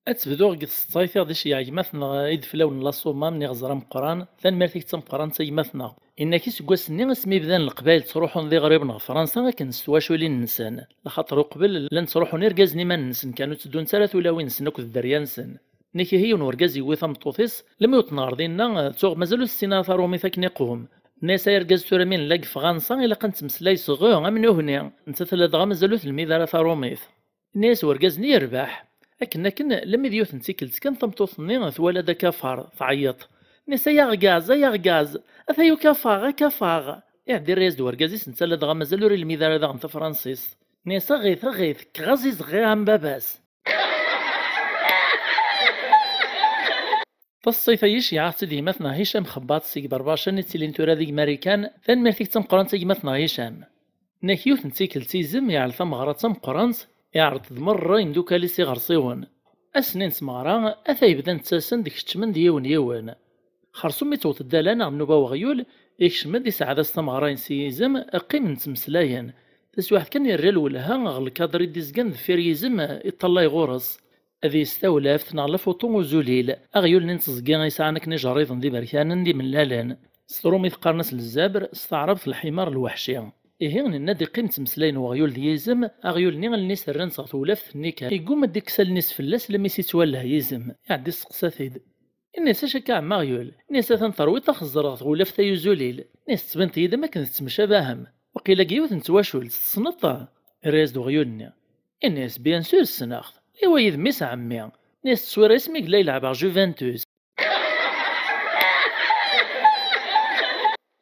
Ad tebduɣ deg tseḍsayt-iḍ i ceyyeɛ gma-tneɣ ideflawen n Laṣuma, nniɣ ẓer ameqqran, tanemmirt-ik d tameqqrant a gma-tneɣ. Inna-k iseggasen-nni asmi bdan Leqbayel ttruḥun d iɣriben ɣer Fransa akken s twaculin-nsen, laxaṭer uqbel llan ttruḥun irgazen iman-nsen kan, ur tteddunt ara tulawin-nsen akked dderya-nsen. Nna-k ihi yiwen urgaz yewwi tameṭṭut-is, lemmi ur tenɣer dinna, tuɣ mazal ur tessin ara tarumit akken iqwem. Nna-yas ay argaz, tura mi nella deg Fransa ilaq ad nettmeslay s ɣ am nutni, nettat ladɣa mazal ur telmid ara tarumit. Nna-yas urgaz-nni yerbeḥ. Akken akken, lemmi d yiwet n tikkelt kan tameṭṭut-nni twala-d akafar, tɛeyyeḍ. Nna-yas ay aɣgaz, ay aɣgaz, ataya ukafar, akafar. Iɛeddi irra-yas-d urgaz-is, netta ladɣa mazal ur ilmid ara daɣen tafransist. Nna-yas aɣit, aɣit, kkeɣ azizeɣ am baba-s. Taseḍsayt-agi ceyɛeɣ-tt-id i gma-tneɣ Hicam Xebbaṭ seg Berbacan i ttilin tura di Marikan. Tanemmirt-ik d tameqqrant a gma-tneɣ Hicam. Nna-k yiwet n tikkelt izem iɛell tameɣra d tameqqrant, iɛreḍ-d merra imdukal-is iɣersiwen. Ass-nni n tmeɣra, atay bdan ttasen-d keččmen-d yiwen yiwen. Xersum mi tewweḍ ddala neɣ nnuba weɣyul, ikcem-d, iseɛɛed-as tameɣra-ines i yizem, qqimen ttmeslayen. Taswiɛt kan irra lwelha ɣer lkader i d-izgan deffir yizem, iṭṭalay ɣur-s. Deg-s tawlaft neɣ lafuṭu uzulil, aɣyul-nni n teẓgi yesɛan akken ijerriḍen d iberkanen d imellalen. S trumit qqaren-as lzabr, s taɛrabt lḥimar lweḥci. Ihi, nenna-d iqqim ttmeslayen weɣyul d yizem, aɣyul-nni allen-is rrant ɣer tewlaft-nni kan. Yegguma ad d-ikkes allen-is fell-as, lemmi s-ittwalleh yizem, iɛeddi isteqsa-t-id. Inna-yas: "Acu akka, ɛemmi aɣyul?" Inna-yas: "Atan terwiḍ axeẓẓer ɣer tewlaft ay uzulil." Inna-yas: "Tettbineḍ-iyi-d am akken tettmecabaham. Waqila deg yiwet n twacult, tessneḍ-t?" Irra-yas-d weɣyul-nni. Inna-yas: "Bien sûr ssneɣ-t. Iwa yid mmi-s n ɛemmi." Inna-yas: "Ttwira-s mi yella yelɛeb ɣer Juventus."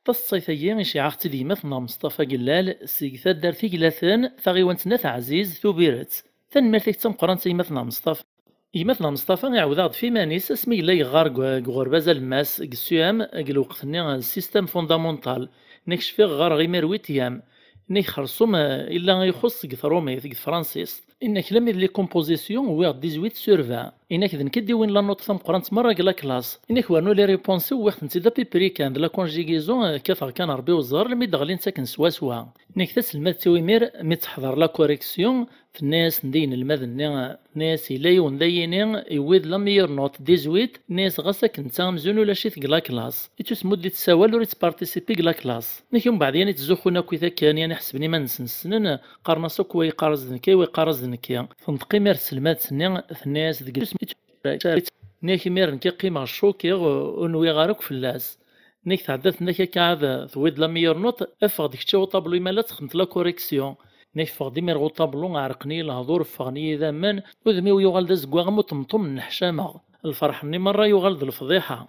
Taseḍsayt-agi i ceyɛeɣ-tt-id i gma-tneɣ Meṣṭafa Gellal seg taddart Iglaten, taɣiwant n At Ɛziz, Tubiret. Tanemmirt-ik d tameqqrant a gma-tneɣ Meṣṭafa. Gma-tneɣ Meṣṭafa iɛawed-aɣ-d f iman-is asmi yella yeɣɣar deg, deg uɣerbaz alemmas, deg S U M, deg lweqt-nni, système fondamental. Nekk cfiɣ ɣɣareɣ imir huitième. Nekk xersum, eh, illa ixuṣṣ deg trumit, deg tefransist. Inna-k lemmi d les compositions wwiɣ dix-huit sur vingt. Inna-k d nekk i d-iwin la note tameqqrant merra deg la classe. Inna-k wernu les réponses-iw wwiɣ-tent-id à peu près kan, d la conjugaison, eh, kkateɣ kan Rebbi uẓer, lemmi d-ɣlint akken swaswa. Inna-k taselmadt-iw imir, mi teḥḍer la correction, tenna-yas-d i yinelmaden-nni, tenna-yas yella yiwen d ayini, yewwi-d la meilleure note, dix-huit, tenna-yas ɣas akken netta amzun ulac-it deg la classe. Ittusem ur d-ittsawal, ur ittparticipi deg la classe. Inna-k umbeɛd yan ittzuxxun akkit akken, yan iḥesben iman-nsen ssnen, qqaren-as akk wa yeqqar-as d nekki, wa yeqqar-as d nekki. Tenṭeq imir tselmadt-nni, tenna-yas deg Nniɣ-ak imir nekk i qqimeɣ ccukiɣ, ur nwiɣ ara akk fell-as. Nniɣ-ak tɛedda tenna-ak akka ɛad tewwiḍ la meilleure note, ffeɣ-d kečč au tableau imal ad texdmeḍ la correction. Nniɣ-ak ffeɣ-d imir ɣer utablu, ɛerqen-iyi lehdur, ffɣen-iyi idammen, udem-iw yuɣal d azeggaɣ am uṭemṭum nneḥcameɣ. Lferḥ-nni merra yuɣal d lefḍiḥa.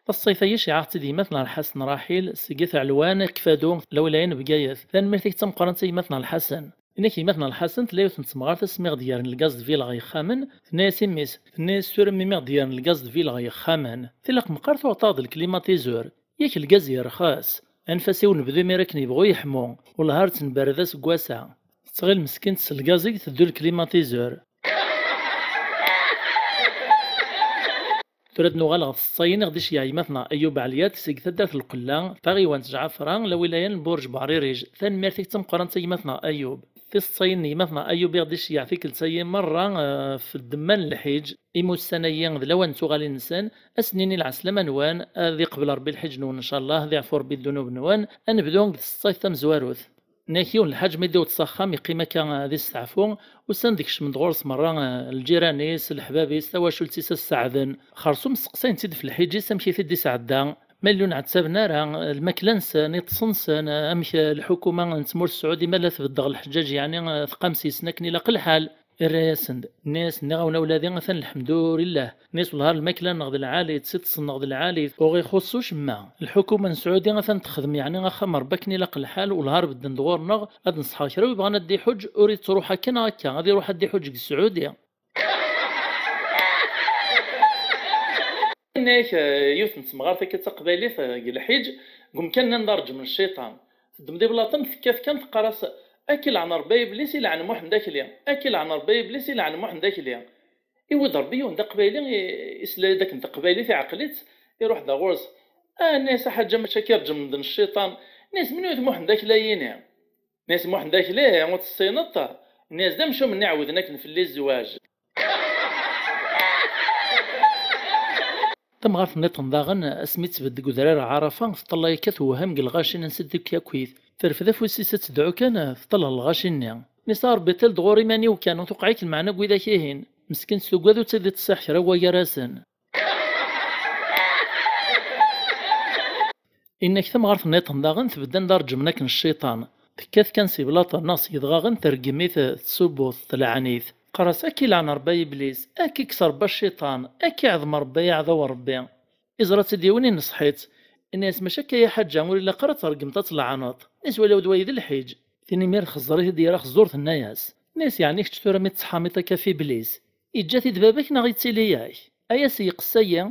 Taṣṣayt-agi ceyɛeɣ-tt-id i gma-tneɣ Lḥasen Raḥil seg At Ɛelwan, Kfadu, lawilaya n Bgayet. Tanemmirt-ik d tameqqrant a gma-tneɣ Lḥasen. Inna-k gma-tneɣ Lḥasen tella yiwet n temɣart asmi ɣ-d-yerren lgaz de ville ɣer yexxamen, tenna-yas i mmi-s, tenna-yas tura mi mi ɣ-d-yerren lgaz de ville ɣer yexxamen, tilaq meqqar tuɣeḍ-aɣ-d lklimatizur. Yak lgaz yerxes. Anef-as i unebdu imir akken yebɣu yeḥmu. Wellah ar tt-nberred aseggas-a. Tettɣil meskint s lgaz i iteddu lklimatizur. Tura ad nuɣal ɣer tseḍsayin i ɣ-d-iceyyeɛ gma-tneɣ Ayub Ɛelyat seg taddart Lqella, taɣiwant Ǧɛafra, lawilaya n Lburǧ Buɛririj. Tanemmirt-ik d tameqqrant a gma-tneɣ Ayub. Tiseḍsayin n gma-tneɣ Ayub i ɣ-d-iceyyeɛ tikkelt-agi merra, eh, f ddemma n lḥiǧ, imi ussan-agi d lawan n tuɣalin-nsen, ad sen-nini lɛeslama-nwen, ad iqbel Ṛebbi lḥiǧ-nwen ncallah, ad iɛfu Ṛebbi ddunub-nwen. Ad nebdu deg tseḍsayt tamezwarut. Nniɣ-ak yiwen lḥaǧ mi d-iwweḍ s axxam, yeqqim akka ad isteɛfu, usan-d kecmen-d ɣur-s merra, eh, lǧiran-is, leḥbab-is, tawacult-is ad s-seɛden. Xersum steqsayen-tt-id f lḥiǧ-is amek i t-id-isɛedda. Ma yella ur nɛettaben ara, eh, lmakla-nsen, iṭṭes-nsen, eh, amek, eh, lḥukuma n tmurt Sɛudi ma la tbeddeɣ lḥeǧǧaǧ, yeɛni, eh, tqam s-yesen akken ilaq lḥal. Irra-yasen-d, nna-yas, nniɣ-awen a wladi, atan lḥemdulillah. Nna-yas wellah ar lmakla-nneɣ d lɛali, d tiṭṭes-nneɣ d lɛali, ur ɣ-ixuṣṣ ucemma. Lḥukuma n Sɛudi atan texdem yeɛni axxam Ṛebbi akken ilaq lḥal, wellah ar bedden-d ɣur-neɣ, ad nṣeḥḥer kra wi bɣan ad d-iḥuǧ, ur ittruḥ akka neɣ akka, ad iruḥ ad d-iḥuǧ deg Sɛudi. Nna-yak, eh, yiwet n temɣart akka d taqbaylit, eh, deg lḥiǧ, deg umkan-nni anda ṛeǧmen cciṭan. Teddem-d iblaṭen, tekkat kan, teqqar-as, Akka ilɛen Ṛebbi ay Iblis, ilɛen Muḥend Akli. Akka ilɛen Ṛebbi ay Iblis, ilɛen Muḥend Akli. Iwwi-d Ṛebbi yiwen d aqbayli, i-, isla-d akken taqbaylit iɛqel-itt, iruḥ-d ɣur-s. Ah, nni-as, a Ḥaǧǧa, mačči akka i rǧem d cciṭan. Nni-as, menhu d Muḥend Akli-yini? Nni-as, Muḥend Akli, ur t-tessineḍ? Nni-as, d amcum-nni iɛewden akken fell-i zzwaǧ. Tamɣart nniḍen daɣen, asmi tt-tbedd deg udrar Ɛarafa, teṭṭalay akka tewhem deg lɣaci n Siddi Kyakit. Terfed afus-is ad tedɛu kan, teṭṭal ɣer lɣaci-nni. Nni-as, a Ṛebbi, ṭṭal-d ɣur iman-iw kan, ur tewqeɛ-ik lmeɛna deg widak-ihin. Meskint tugad ur tt-id-ittṣiḥ kra n waya gar-asen. Inna-k tamɣart nniḍen daɣen tbedd anda reǧmen akken cciṭan. Tekkat kan si blaṭ neɣ s yedɣaɣen, tergem-it, tṣubbu-t, telɛen-it. Teqqar-as, akka ilɛen Ṛebbi ay Iblis, akka ikkes Ṛebbi a cciṭan, akka iɛḍem Ṛebbi ay aɛdaw n Ṛebbi. Iẓra-tt-id yiwen, ineṣḥ-itt. Inna-yas, mačči akka ay a Ḥaǧǧa, ur ilaq ara ad tṛeggmeḍ ad tleɛneḍ. Nni-as, wala d wayi d lḥiǧ. Tin imir txezzer-it-id yerra xeẓẓur, tenna-yas. Nni-as, yeɛni kečč tura mi tettḥamiḍ akka f Iblis, iǧǧa-t-id baba-k neɣ yettili-yak? Ay ass yeqqes-ayi.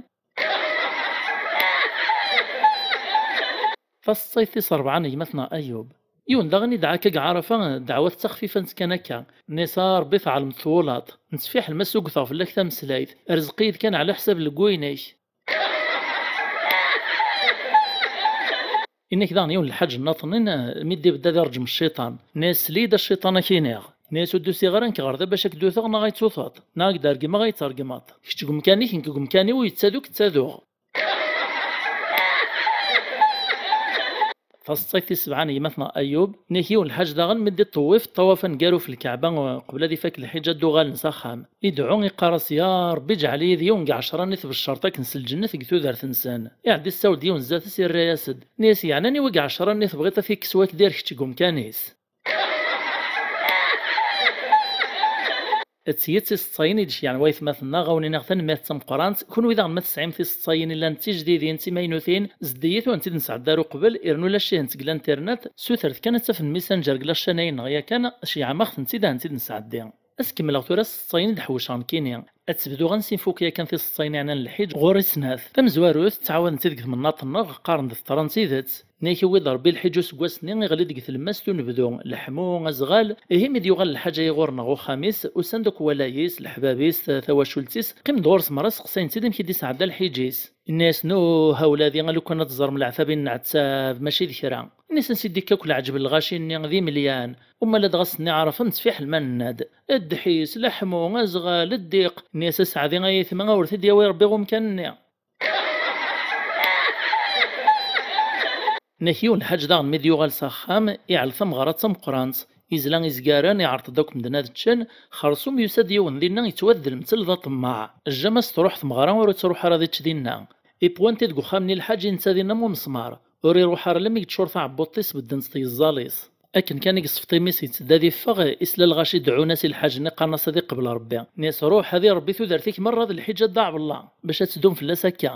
Taseṭṭayt tis ṛebɛa n gma-tneɣ Ayub. Yiwen daɣen idɛa akka deg Ɛarafa, ddeɛwat d taxfifant kan akka. Nni-as, a Ṛebbi, tɛelmeḍ twulaḍ. Nettfiḥel ma sugteɣ fell-ak tameslayt. Rzeq-iyi-d kan ɛla ḥsab n leggwi-inek. Inna-k daɣen yiwen lḥaǧ nniḍen, mi d-ibedd ad iṛǧem cciṭan. Nni-as, sel-iyi-d a cciṭan, ad k-iniɣ. Nni-as, ur d-usiɣ ara nekk ɣer da bac ad k-d-uteɣ neɣ ad k-ttwuteḍ, neɣ ad k-d-rgmeɣ ad k-ttṛegmeḍ. Kečč deg umkan-ik, nekk deg umkan-iw, ur yettadu k-ttaduɣ. Taseṭṭayt tis sebɛa n gma-tneɣ Ayub, nni-ak yiwen lḥaǧ daɣen mi d-iṭṭewwif ṭṭawaf aneggaru f Lkaɛba, eh, qbel ad ifak lḥiǧ ad d-uɣalen s axxam. Idɛu, iqqar-as, ya Ṛebbi, ǧɛel-iyi d yiwen deg ɛecṛa-nni tbecceṛt akken s lǧennet deg tudert-nsen. Iɛedda issawel-d yiwen zdat-s, irra-yas-d. Nni-as, yeɛni aniwa deg ɛecṛa-nni tebɣiḍ ad t-ikkes wakk d irkečč deg umkan-is? D tidet, tiseṭṭayin i d-ceyyɛen waytmaten-nneɣ, ɣ-awen-iniɣ tanemmirt d tameqqrant. Kunwi daɣen ma tesɛim tiseṭṭayin illan d tijdidin, d timaynutin, zeddigit ur tent-id-nesɛedda ar uqbel, irnu la cihent deg l'internet, sutret kan ad tafem Messenger deg la chaîne-ayi-nneɣ yakan, ceyyɛem-aɣ-tent-id ad tent-id-nesɛeddi. Ad s-kemmleɣ tura s tiseṭṭayin i d-ḥewceɣ nekkini. Ad tebdu ansi nfuk yakan tiseṭṭayin iɛnan lḥiǧ, ɣur-i snat. Tamezwarut, ttɛawaden-tt-id deg temnaḍt-nneɣ, qqaren-d teḍra n tidet. Nni-ak, iwwi-d Ṛebbi lḥiǧ useggas-nni, iɣli-d deg tlemmast unebdu, leḥmu, azɣal. Ihi mi d-yuɣal lḥaǧ-ayi ɣur-neɣ uxxam-is, usan-d akk walay-is, leḥbab-is, ta-, tawacult-is, qqimen-d ɣur-s merra, seqsayen-tt-id amek i d-isɛedda lḥiǧ-is. Inna-yasen, uh, a wladi, a lukan ad teẓrem leɛtab i nneɛtab, mačči d kra. Inna-yasen, ansi d-ikka akk leɛǧeb n lɣaci-nni d imelyan, uma ladɣa ass-nni Ɛarafa nettfiḥel ma nenna-d. Ddḥis, leḥmu, azɣal, ddiq. Inna-yas, a seɛdi, ay aytma, a wer t-id-yawi Ṛebbi ɣer umkan-nni. Nnak yiwen lḥaǧ daɣen mi d-yuɣal s axxam, iɛell tameɣra d tameqqrant. Izla izgaren, iɛreḍ-d akk medden ad ččen, xersum yusa-d yiwen dinna yettwaddel mtel d aṭemmaɛ. Jjama-s truḥ tmeɣra ur ittruḥ ara ad ičč dinna. Iwwan-t-id deg uxxam-nni lḥaǧ, netta dinna am umesmar. Ur iruḥ ara almi yeččur taɛebbuḍt-is, beddent tyeẓẓal-is. Akken kan i yessefṭ imi-s yetteddu ad iffeɣ, isla lɣaci deɛɛun-as i lḥaǧ-nni, qqaren-as ad iqbel Ṛebbi. Nni-as, ruḥ, ad iṛebbi tudert-ik merra d lḥiǧ a Dda Ɛebella, bac ad teddum fell-as akka.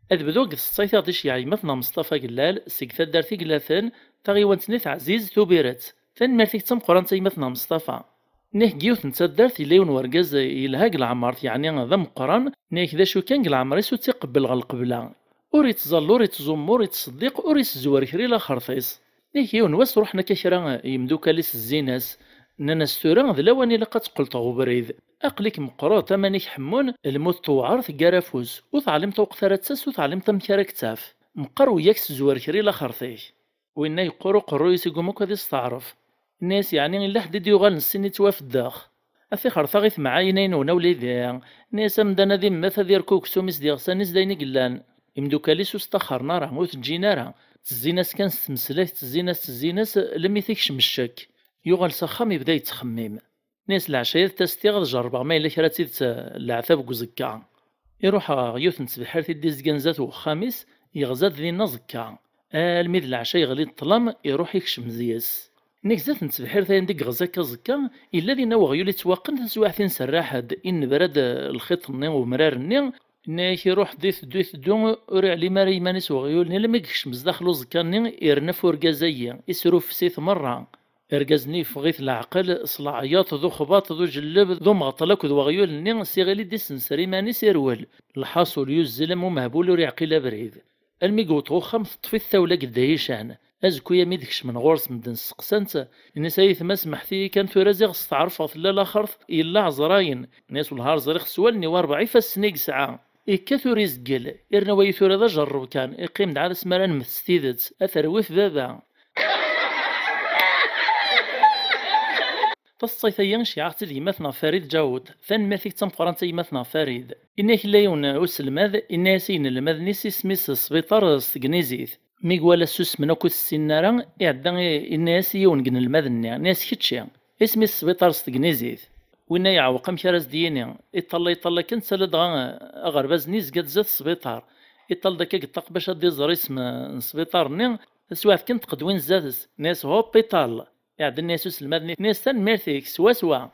Ad bduɣ deg tseḍsayt i ɣ-d-iceyyeɛ gma-tneɣ Meṣṭafa Gellal, seg taddart Iglaten, taɣiwant-nni Teɛziz Tubiret. Tanemmirt-ik d tameqqrant a gma-tneɣ Meṣṭafa. Nniɣ deg yiwet n taddart yella yiwen wergaz yelha deg leɛmer, yeɛni d ameqqran, nniɣ d acu kan deg leɛmer-is ur tt-iqebbel ɣer lqebla. Ur ittẓalla, ur ittẓummu, ur ittṣeddiq, ur isezwar kra i laxert-is. Nniɣ yiwen wass ruḥen akka kra yemdukal-is zzin-as, nnan-as tura d lawan ilaq ad teqqleḍ ɣer ubrid. Aql-ik meqqreḍ, aman-ik ḥemmun, lmut tewɛer teggar afus, ur teɛlimeḍ lweqt ara d-tas, ur teɛlimeḍ amek ara k-taf. Meqqer weyya-k tezwar kra i laxert-ik. Winna yeqqur uqerruy-is igumma akk ad isteɛref. Inna-yas, yeɛni yella ḥedd i d-yuɣalen s sin yettwafeddex? A tixert-aɣ i temɛayin-a-inu a wlidi. Inna-yas, amdan ad immet, ad irku uksum-is d iɣsan-is d ayen i yellan. Imdukal-is ur s-ṭaxxaren ara, ur t-ǧǧin ara. Ttezzin-as kan s tmeslayt, ttezzin-as, ttezzin-as, almi t-ikcem ccek. Yuɣal s axxam, yebda yettxemmim. Inna-yas, leɛca-ya ad d-tas tiɣ ad jerrbeɣ ma yella kra d tidet, eh, leɛtab deg uẓekka. Iruḥ ɣer yiwet n tebḥirt i d-izgan zdat wexxam-is, yeɣza-d dinna aẓekka. Almi d leɛca yeɣli-d ṭṭlam, iruḥ ikcem deg-s. Nnig zdat n tebḥirt ayen deg yeɣza akka aẓekka, yella dinna weɣyul ittwaqqen taswiɛt-ines rraḥ-d, innebra-d lxiṭ-nni, umrar-nni. Inna-yak iruḥ-d iteddu, iteddu, ur iɛlim ara iman-is weɣyul-nni, almi yekcem zdaxel uẓekka-nni, irna ɣef urgaz-agi, isrufes-it merra. Argaz-nni yeffeɣ-it leɛqel s leɛyaḍ d uxbaṭ d ujelleb d umeɣṭel akked weɣyul-nni, s iɣil i d-isenser iman-is, irwel. Lḥaṣul, yuzzel am umehbul ur yeɛqil abrid. Almi yewweḍ ɣer uxxam, teṭṭef-it tawla deg Dda Hicam. Azekka-yam i d-kecmen ɣur-s medden, steqsan-tt, inna-s: "Ay aytma, semḥet-iyi kan, tura ziɣ steɛrfeɣ tella laxert yella ɛezrayen." Inna-s: "Wellah ar ẓriɣ s wallen-iw, rebɛa ifassen i yesɛa. Ikkat ur izgil, irna wayi tura d ajerreb kan, iqqim-d ɛad asmi ara nemmet s tidet, a terwit baba." Taseḍsayt-agi iceyyeɛ-aɣ-tt-id gma-tneɣ Farid Ǧawed. Tanemmirt-ik d tameqqrant a gma-tneɣ Farid. Inna-k yella yiwen uselmad, inna-yas i yinelmaden-is isem-is Sbiṭar s tegnizit. Mi iwala ssusmen akk ur t-ssinen ara, iɛedda i-, inna-yas i yiwen n yinelmaden-nni, inna-yas: "Kečči, isem-is Sbiṭar s tegnizit." Winna yeɛweq amek ara as-d-yini. Iṭalla, iṭalla kan, tala dɣa aɣerbaz-nni yezga-d zdat sbiṭar. Iṭall-d akka deg ṭṭaq bac ad d-iẓer isem n sbiṭar-nni, taswiɛt kan teqdwin zdat-s, inna-yas: "Hop, iṭall!" Iɛedda inna-yas uselmad-nni, inna-yas: "Tanemmirt-ik, swaswa."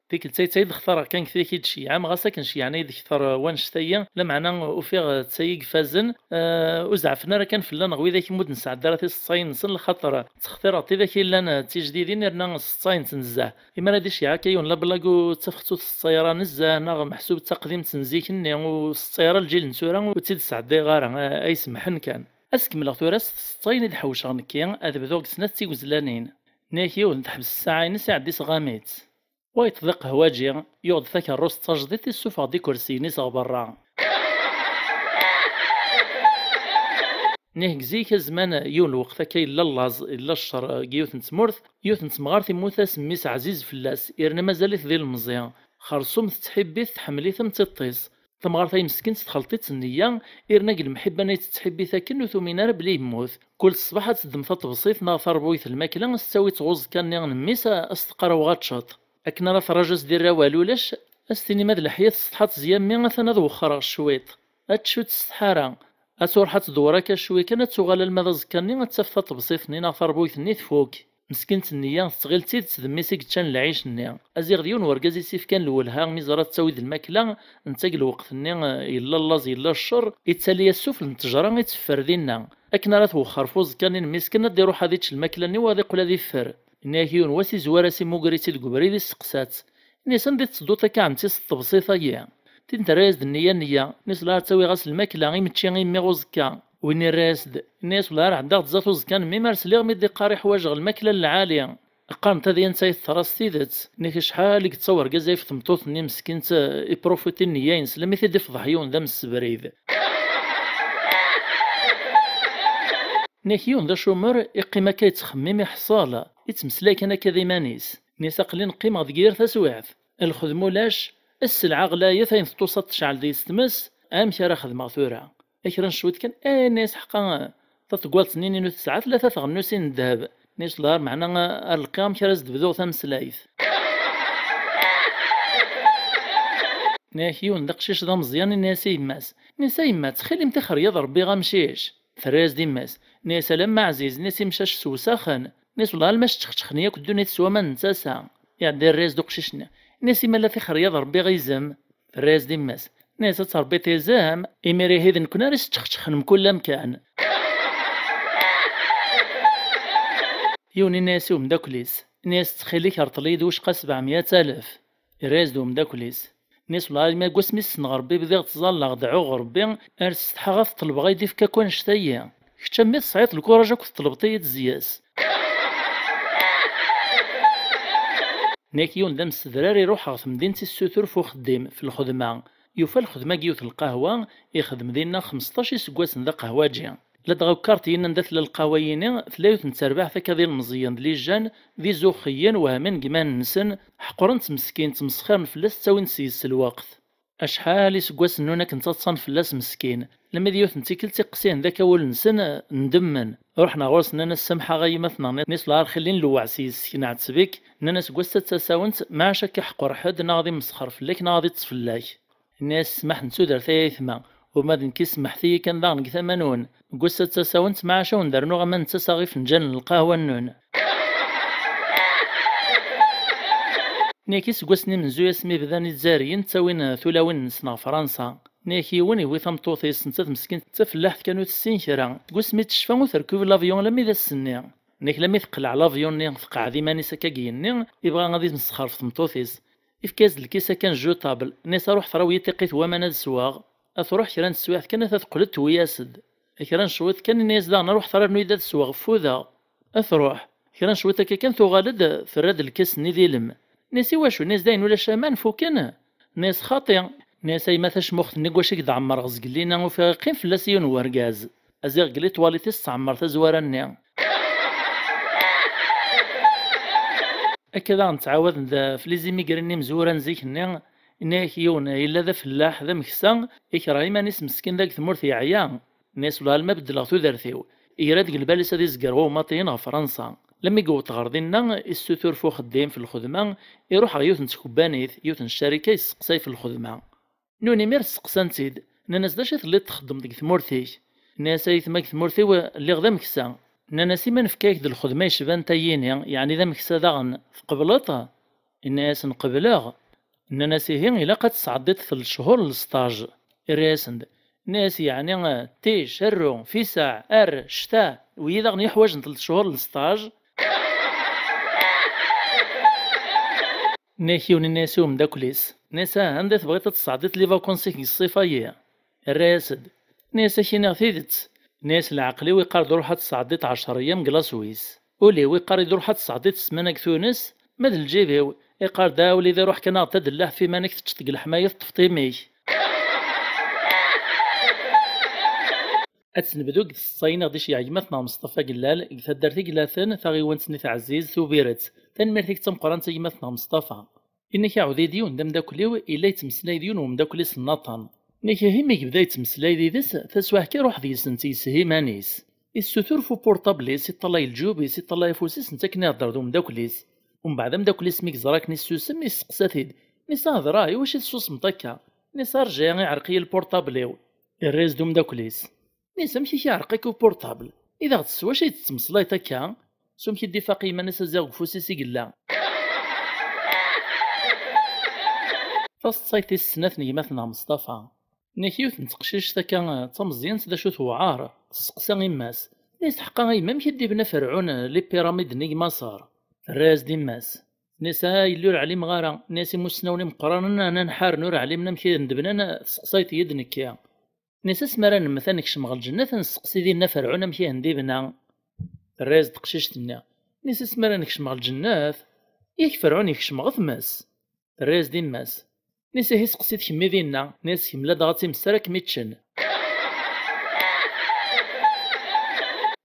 Tikkelt-a i d-xtareɣ kan kra i d-ceyyɛem, ɣas akken ceyyɛen-iyi-d kter wannect-agi, lameɛna ufiɣ d tayi ifazen, eh, ur zeɛfen ara kan fell-aneɣ widak i mu d-nesɛedda ara tiseḍsayin-nsen, lxaṭer ttextireɣ-d tidak yellan d tijdidin, irna seḍsayent nezzeh. Imi ara d-iceyyeɛ akka yiwen lablag ur ttafeɣ ur tseḍsay ara nezzeh, neɣ meḥsub d taqdimt n zik-nni, ur seḍsay ara lǧil n tura, ur tt-id-sɛeddayeɣ ara, eh, ay semḥen kan. Ad s-kemmleɣ tura s tseḍsayin i d-ḥewceɣ nekki, ad bduɣ deg snat d tigezlanin. Nniɣ-ak yiwet teḥbes ssaɛa-ines iɛeddi s ɣami-tt. Wayeḍ d aqehwaǧi, yuɣ-d takerrust d tajdiṭ, issufeɣ-d ikersiyen-is ɣer berra. Nniɣ-ak zik azman, yiwen lweqt akka yella llaẓ, yella ccer deg yiwet n tmurt, yiwet n temɣart immut-as mmi-s ɛziz fell-as, irna mazal-it d ilemẓi. Xersum tettḥibbi-t, tḥemmel-it am tiṭ-is. Tamɣart-a meskint txelṭ-itt nniya, irna deg lemḥibba-nni tettḥibbi-t akken ur tumin ara belli yemmut. Kul ṣṣbeḥ ad teddem taṭebsit neɣ tarbuyt n lmakla, ad s-tt-tawi ɣer uẓekka-nni n mmi-s, ad s-teqqar: "Awɣa ad teččeḍ." Akken ara terraǧ ad s-d-irr awal ulac, ad s-tini: "Ma d leḥya testeḥḥaḍ tezya mmi, atan ad wexxreɣ cwiṭ." Ad tecfu ur testeḥḥa ara. Ad truḥ ad tdewwer akka cwi kan, ad tuɣal alma d aẓekka-nni ad taf taṭebsit-nni neɣ tarbuyt-nni tfuk. Meskint nniya, tettɣil d tidet d mmi-s i yeččan lɛic-nni. Aziɣ d yiwen wergaz i s-ifkan lwelha mi ẓra tettawi-d lmakla, netta deg lweqt-nni, eh, yella llaẓ, yella ccer, ittali-as sufell n ttejra i teffer dinna. Akken ara twexxer f uẓekka-nni n mmi-s kan, ad d-iruḥ ad ičč lmakla-nni u ad iqqel ad iffer. Inna-yak yiwen wass izwar-as, imugger-itt-id deg ubrid, isteqsa-tt. Inna-yas: "Anda i tettedduḍ akka ɛemti s tṭebsit-agi?" Tin terra-yas-d nniya nniya, inna-yas: "La ad ttawiɣ-as lmakla i mečči i mmi uẓekka." Win irra-yas-d, inna-yas: "Wala ar ɛeddaɣ-d zdat uẓekka n mmi-m ar sliɣ mi d-iqqar iḥwaǧeɣ lmakla n lɛali. Qqaren-t ad yantay teḍra s tidet." Inna-k acḥal i yettaw urgaz ayef tmeṭṭut-nni meskint, eh, iprofiti nniya-ines, lammi t-id-ifḍeḥ yiwen d amsebrid. Inna-k yiwen d acumur, iqqim akka yettxemmim, iḥṣel, ittmeslay kan akka d iman-is. Inna-yas: "Aql-i neqqimeɣ deg yir taswiɛt. Lxedma ulac, sselɛa ɣlayet, ayen teṭṭusaḍ tecɛel deg-s tmes, amek ara xedmeɣ tura?" Kra n cwiṭ kan, eh, inna-yas: "Ḥqa, taṭeggaḍt-nni inu tesɛa tlata tɣennusin n ddheb." Inna-yas: "Lɛar, meɛna, ar lqiɣ amek ara s-d-bduɣ tameslayt." Inna-yak yiwen d aqcic d ameẓyan, inna-yas i yemma-s, inna-yas: "A yemma, ttxil-m, tixer-iyi ad ṛebbiɣ amcic." Terra-yas-d yemma-s, inna-yas: "Alamma ɛziz," inna-yas, "imcac ssewsaxen." Inna-yas: "Wellah, alma cceqceqen yakk ddunit s waman n tasa." Iɛedda yerra-yas-d uqcic-nni, inna-yas: "Ima la tixer-iyi ad ṛebbiɣ izem." Terra-yas-d yemma-s, inna-yas: "Ad tṛebbiḍ izem, imir ihi d nekkni ara isčexčexen mkul amkan." Yiwen inna-yas i umeddakel-is, inna-yas: "Ttxil-k, rṭel-iyi-d wicqa sebɛemya alef." Irra-yas-d umeddakel-is, inna-yas: "Wellah, almi deg wasmi ssneɣ Ṛebbi bdiɣ ttẓallaɣ, deɛɛuɣ Ṛebbi, ar setḥaɣ ad t-ṭelbeɣ ad d-ifk akk annect-agi. Kečč a mmi tesɛiḍ lkuṛaj akk teṭṭlebeḍ-iyi-d zyas." Inna-k yiwen d amsedrar iruḥ ɣer temdint issutur f uxeddim, f lxedma. Yufa lxedma deg yiwet n lqahwa, ixdem dinna xmesṭac iseggasen d aqehwaǧi. Ladɣa ukarṭi-nni anda tella lqahwa-yini, tella yiwet n terbaɛt akka d ilmeẓyen d lijan, d izuxxiyen, wehmen deg yiman-nsen, ḥeqren-tt meskin, ttmesxiren fell-as, ttawin-d seg-s lweqt. Acḥal iseggasen nnun akken ttaḍsan fell-as meskin, lemmi d yiwet n tikkelt iqsihen d akka wul-nsen ndemmen. Ruḥen ɣur-s, nnan-as: "Samḥ-aɣ ay imat-nneɣ, nitla ar xillin lewɛes yis-k, nɛetteb-ik." Nnan-as: "Deg wass-a d tasawent, maɛac ad k-iḥqer ḥedd, neɣ ad imesxer fell-ak, neɣ ad iṭṭes fell-ak." Nnan-as: "Smaḥ n tudert ay aytma, uma d nekk, smaḥet-iyi kan daɣen deg tama-nwen. Deg wass-a d tasawent, maɛac ad wen-d-rnuɣ aman n tasa ɣef lǧal n lqahwa-nnun." Nniɣ-ak iseggasen imenzuy asmi bdan Izzayriyen ttawin tulawin-nsen ɣer Fransa. Nniɣ-ak yiwen iwwi tameṭṭut-is, nettat meskint d tafellaḥt kan ur tessin kra. Deg wasmi tecfa ur terkib l'avion lammi d ass-nni. Nniɣ-ak lammi teqleɛ l'avion-nni, teqɛed iman-is akka deg yigenni, ibɣa ad imesxer ɣef tmeṭṭut-is. Ifka-yas-d lkis akka n jeu table, nniɣ-as: "Ruḥ traw-iyi tiqqit n waman ad sweɣ." Ad truḥ kra n teswiɛt kan, ad teqqel-d tewwi-yas-d. Kra n cwiṭ kan, ini-as daɣen: "Ruḥ ternu-yi-d ad sweɣ ffudeɣ." Ad truḥ. Kra n cwiṭ akka kan, tuɣal-d, terra-d lkas-nni d ilem. Nni-as: "I wacu?" Nni-as: "Dayen ulac aman, fuken?" Nni-as: "Xaṭi." Nni-as: "A yemma, tacmuxt-nni n wacu i k-d-ɛemmreɣ zgelli-nni, ufiɣ iqqim fell-as yiwen n wergaz. A ziɣ gli twaliṭ-is tɛemmer tazwara-nni." Akka daɣen ttɛawaden da f les immigrés-nni imezwura n zik-nni, yenna-yak yiwen yella d afellaḥ, d ameksa, ikreh iman-is meskin deg tmurt yeɛya. Nni-as: "Wellah alma beddleɣ tudert-iw." Yerra deg lbal-is ad izger wawmaṭiyen ɣer Fransa. Lemmi yewweḍ ɣer dinna, issutur f uxeddim, f lxedma, iruḥ ɣer yiwet n tkebbanit, yiwet n ccarika, yesteqsay f lxedma. Nuni imir steqsan-tt-id, nnan-as: "D acu i telliḍ txeddmeḍ deg tmurt-ik?" Nni-as: "Ay tma, deg tmurt-iw lliɣ d ameksa." Nnan-as: "I ma nefka-yak-d lxedma yecban tayini, yeɛni d ameksa daɣen, tqebleḍ?" Yenna-yasen: "Qebleɣ." Nnan-as: "Ihi ilaq ad tesɛeddiḍ telt cchur n lesṭaj." Irra-yasen-d, nni-as: "Yeɛni, eh, tic, arru, fisaɛ, ar, ccta, wiyi daɣen yuḥwaǧen telt cchur n lesṭaj?" Nni-ak yiwen, nni-as i umeddakel-is, nni-as: "Ah, anda tebɣiḍ ad tesɛeddiḍ les vacances-ik deg ṣṣif-agi?" Irra-yas-d, nni-as: "Ad k-iniɣ tidet." Nni-as: "Leɛqel-iw iqqar-d ruḥ ad tesɛeddiḍ ɛecṛ eyyam deg la Suisse." Ul-iw iqqar-d ruḥ ad tesɛeddiḍ ssmana deg Tunes, ma d lǧib-iw iqqar-d: "Ah, a wlidi, ruḥ kan aɣ-d tadellaɛt f iman-ik, teččeḍ deg leḥmaya, teṭṭfeḍ imi-k." Ad tt-nebdu deg tseḍsa-nni i ɣ-d-iceyyeɛ gma-tneɣ Meṣṭafa Gellal, deg taddart Iglaten, taɣiwant n At Ɛziz, Tubiret. Tanemmirt-ik d tameqqrant a gma-tneɣ Meṣṭafa. Inna-k aɛudidiw n d ameddakel-iw yella yettmeslay d yiwen n umeddakel-is nnaṭen. Inna-k ihi mi yebda yettmeslay yid-s, taswiɛt kan iruḥ deg-sent, yessehi iman-is. Issutur f uportable-is, iṭṭalay leǧyub-is, iṭṭalay afus-is, netta akken ihedder d umeddakel-is. Umbeɛd ameddakel-is mi yeẓra akken issusem, yesteqsa-t-id. Nni-as: "A hḍra, iwacu i tessusemeḍ akka?" Nni-as: "Rǧa, iɛreq-iyi lpurṭabl-iw." Irra-yas-d umeddakel-is. Nni-as: "Amek i k-iɛreq akka upurṭabl? I daɣ s wacu i tettmeslayeḍ akka? S wamek i d-ifaq yiman-is, a ziɣ deg ufus-is i yella." Taseḍsayt tis snat n gma-tneɣ Meṣṭafa. Nni-ak yiwet n teqcict akka d tameẓyant, d acu tewɛer, testeqsa yemma-s. Nni-as: "Ḥeqqa a yemma, amek i d-ibna Ferɛun les pyramides-nni deg Maṣer?" Terra-yas-d yemma-s. Nni-as: "A yelli, ur ɛlimeɣ ara." Nni-as: "Imusnawen imeqqranen anen ḥaren, ur ɛlimen amek i ten-d-bnan, tesseqsayeḍ-iyi-d nekki." Nni-as: "Asmi ara nemmet ad nekcem ɣer lǧennet, ad nesteqsi dinna Ferɛun amek i ten-d-ibna." Terra-yas-d teqcict-nni. Nni-as: "Asmi ara nekcem ɣer lǧennet? Yak Ferɛun yekcem ɣer tmes." Terra-yas-d yemma-s. Nni-as: "Ihi seqsi-t kemmi dinna." Nni-as: "Kemm ladɣa d times ara kem-iččen."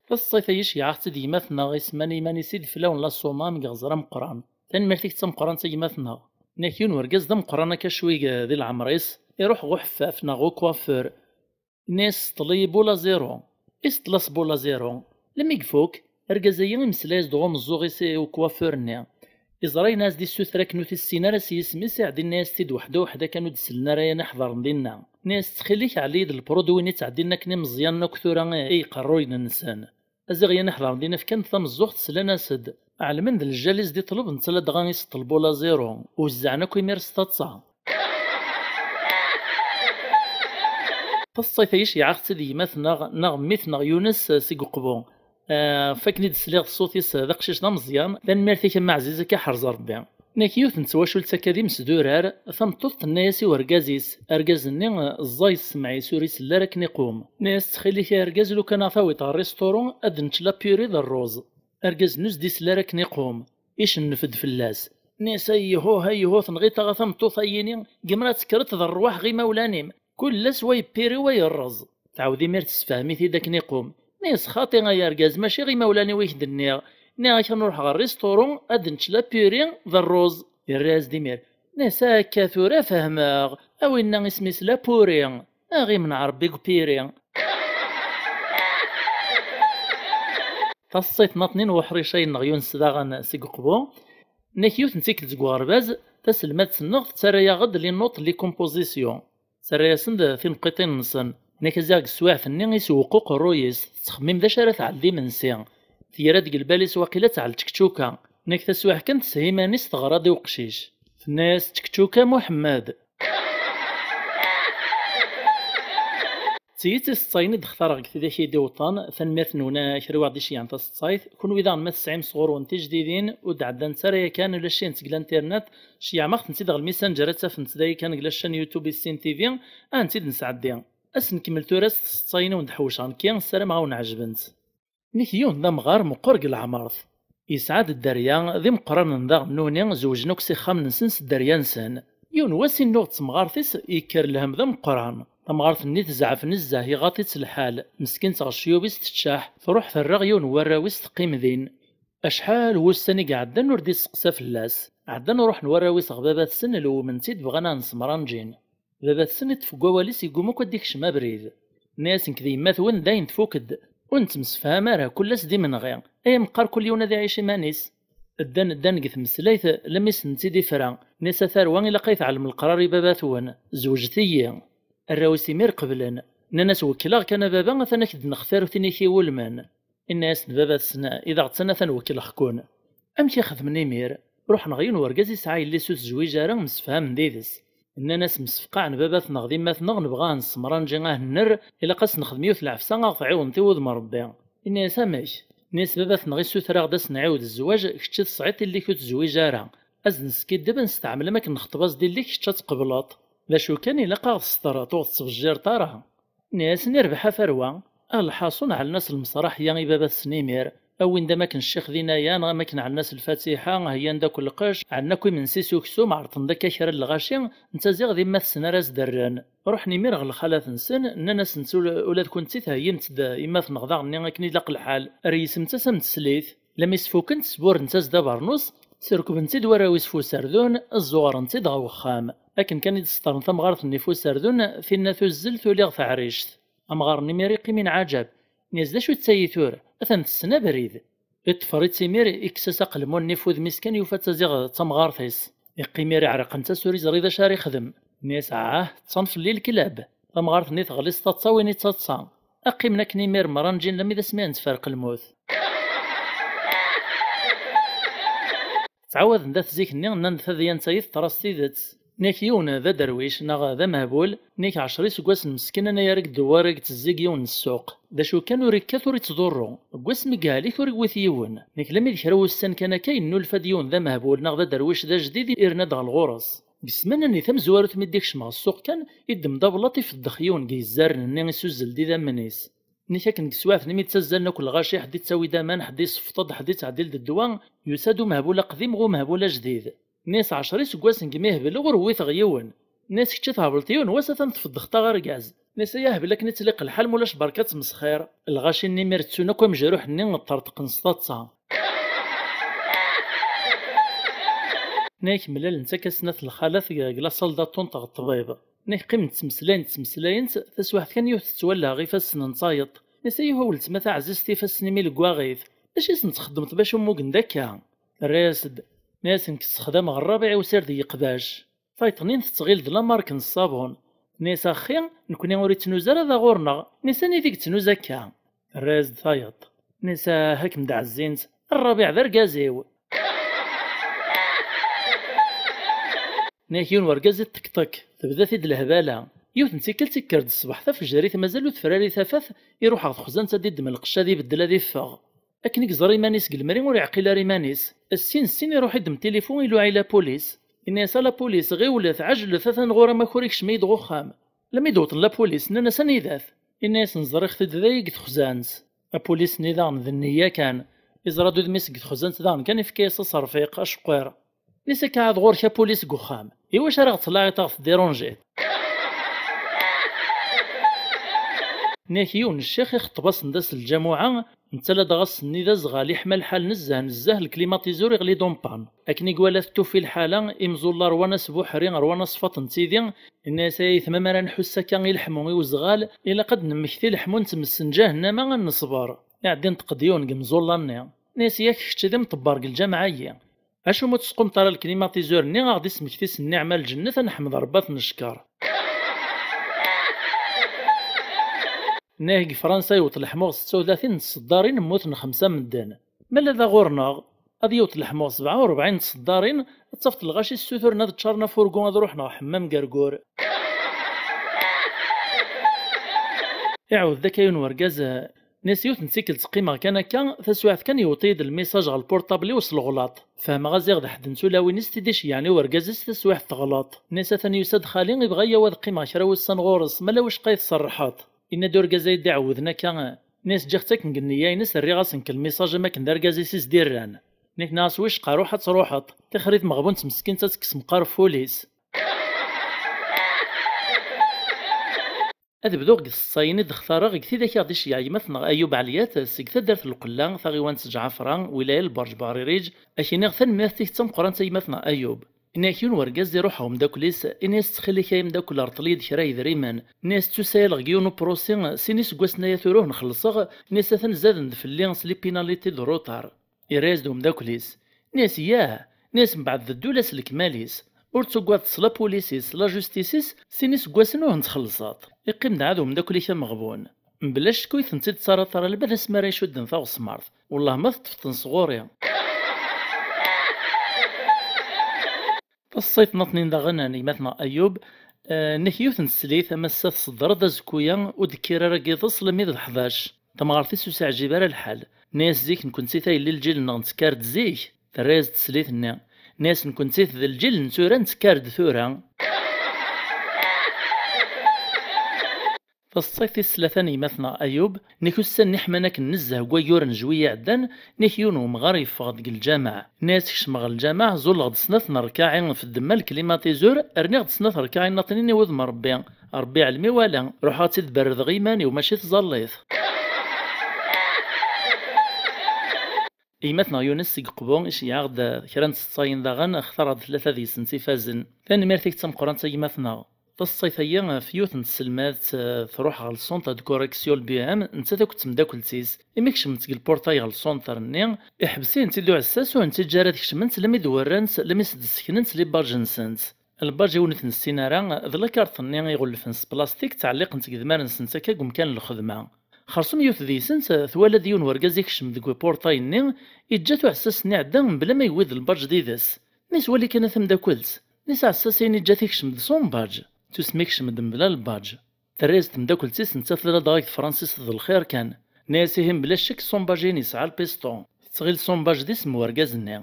Taseḍsayt-agi ceyɛeɣ-tt-id gma-tneɣ, isemman i yiman-is Ideflawen n Laṣuma, deg iɣzer ameqqran. Tanemmirt-ik d tameqqrant a gma-tneɣ. Nni-ak yiwen n urgaz d ameqqran akka cwig di leɛmer-is, iruḥ ɣer uḥeffaf neɣ au coiffeur. Nni-as: "Seṭṭel-iyi bula zéro." Iseṭṭel-as bula zéro. Lemmi ifuk, argaz-agi imeslay-as-d ɣer umeẓẓuɣ-is i ukwafur-nni. Iẓra ayen as d-issuter akken ur t-issin ara s yisem-is, iɛeddi inna-as-t-id weḥd-, weḥd-, akken ur d-sellen ara yan iḥḍren dinna. Nni-as: "Ttxil-k, ɛelli-yi-d lpruduwin i ttɛeddin akken imeẓyanen akk tura i iqerruyen-nsen." Aziɣ yan iḥḍren dinna fkan-d tameẓẓuɣt, slan-as-d. Ɛelmen d lǧal i s-d-iṭleb, netta ladɣa iseṭṭel bula zéro. Wezzɛen akk imir s taḍsa. Taseḍsayt-agi ceyɛeɣ-tt-id gma-tneɣ, neɣ mmi-tneɣ Yunes, eh, seg Uqbu. Eh, ɣef wakken i d-sliɣ d ṣṣut-is, eh, d aqcic d ameẓyan. Tanemmirt-ik a mmi ɛziz, akka ḥrez Rebbi. Nni-ak yiwet n twacult akka d imesdurar, tameṭṭut tenna-yas i urgaz-is, argaz-nni, eh, ẓẓay ssmeɛ-is, ur isell ara akken iqum. Tenna-yas: "Ttxil-k a argaz, lukan a ɣ-tawiḍ ɣer restaurant ad nečč la purée d rruz." Argaz-nni ur s-d-isell ara akken iqum. Icennef-d fell-as. Nni-as: "Ayhuh, ayhuh, tenɣiḍ-aɣ a tameṭṭut-ayini, gemra tekkreḍ d rrwaḥ ɣ imawlan-im. Kul ass wa yeppiri wa yerreẓ." Tɛawed imir tessefhem-it-id akken iqum. Nni-as: "Xaṭi ay argaz, mačči ɣ imawlan-iw i k-d-nniɣ. Nniɣ-ak ad nruḥ ɣer restaurant ad nečč la purée d rruz." Yerra-as-d imir. Nni-as: "Akka tura fehmeɣ. A winna isem-is la purée. Aɣ-imneɛ Rebbi deg upiri." Taseḍsayt n tnin n uḥric-a-nneɣ Yunes daɣen seg Uqbu. Nni-ak yiwet n tikkelt deg uɣerbaz, taselmadt-nneɣ tettarra-yaɣ-d les notes, les compositions. Tettarra-yasen-d tineqqiṭin-nsen. Nni-ak aziɣ deg teswiɛt-nni isewweq uqerruy-is, tettxemmim d acu ara tɛell d imensi. Tgerra deg lbal-is waqila ad tɛell čekčuka. Nni-ak taswiɛt kan tesha iman-is, teɣra-d i uqcic. Tenna-yas: "Čekčuka Muḥemmed." D tidet, iseḍsayen i d-xtareɣ deg tidak i d-iwḍen. Tanemmirt-nwen a kra i ɣ-d-iceyyɛen taseḍsayt. Kunwi daɣen ma tesɛim sɣur-wen tijdidin ur d-ɛeddant ara yakan, ulac-int deg l'internet, ceyyɛem-aɣ-tent-id ɣer Messenger, ad tafemt da yakan deg la chaîne YouTube Issin T V, ad tent-id-nesɛeddi. Ad s-nkemmel tura s tseḍsayin i wen-d-ḥewceɣ nekki, ssarameɣ ad wen-ɛejbent. Nek yiwen d amɣar meqqer deg leɛmert. Yesɛa-d dderya d imeqqranen daɣen nuni, zewǧen akk s ixxamen-nsen s dderya-nsen. Yiwen wass innuɣ-d temɣart-is, yekker lhemm d ameqqran. Tamɣart-nni tezɛef nezzeh, iɣaḍ-itt lḥal, meskint ɣer ccyub-is teččeḥ, truḥ terra yiwen n warraw-is teqqim din. Acḥal wussan i iɛeddan ur d-isteqsa fell-as. Ɛeddan ruḥen warraw-is ɣer baba-tsen, lewmen-tt-id, bɣan ad nsemranǧin. Baba-tsen iṭṭef deg wawal-is, yegguma akk ad d-ikcem abrid. Nna-yas: "Nekk d yemma-twen dayen tfuk-d. Ur nettemsefham ara, kul ass d imenɣi. Ay ameqqar kul yiwen ad iɛic iman-is." Ddan, ddan deg tmeslayt, lammi s-tent-id-ifra. Nna-yas: "A tarwa, ilaq ay tɛellem leqrar i baba-twen. Zewǧet-iyi." Arraw-is imir qeblen. Nnan-as: "Wekkleɣ kan a baba, atan ak-d-nextar tin i k-iwulmen." Inna-yas-d baba-tsen: "I d aɣ-ttan atan wekkleɣ-ken." Amek i xedmen imir? Ruḥen ɣer yiwen wergaz yesɛa yelli-s ur tezwij ara, msefhamen d yid-s. Nnan-as: "Msefqaɛen baba-tneɣ d yemma-tneɣ, nebɣa ad nessemranǧi, ad nerr, ilaq ad s-nexdem yiwet lɛefsa, ad ɣ-tɛiwneḍ i wudem n Ṛebbi." Inna-yas: "Amek?" Inna-yas: "Baba-tneɣ issuter-aɣ-d ad s-nɛiwed zzwaǧ, kečč i tesɛiḍ yelli-k ur tezwij ara. Ad s-neskiddeb, ad nesteɛmel am akken nexṭeb-as-d yelli-k, kečč ad tqebleḍ. D acu kan, ilaq ad ɣ-testreḍ, ur ɣ-tettbejjireḍ ara." Nni-asen: "Irbeḥ a tarwa." A lḥaṣun, ɛellen-as lemsraḥ-ya i baba-tsen imir. Awin-d am akken ccix d inayan, am akken ɛellen-as lfatiḥa, heyyan-d akk lqecc, ɛellen akk imensi s uksum, ɛerḍen-d akka kra n lɣaci, netta ziɣ d yemma-tsen ara s-d-rren. Ruḥen imir ɣer lxalat-nsen, nnan-asent: "Ula, ula d kunti theyyimt-d yemma-tneɣ daɣen-nni akken ilaq lḥal, reysemt-as am teslit." Lammi s-fukent, sburrent-as-d abernus, srekbent-id warraw-is f userdun, zzuɣrent-id ɣer wexxam. Akken kan i d-sṭerren tamɣart-nni f userdun, tinna tuzzel tuli ɣer teɛrict. Amɣar-nni imir iqqim inɛaǧab. Nni-as: "D acu d tayi tura? Atan tessen abrid." Iṭṭfer-itt imir, ikkes-as aqelmun-nni f udem-is kan, yufa-tt ziɣ d tamɣart-is. Iqqim imir iɛreq-ntas, ur iẓri d acu ara ixdem. Nni-as: "Ah, ṭṭṣan fell-i leklab." Tamɣart-nni teɣli s taḍsa, win i d taḍsa. Qqimen akken imir mranǧin lammi d asmi ad nettferq lmut. Ttɛawaden dat zik-nni, nnan-d tadyant-ayi teḍra s tidet. Nek yiwen d aderwic neɣ d amehbul, nek ɛecra iseggasen meskin, anayer i idewwer, i ittezzig yiwen n ssuq. D acu kan, ur ikkat ur ittḍurru. Deg wasmi yehlik ur iwwit yiwen. Nek lammi d kra wussan kan akka, yennulfa-d yiwen d amehbul neɣ d aderwic d ajdid, irna-d ɣer ɣur-s. Deg ssmana-nni tamezwarut mi d-ikcem ɣer ssuq kan, iddem-d ablaṭ, ifeddex yiwen deg yizzaren-nni, isuzzel-d idammen-is. Nek akken deg teswiɛt-nni mi d-ttazzalen akk lɣaci, ḥedd ittawi-d aman, ḥedd isefṭeḍ, ḥedd ittɛeddil-d ddwa, yusa-d umehbul aqdim ɣer umehbul ajdid. Nni-as: "Ɛecra iseggasen deg mi hebleɣ ur wwiteɣ yiwen." Nni-as: "Kečč i thebleḍ yiwen wass, atan tfeddex-t-aɣ argaz." Nni-as: "Ay ahbel akken i ttliq lḥal, mulac berka ttmesxir." Lɣaci-nni imir ttun akk amejruḥ-nni, ṭṭerṭqen s taḍsa. Nni-ak mlalen-tt akka snat lxalat deg la salle d'attente ɣer ṭṭbib. Nni-ak qqiment ttmeslayent, ttmeslayent, taswiɛt kan yiwet tettwalla ɣef ifassen n tayeḍ. Nni-as: "Ayhuh weltma taɛzizt, ifassen-im i leggaɣit. D acu i sen-txeddmeḍ bac ummugen d akka?" Terra-yas-d. Nni-as: "Nekk ssexdameɣ rrabiɛ i usird n yeqbac." Tayeḍ-nni tettɣil d lamark n ṣṣabun. Nni-as: "Axxi, nekni ur ittnuz ara da ɣur-neɣ." Nni-as: "Anida i yettnuz akka?" Terra-yas-d tayeḍ. Nni-as: "Ah, ad kem-d-ɛezzint, rrabiɛ d argaz-iw." Nni-ak yiwen wergaz iṭṭekṭek, tebda-t-id lehbala. Yiwet n tikkelt ikker-d ṣṣbeḥ tafejrit, mazal ur tefrari tafat, iruḥ ɣer texzant ad iddem lqecc ad ibeddel ad iffeɣ. Akken i yeẓra iman-is deg lemri ur iɛqil ara iman-is. Ssin ssin iruḥ iddem tilifu, iluɛi lapulis. Inna-yas: "A lapulis, ɣiwlet, ɛejlet, atan ɣur-m akur ikcem-iyi-d ɣer uxxam." Lammi d-wwḍen lapulis, nnan-as: "Anida-t?" Inna-yasen: "Ẓriɣ-t-id dayi deg texzant." Apulis-nni daɣen d nniya kan. Iẓra-d udem-is deg texzant daɣen kan, ifka-yas aserfiq, aceqqir. Nni-as: "Akka ɛad ɣur-k apulis deg uxxam. Iwacu ara ɣ-tettlaɛiḍ, ɣ-tdirunjiḍ?" Nni-ak yiwen n ccix ixeṭṭeb-asen-d ass n lǧamuɛa, netta ladɣa ass-nni d azɣal, iḥma lḥal nezzeh nezzeh, lklimatizur iɣli-d en panne. Akken i iwala tettuffi lḥala, imẓulla rwan asbuḥri, rwan asfaṭ n tidi, inna-yas: "Ay aytma, mi ara nḥuss akka i leḥmu, i uzɣal, ilaq ad d-nemmekti leḥmu n tmes n ǧahennama ad neṣber." Iɛeddi inṭeq-d yiwen deg imẓulla-nni. Inna-yas: "Yak kečč d imṭebber deg lǧameɛ-agi. Acu ma ur tesqumeḍ ara lklimatizur-nni, a ɣ-d-ismekti s nniɛma n lǧennet, ad neḥmed Ṛebbi ad t-neckeṛ." Nniɣ deg Fransa yewweḍ leḥmu ɣer setta u tlatin n tseddarin, mmuten xemsa medden. Ma la da ɣur-neɣ, ad yewweḍ leḥmu ɣer sebɛa u rebɛin n tseddarin, ad tafeḍ lɣaci ssuturen ad ččaren afurgu ad ruḥen ɣer ḥemmam gergur. Iɛawed-d akka yiwen wergaz, eh, nni-as yiwet n tikkelt qqimeɣ kan akka, taswiɛt kan yewweḍ-iyi-d lmisaj ɣer lpurṭabl-iw s leɣlaṭ. Fehmeɣ-as ziɣ d ḥedd n tulawin-is i d-iceyyɛen i wergaz-is taswiɛt teɣleḍ. Nni-as atan yusa-d xali, ibɣa-yi ad qqimeɣ kra wussan ɣur-s, ma la wicqa i tserrḥeḍ. Yenna-d urgaz ay d-iɛewwden akka, nni-as ǧǧiɣ-tt akken deg nneyya-ines, rriɣ-asen-k lmisaj am akken d argaz-is i s-d-irran. Nni-as wicqa ruḥ ad truḥeḍ, tixrit meɣbunt meskint ad tekkes meqqar f wul-is. Ad bduɣ deg tseḍsayin i d-xtareɣ deg tidak i ɣ-d-iceyyeɛ gma-tneɣ Ayub Ɛeliyat seg taddart n Lqella, taɣiwant n Ǧɛafra, wilaya n Lberǧ Beɣriǧ, ad k-iniɣ tanemmirt-ik d tameqqrant a gma-tneɣ Ayub. Ini-ak yiwen wergaz iruḥ ɣer umeddakel-is, ini-as ttxil-k ay ameddakel rṭel-iyi-d kra yedrimen. Ini-as ttusayaleɣ deg yiwen uprosi, sin iseggasen aya tura ur ten-xellṣeɣ, ini-as atan zaden-d fell-i s les pénalités de retard. Irra-yas-d umeddakel-is. Nni-as yah, nni-as mbeɛd d ddula s lekmal-is. Ur ttuggadeḍ s la police-is, s la justice-is, sin iseggasen ur ten-txellṣeḍ. Iqqim-d ɛad umeddakel-ik ameɣbun. Mebla ccek ur tent-id-ttaraḍ ara lbad asmi ara icudden taɣesmart. Wellah ma teṭṭfeḍ-ten sɣur-i. Taṣṣayt nniḍen daɣen n gma-tneɣ Ayub, eh, nnek yiwet n teslit, am ass-a tṣedder-d azekku-ya, ur d-kkir ara deg yiḍes lemmi d leḥdac. Tamɣart-is ur s-iɛǧib ara lḥal. Nni-as zik nekkenti tayelli n lǧil-nneɣ nettekkar-d zik. Terra-yas-d teslit-nni. Nni-as nekkenti d lǧil n tura nettekkar-d tura. Taṣṣayt tis tlata n gma-tneɣ Ayub, nnek ussan-nni ḥman akken nezzeh deg wayyur n juillet iɛeddan, nnek yiwen wemɣar yeffeɣ-d deg lǧameɛ. Nni-as kecmeɣ ɣer lǧameɛ, ẓulleɣ-d snat n rkaɛi f ddemma lklimatizur, rniɣ-d snat rkaɛi nnaṭnin i wudem n Rebbi. Rebbi iɛlem i wala, ruḥeɣ ad tt-id-berrdeɣ i iman-iw, mačči tẓallit. Gma-tneɣ Yunes seg Uqbu iceyyeɛ-aɣ-d kra n tseḍsayin daɣen, xtareɣ-d tlata deg-sent ifazen. Tanemmirt-ik d tameqqrant a gma-tneɣ. Taseḍsayt-agi ɣef yiwet n tselmadt, eh, truḥ ɣer le centre de correction le B M, nettat akked temdakkelt-is. Imi kecment deg lpurṭay ɣer le centre-nni, iḥbes-itent-id uɛessas, ur tent-iǧǧa ara ad kecment, lemmi d-werrant, lemmi s-d-sseknent les badges-nsent. Lbaj i ur ten-nessin ara, d lakarṭ-nni iɣelfen s plastik, ttɛelliqent deg idmaren-nsent akka deg umkan n lxedma. Xersum yiwet deg-sent, twala-d yiwen wergaz ikcem deg upurṭay-nni, iǧǧa-t uɛessas-nni iɛedda mebla ma yewwi-d lbaj d-ides. Nni-as wali kan a tamdakkelt, nni-as aɛessas-ayen iǧǧa-t ikcem-d s umbaj. Tusem ikcem-d mebla lbaj. Terra-yas temdakkelt-is, nettat tella dɣa deg tefransist d lxir kan. Nni-as ihi mebla ccek ṣumbaj-in yesɛa lpisṭu. Tettɣil ṣumbaj d isem n urgaz-nni.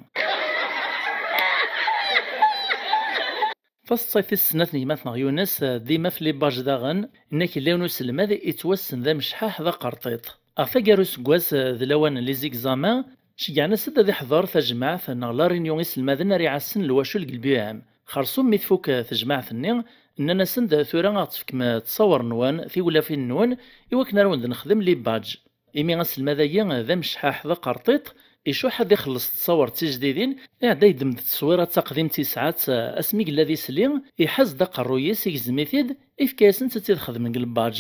Taseḍsayt tis snat n gma-tneɣ Yunes, eh, dima f les badges daɣen, inna-k yella yiwen uselmad yettwassen d amecḥaḥ d aqerṭiṭ. Ɣef taggara useggas, eh, d lawan n les examens, ceggɛen-as-d ad iḥḍer tajmaɛt neɣ la réunion iselmaden ara iɛassen lwacul deg le B M. Xersum mi tfuk, eh, tejmaɛt-nni, nnan-asen-d tura ad ɣ-tefkem, eh, ttṣawer-nwen, tiwlafin-nwen, i wakken ara wen-d-nexdem les badges. Imi aselmad-agi d amecḥaḥ d aqerṭiṭ, icuḥ ad ixelleṣ ttṣawer d tijdidin, iɛedda yeddem-d tteswira d taqdimt yesɛa-tt asmi yella d isli, iḥaz-d aqerruy-is, igzem-it-id, ifka-yasen-tt ad tt-id-xedmen deg lbaj.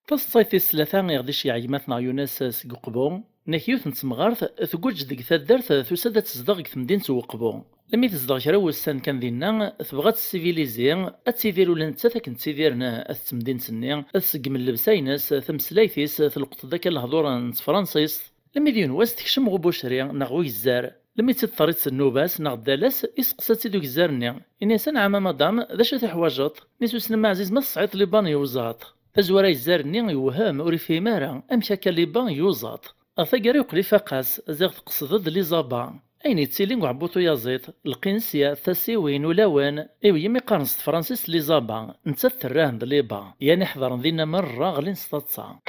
Taseḍsayt tis tlata i ɣ-d-iceyyeɛ gma-tneɣ Yunes seg Uqbu, nnek yiwet n temɣart tguǧǧ deg taddart, tusa-d ad tezdeɣ deg temdint n Uqbu. Lemmi tezdeɣ kra n wussan kan dinna, tebɣa ad tessivilizi, ad tidir ula d nettat akken ttidiren at temdint-nni, ad tseggem llebsa-ines, tameslayt-is, telqeḍ-d akka lehdur n tefransist. Lemmi d yiwen wass tekcem ɣer ubucri neɣ ɣer ugezzar. Lemmi tt-id-terriḍ nnuba-s neɣ ddala-s, iseqsa-tt-id ugezzar-nni. Ini-as anɛam a madam, d acu i teḥwajeḍ? Nni-as wissen ma ɛziz ma tesɛiḍ liban yuẓaḍ. Tazwara agezzar-nni yewhem, ur ifhim ara. Amek akka liban yuẓaḍ? Ɣer taggara yeqqel ifaq-as, ziɣ teqsed-d les abats. Ayen yettilin deg uɛebbuṭ uyaẓiḍ, lqinsya, tasiwin, ulawen, i wigi mi qqaren s tefransist les abats, nettat terra-hen d les bas. Yan iḥedren dinna merra ɣlin s taḍsa.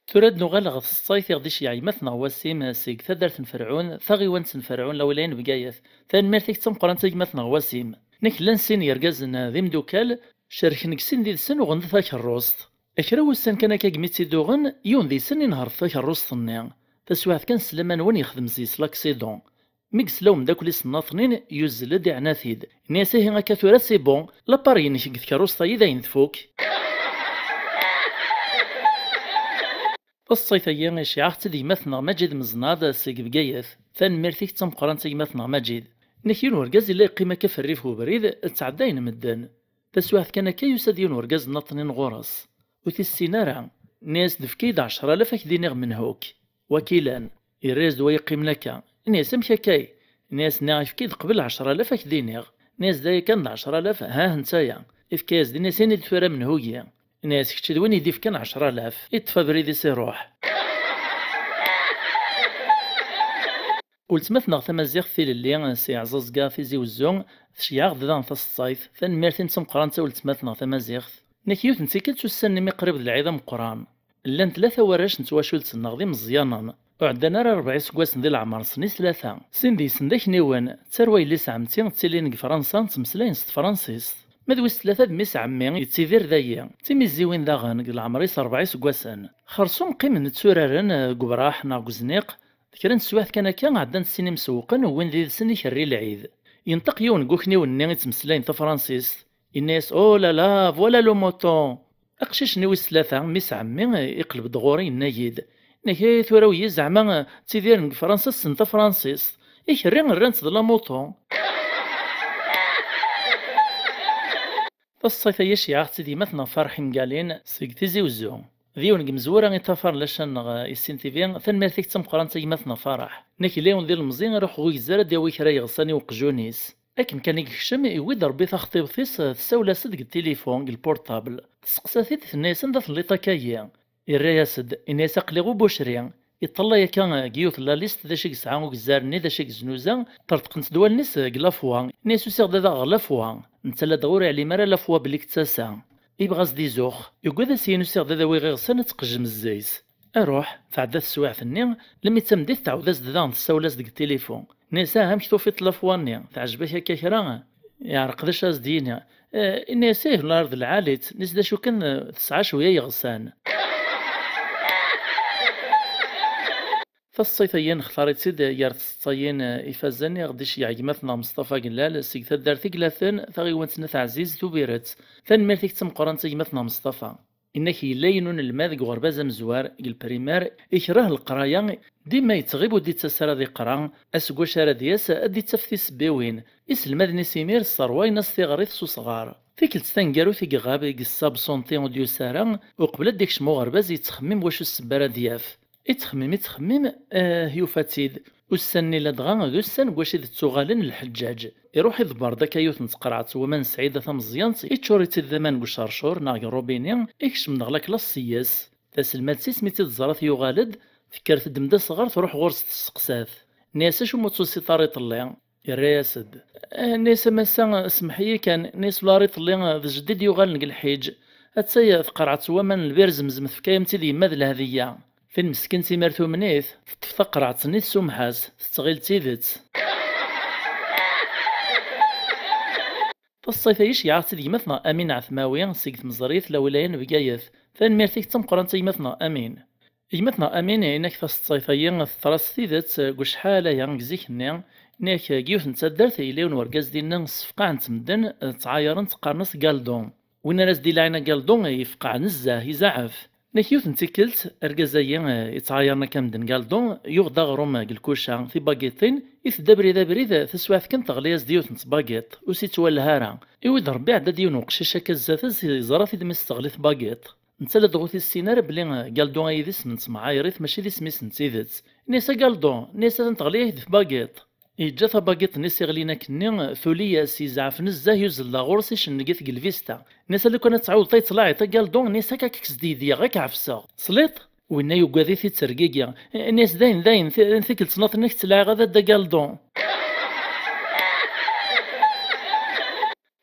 Tura ad nuɣal ɣer tseḍsayt i ɣ-d-iceyyeɛ gma-tneɣ Wasim seg taddart n Ferɛun, taɣiwant n Ferɛun, lawilaya n Bgayet. Tanemmirt-ik d tameqqrant a gma-tneɣ Wasim. Nek llan sin yergazen d imdukal, cerken deg sin did-sen uɣen-d takerrust. Kra wussan kan akka gmi tt-id-uɣen, yiwen deg-sen inehṛ takerrust-nni. Taswiɛt kan s laman-nwen yexdem zzi-s l'accident. Mi yesla umeddakel-is nnaṭnin, yuzzel-d iɛna-t-id. Ini-as ihi akka tura c'est bon, lapar-inek deg tkerrust-ayi d ayen tfuk. Taseḍsayt-agi iceyyeɛ-aɣ-tt-id gma-tneɣ Maǧid Meẓnad seg Bgayet. Tanemmirt-ik d tameqqrant a gma-tneɣ Maǧid. Nek yiwen urgaz yella yeqqim akka f rrif n ubrid, ttɛeddayen medden. Taswiɛt kan akka yusa-d yiwen urgaz nnaṭnin ɣur-s. Ur t-issin ara. Nni-as-d efk-iyi-d ɛecra alaf ad k-d-iniɣ menhu-k. Wakilan. Irra-yas-d wa yeqqimen akka. Nni-as amek akka-y? Nni-as nniɣ efk-iyi-d qbel ɛecra alaf ad k-d-iniɣ. Inna-yas: "Da yakan d ɛecra alaf, ha netta-ya." Ifka-yas-d, inna-yas: "Ini-d tura menhu-yi." Inna-yas: "Kečč d win i d-ifkan ɛecra alaf." Iṭṭef abrid-is iruḥ. Weltma-tneɣ tamaziɣt tilelli, si Ɛẓaẓga Tizi Wezzu, tceyyeɛ-aɣ-d daɣen taseḍsayt. Tanemmirt-im d tameqqrant a weltma-tneɣ tamaziɣt. Nek yiwet n tikkelt ussan-nni mi qrib d lɛid ameqqran. Llan tlata warrac n twacult-nneɣ d imeẓyanen, ur ɛeddan ara rebɛa iseggasen di leɛmer-nsen i tlata. Sin deg-sen d akniwen, d tarwa yelli-s ɛemti ttilin deg Fransa ttmeslayen s tefransist. Ma d wis tlata d mmi-s ɛemmi yettidir dayi, d timiziwin daɣen deg leɛmer-is rebɛa iseggasen. Xersum qqimen tturaren, eh, deg ubraḥ neɣ deg uzniq. Kra n teswiɛt kan akka, ɛeddant sin imsewwqen, wwin did-sen ikerri lɛid. Yenṭeq yiwen deg ukniwen-nni ittmeslayen tafransist, yenna-yas: "Oh là là, voilà le mouton!" Aqcic-nni wis tlata, mmi-s ɛemmi, iqleb-d ɣur-i, yenna-yi-d: "Nek, eh, tura wiyi zeɛma, eh, ttidiren deg Fransa ssen tafransist. Ikerri rran-tt d la mouton." Taseḍsayt-agi ceyɛeɣ-tt-id yemma-tneɣ Ferḥ Imgalin seg Tizi Wezzu. D yiwen deg yimezwura i ṭṭafaren lacan-nneɣ i Sin T V. Tanemmirt-ik d tameqqrant a gma-tneɣ Ferḥ. Nek yella yiwen d ilemẓi iruḥ ɣer ugezzar ad d-yawi kra yeɣsan i uqjun-is. Akken kan i yekcem, yewwi-d Rebbi taxṭibt-is, tessawel-as-d deg tilifun, deg lpurṭabl. Testeqsa-t-id, tenna-yas: "Anda telliḍ akka-yi?" Irra-yas-d, inna-yas: "Aql-i ɣer ubucri." Iṭṭalay akka deg yiwet n la liste d acu i yesɛa ugezzar-nni, d acu i yeznuza, ṭerṭqen-tt-d wallen-is deg la foi. Inna-yas: "Usiɣ-d ad aɣeɣ la foi." Netta ladɣa ur iɛlim ara la foi belli k-ttasa. Ibɣa ad s-d-izux. Yugad ad s-yini: "Usiɣ-d ad awiɣ iɣsan ad tqejjem zzayt." Aruḥ, tɛedda teswiɛt-nni, lemmi d tameddit tɛawed-as-d daɣen tessawel-as deg tilifun. Inna-yas: "Ah, amek tufiḍ la foi-nni? Teɛjeb-ak akka kra?" Yeɛreq d acu ad s-d-yini. Eh, inna-yas: "Ih, la d lɛali-tt." Inna-yas: "D acu kan, eh, tesɛa cwiya yeɣsan." Taseḍsayt-agi nextar-itt-id gar tseḍsayin ifazen i ɣ-d-iceyyeɛ gma-tneɣ Meṣṭafa Gellal seg taddart Iglaten, taɣiwant n At Ɛziz Tubiret. Tanemmirt-ik d tameqqrant a gma-tneɣ Meṣṭafa. Inna-k yella yiwen unelmad deg uɣerbaz amezwar, deg lprimar, ikreh leqraya, dima yettɣib ur d-ittas ara ad iqra, aseggas ara d-yas ad d-ittaf tisebbiwin. Iselmaden-is imir sserwayen-as tiɣrit s usɣar. Tikkelt taneggarut i iɣab, i yessabṣunti ur d-yusi ara, uqbel ad d-ikcem uɣerbaz yettxemmim wacu ssebba ara d-yaf. Ittxemmim, ittxemmim, ah, yufa-tt-id. Ussan-nni ladɣa d ussan deg wacu i d-ttuɣalen lḥeǧǧaǧ. Iruḥ iḍebber-d akka yiwet n tqerɛet n waman sɛida tameẓyant, iččur-itt-id d aman deg ucercur neɣ deg rubini, ikcem-d ɣer laklaṣ s-yes. Taselmadt-is mi tt-id-teẓra tyuɣal-d, tekker teddem-d asɣar truḥ ɣur-s tesseqsa-t. Nni-as: "Acu ur tusiḍ ara iḍelli?" Irra-yas-d. Eh, nni-as: "A massa, semmeḥ-iyi kan." Nni-as: "Ula ara iḍelli d jeddi d-yuɣalen deg lḥiǧ. Attay tqerɛet n waman n lbir zemzem tefka-yam-tt-id yemma d lehdiya." Tin meskint imir tumen-it, teṭṭef taqerɛet-nni tessumeḥ-as, tettɣil d tidet. Taseḍsayt-agi ceyɛeɣ-tt-id gma-tneɣ Amin Ɛetmawi seg Tmeẓrit, lawilaya n Bgayet. Tanemmirt-ik d tameqqrant a gma-tneɣ Amin. Gma-tneɣ Amin, inak taseḍsayt-agi teḍra s tidet deg ucḥal aya deg zik-nni, inak deg yiwet n taddart yella yiwen wergaz dinna ssefqaɛen-t medden, ttɛayaren-t qqaren-as Galdo. Win ara s-d-ilɛin a Galdo yefqeɛ nezzeh, izeɛɛef. Nek yiwet n tikkelt, argaz-agi, eh, yettɛayaren akka medden Galdo, yuɣ-d aɣrum, eh, deg lkuca, tibagiṭin, itedda abrid abrid, eh, taswiɛt kan teɣli-as-d yiwet n tbagiṭ, ur s-ittwaleh ara. Iwi-d Rebbi iɛedda-d yiwen uqcic akka zdat-s, yeẓra-t-id mi s-teɣli tbagiṭ. Netta ladɣa ur t-issin ara belli, eh, Galdo-ayi d isem n temɛayrit, mačči d isem-is n tidet. Inna-yas: "A Galdo," inna-yas, "atan teɣli-ak-d tbagiṭ." Yeǧǧa tabagiṭ-nni s-iɣlin akkenni, tuli-yas, yezɛef nezzeh, yuzzel-d ɣur-s, icenneg-it deg lvista. Nni-as: "A lukan ad tɛawdeḍ ad yi-tlaɛiḍ a Galdo," nni-as, "akka ad k-sdidyeɣ, ad k-ɛefseɣ. Tesliḍ?" Winna yugad-it, ittergigi. Nni-as: "Dayen, dayen, ti-, tikkelt nniḍen ad k-ttlaɛiɣ ad d a Galdo."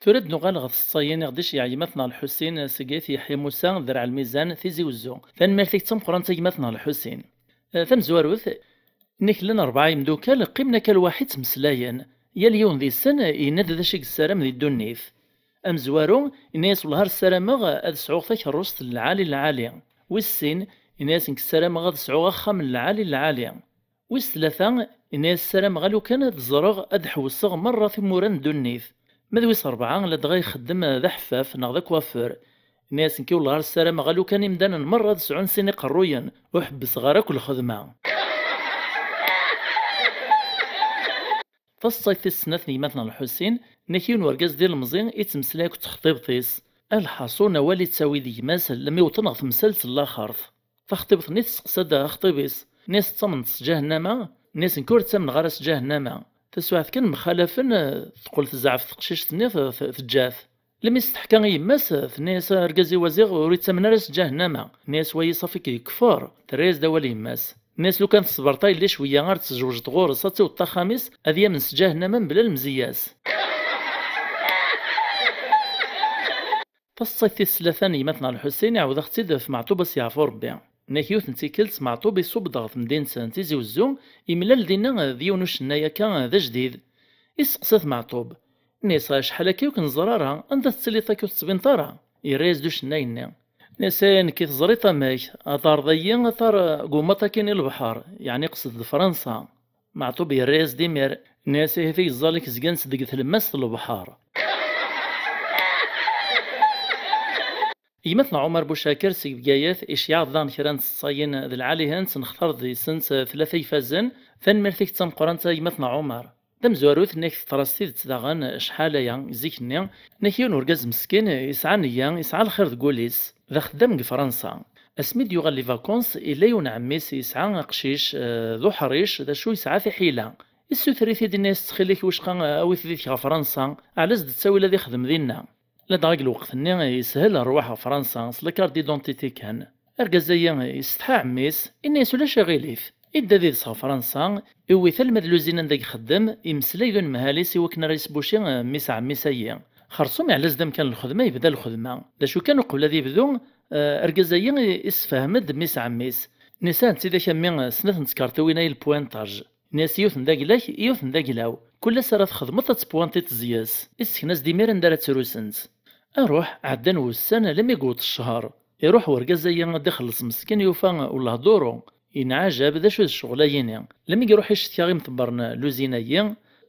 Tura ad nuɣal ɣer tseḍsayin i ɣ-d-iceyyeɛ gma-tneɣ Lḥusin seg Ayt Yeḥya Musa, Derɛ Lmizan, Tizi Wezzu. Tanemmirt-ik d tameqqrant a gma-tneɣ Lḥusin. Eh, tamezwarut, Nek llan rebɛa yemdukal, qqimen akka lwaḥid ttmeslayen. Yal yiwen deg-sen yenna-d d acu i yessaram di ddunit. Amezwaru, yenna-yas: "Wellah ar ssarameɣ ad sɛuɣ takerrust n lɛali lɛali." Wis sin, yenna-yas: "Nekk ssarameɣ ad sɛuɣ axxam n lɛali lɛali." Wis tlata, yenna-yas: "Ssarameɣ a lukan ad ẓreɣ, ad ḥewseɣ merra timura n ddunit." Ma d wis rebɛa, ladɣa ixeddem d aḥeffaf neɣ d akwafur. Yenna-yas: "Nekki wellah ar ssarameɣ a lukan imdanen merra ad sɛun sin iqerruyen, ur ḥebbseɣ ara akk lxedma." Taseḍsayt tis snat n gma-tneɣ Lḥusin, nek yiwen wergaz d ilemẓi ittmeslay akked texṭibt-is. A lḥaṣun, awal ittawi-d gma-s, lemmi wwḍen ɣer temsalt n laxert. Taxṭibt-nni testeqsa-d axṭib-is, nni-as: "Tettamneḍ s ǧahennama?" Nni-as: "Nekk ur ttamneɣ ara s ǧahennama." Taswiɛt kan mxalafen, eh, teqqel tezɛef teqcict-nni, t-, t-, teǧǧa-t. Lmi s-teḥka i yemma-s, tenna-yas: "Argaz-iw aziɣ ur ittamen ara s ǧahennama." Tenna-yas: "Wayi ṣafi-k yekfer." Terra-yas-d awal yemma-s. Tenna-yas: "Lukan teṣbreḍ a yelli cwiya, ar tezwejdeḍ ɣur-s, ad tiweḍ axxam-is, ad yamen s ǧahennama mebla lemzeyya-s." Taṣṣayt tis tlata n yemma-tneɣ Lḥusin, iɛawed-aɣ-tt-id ɣef Meɛṭub, ad s-yeɛfu Ṛebbi. Nnak yiwet n tikkelt, Meɛṭub iṣubb-d ɣer temdint n Tizi Wezzu, imlal dinna d yiwen ucennay akka d ajdid. Isteqsa-t Meɛṭub. Nni-as: "Acḥal akka ur k-neẓri ara, anda tettiliḍ akka ur tettbineḍ ara?" Yerra-yas-d ucennay-nni. Nni-as: "Eh, nekk i teẓriḍ amek, ad tareḍ-iyi ad tareḍ deg ummaṭ akkin i lebḥer, yeɛni iqsed d Fransa." Meɛṭub yerra-yas-d imir, nni-as: "Ihi tigeẓẓal-ik zgan-tt deg tlemmast n lebḥer." Gma-tneɣ Ɛumar Bucakir seg Bgayet iceyyeɛ-d daɣen kra n tseḍsayin d lɛali-hent, nextar deg-sent tlata ifazen. Tanemmirt-ik d tameqqrant a gma-tneɣ Ɛumar. D amezwaru, tenna-k teḍra s tidet daɣen acḥal aya, zik-nni, tenna-k yiwen urgaz meskin, yesɛa nneyya, yesɛa lxir deg wul-is, d axeddam deg Fransa. Asmi d-yuɣal les vacances, yella yiwen ɛemmi-s yesɛa aqcic, eh, d uḥric, d acu yesɛa tiḥila. Issuter-it-id, yenna-yas: "Ttxil-k, wicqa, eh, awi-t yid-k ɣer Fransa, ɛla s d-ttawi ad ixdem dinna." Ladɣa deg lweqt-nni yeshel rrwaḥ ɣer Fransa s la carte d'identité kan. Argaz-agi yessetḥa ɛemmi-s, yenna-yas: "Ulac aɣilif, idda d yid-s ɣer Fransa, iwwi-t alma d luzin anda ixeddem, yemmeslay d unemhal-is i wakken ara yesbuci, eh, mmi-s ɛemmi-s-agi. Xersum iɛla-as-d amkan n lxedma, yebda lxedma. D acu kan, uqbel ad yebdu, eh, argaz-agi issefhem-d mmi-s ɛemmi-s. Nni-as: 'Anti dak a mmi, eh, snat n tkarṭiwin-a i lpuwantaj.' Nni-as: 'Yiwet n daglak, yiwet n daglaw. Kul ass ara txedmeḍ ad tpuwantiḍ zzi-s.' Issekna-as-d imir anda ara ttrusent. Aruḥ, ɛeddan wussan, almi yewweḍ ccher. Iruḥ urgaz-agi ad d-ixelleṣ meskin, yufa wellah duru. Yenɛajab, d acu d ccɣel-ayini? Almi iruḥ icetk-aɣ imḍebber n luzin-agi,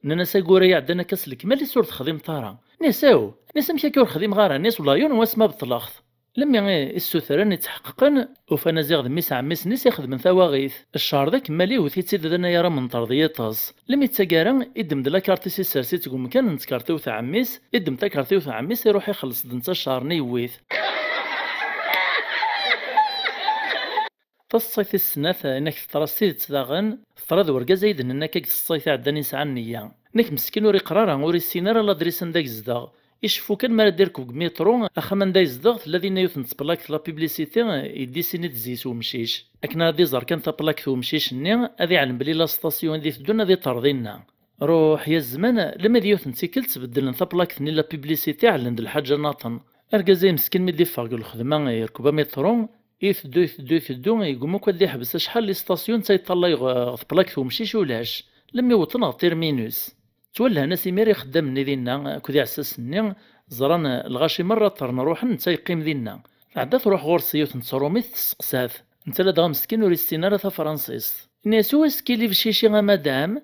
nnan-as: 'Ayyur-a iɛeddan akka s lekmal-is ur texdimeḍ ara.' Nni-as: 'Aw, nni-as, amek akka ur xdimeɣ ara?' Nni-as: 'Wallah, yiwen wass ma beṭleɣ-t.' Lemmi i ssutren, i tḥeqqeqen, ufan aziɣ d mmi-s ɛemmi-s-nni i s-ixedmen tawaɣit. Ccher d akemmal, iwet-itt-id d anayer amenṭer d yiṭes. Lemmi d taggara, iddem-d lakarṭ-is, issers-itt deg umkan n tkarṭiwt n ɛemmi-s, iddem takarṭiwt n ɛemmi-s, iruḥ ixelleṣ-d netta ccher-nni, yewwi-t. Taseḍsayt tis snat, ayen ak teḍra s tidet daɣen, teḍra d urgaz ay d-nenna akka deg tseḍsayt iɛeddan yesɛan nniya. Nekk meskin ur iqqar ara, ur issin ara ladris anda yezdeɣ. Iceffu kan mi ara d-irkeb deg mitru, axxam anda yezdeɣ tella dinna yiwet n tplakt, la publicité, yeddisini-d zzi-s wemcic. Akken ara d-iẓer kan taplakt wemcic-nni, ad iɛlem belli la station i d-iteddun ad iṭer dinna. Ruḥ ya zzman, lemma d yiwet n tikkelt beddlen taplakt-nni, la publicité, ɛellen-d lḥaǧa nniḍen. Argaz-a meskin mi d-iffeɣ deg lxedma, irkeb amitru, iteddu, iteddu, iteddu, yegguma akk ad d-iḥbes acḥal n station netta yeṭṭalay ɣ-, ɣer tplakt wemcic ulac. Lemmi wwḍen ɣer terminus. Ttwellhen-as imir ixeddamen-nni dinna akked iɛessasen-nni, ẓran lɣaci merra ṭṭren ruḥen, netta yeqqim dinna. Tɛedda truḥ ɣur-s yiwet n tṛumit, tesseqsa-t. Netta ladɣa meskin ur yessin ara tafransist. Yenna-yas: "Où est-ce qu'il est le chichi, a madame?"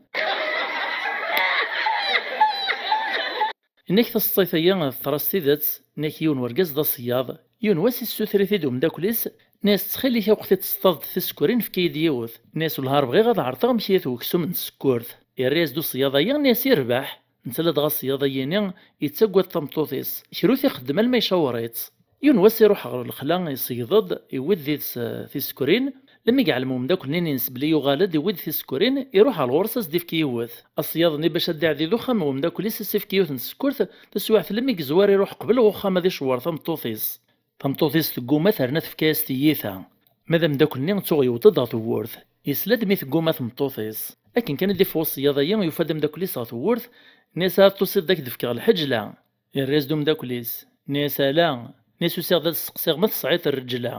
Yenna-k taseḍsayt-agi teḍra s tidet, yenna-k yiwen wergaz d aṣeyyaḍ. Yiwen wass issuter-it-id umeddakel-is, yenna-yas: "Ttxil-k, a weqt i teṣeṭṭaḍ tisekrin, efk-iyi-d yiwet." Yenna-as: "Wellah ar bɣiɣ ad ɛerḍeɣ amek ihi-t weksum n tsekkurt." Yerra-yas-d uṣeyyaḍ-agi, yenna-yas: "Yerbeḥ." Netta ladɣa aṣeyyaḍ-agi-ni yettaggad tameṭṭut-is, kra ur t-ixeddem alma icawer-itt. Yiwen wass iruḥ ɣer lexla, iseyyeḍ-d, iwwi-d did-s, eh, tisekrin. Lemmi yeɛlem umeddakel-nni-ines belli yuɣal-d, iwwi-d tisekrin, iruḥ ɣer ɣur-s ad s-d-ifk yiwet. Aṣeyyaḍ-nni bac ad d-iɛeddi d uxxam n umeddakel-is, ad s-ifk yiwet n tsekkurt, taswiɛt lemmi yezwar iruḥ qbel uxxam ad icewwer tameṭṭut-is. Tameṭṭut-is tegguma terna tefka-yas tiyita. Ma d ameddakel-nni tuɣ yewweḍ-d ɣer tewwurt. Yesla-d mi tegguma tmeṭṭut-is. Akken kan i d-iffeɣ uṣeyyaḍ-agi, yufa-d ameddakel-is ɣer tewwurt, nni-as: "Ar tusiḍ-d ad k-d-fkeɣ lḥeǧla." Yerra-yas-d umeddakel-is, nni-as: "Ala." Nni-as: "Usiɣ-d ad steqsiɣ ma tesɛiḍ lreǧla."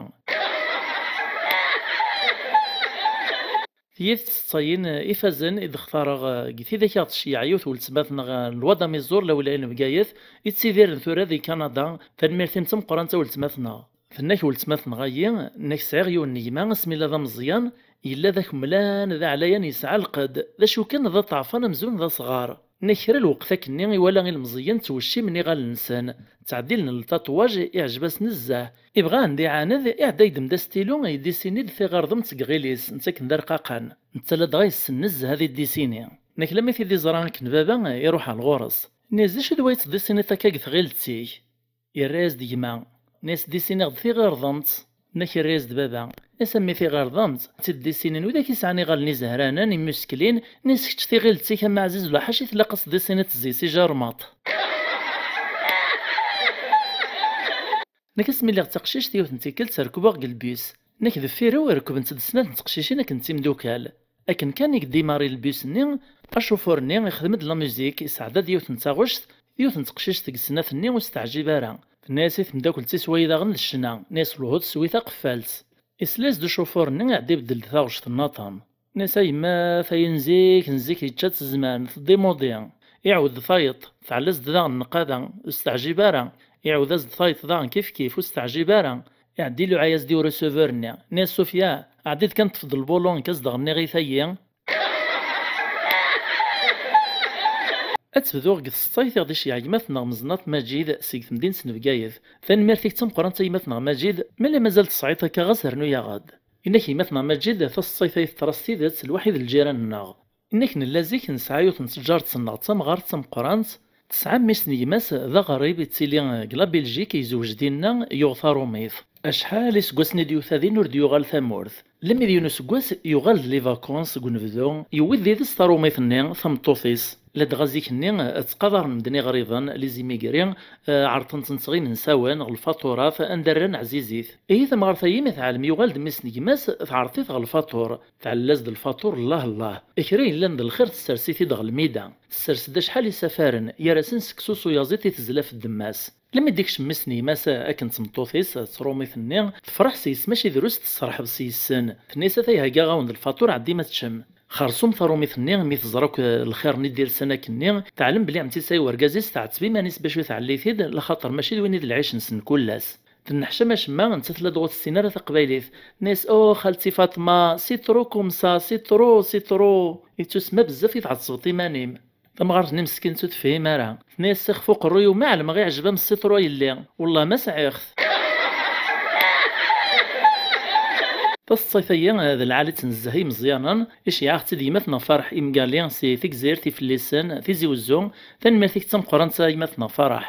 Tiyit tiseḍsayin ifazen i d-xtareɣ, eh, deg tid-ak aɣ-tceyyeɛ yiwet weltma-tneɣ, eh, n Lwad Amiẓur, lawlaya n Bgayet, yettidiren tura di Kanada. Tanemmirt-im d tameqqrant a weltma-tneɣ. Tenna-k weltma-tneɣ-ayi, tenna-k: "Sɛiɣ yiwen n gma, asmi yella d ameẓyan, yella d akemlan, d aɛlayan, yesɛa lqedd, d acu kan d aṭeɛfan amzun d asɣar." Nna kra lweqt akkenni iwala ilmeẓyen ttweccimen iɣallen-nsen, ttɛeddilen ltatuwaj, iɛjeb-as nezzeh. Ibɣa anda iɛaned, iɛedda yeddem-d astilu, yeddisini-d tiɣirdemt deg iɣil-is, netta akken d arqaqan. Netta ladɣa yessen nezzeh ad iddisini. Nna kra mi t-id-iẓra akken baba, iruḥ ar ɣur-s. Nna-yas: "D acu d way tettdisiniḍ akka deg tɣilt-ik?" Yerra-yas-d gma. Nna-yas: "Ddisiniɣ-d tiɣirdemt." Nna-k yerra-yas-d baba. Asammi tiɣirdemt, d tiddisinin widak yesɛan iɣallen izehranen, immuskelin, nis kečč tiɣilt-ik am Ɛziz Luḥac i tlaq ad s-tdisiniḍ zzis ijarmaṭ. Nekk asmi lliɣ d taqcict, yiwet n tikkelt rekbeɣ deg lbus. Nekk deffir-iw rekbent-d snat n teqcicin akken d timdukal. Akken kan i yedimari lbus-nni, acufur-nni ixdem-d la musique, isɛedda-d yiwet n taɣect, yiwet n teqcict deg snat-nni ur s-teɛjib ara. Tenna-yas i temdakelt-is wayi daɣen d ccna, tenna-yas luhu teswi taqeffalt. Isla-as-d ucufur-nni iɛedda ibeddel-d taɣect n aṭam. Tenna-yas a yemma, tayi n zik, n zik yečča-tt zzman, teddi mudi. Iɛawed tayeḍ, tɛella-as-d daɣen nnqada, ur s-teɛjib ara. Iɛawed-as-d tayeḍ daɣen kif kif, ur s-teɛjib ara. Iɛedda iluɛa-yas-d i ureseveur-nni. Tenna-yas Sufya, ɛeddi-d kan ṭṭef-d lbulun, nekk ad s-d-ɣenniɣ i tayi. Ad tebduɣ deg tseṭṭayt i ɣ-d-iceyyeɛ gma-tneɣ Meẓnaṭ Maǧid seg temdint n Bgayet. Tanemmirt-ik d tameqqrant a gma-tneɣ Maǧid, ma la mazal tesɛiḍ akka ɣas rnu-yaɣ-d. Inna-k gma-tneɣ Maǧid, taseṭṭayt-a i teḍra s tidet, lwaḥid n lǧiran-nneɣ. Inna-k nella zik nesɛa yiwet n tǧaret-nneɣ d tamɣart d tameqqrant, tesɛa mmi-s n gma-s d aɣrib ittili deg la Belgique, yezweǧ dinna, yuɣ taṛumit. Acḥal iseggasen i d-yuta din ur d-yuɣal tamurt. Lemmi d yiwen useggas yuɣal-d les vacances deg unebdu, yewwi-d yid-s taṛumit-nni, tameṭṭut-is. Ladɣa zik-nni ttqadaren medden iɣriben, les immigrés, eh, ɛerḍen-ten ɣer yimensawen, ɣer lfaturat, anda rran ɛzizit. Ihi tamɣart-agi mi teɛlem yuɣal-d mmi-s n gma-s, tɛerḍ-it ɣer lfatur, tɛella-as-d lfatur llah llah. Kra yellan d lxir tessers-it-id ɣer lmida, tessers-d acḥal isafaren, gar-asen seksu s uyaẓiḍ i tezla f ddemma-s. Lemmi d-ikcem mmi-s n gma-s akken d tmeṭṭut-is, ttṛumit-nni, tefreḥ s yes mačči drus, tesserḥeb s yes-sen. Tenna-yas ata ihegga-awen-d lfatur, ɛeddim ad teččem. Xersum taṛumit-nni mi teẓra akk lxir-nni d-irsan akkenni, teɛlem belli ɛemti-s ay urgaz-is tɛetteb iman-is bac ur tɛelli-t-id, laxaṭer mačči d win i d lɛic-nsen kul ass. Tenneḥcam acemma, nettat la dɣa ur tessin ara taqbaylit. Tenna-yas oh xalti Faṭma, c'est trop comme ça, c'est trop, c'est trop. Yettusma bezzaf i tɛettbeḍ iman-im. Tamɣart-nni meskint ur tefhim ara. Tenna-yas ixef uqerruy-iw ma ɛelmeɣ iɛjeb-am ṣṣitru a yelli, wellah ma sɛiɣ-t. Taseṭṭayt-agi d lɛali-tt nezzeh i imeẓyanen, iceyyeɛ-aɣ-tt-id gma-tneɣ Fareḥ Imgali si Tegzirt Ifellisen, Tizi Wezzu. Tanemmirt-ik d tameqqrant a gma-tneɣ Fareḥ.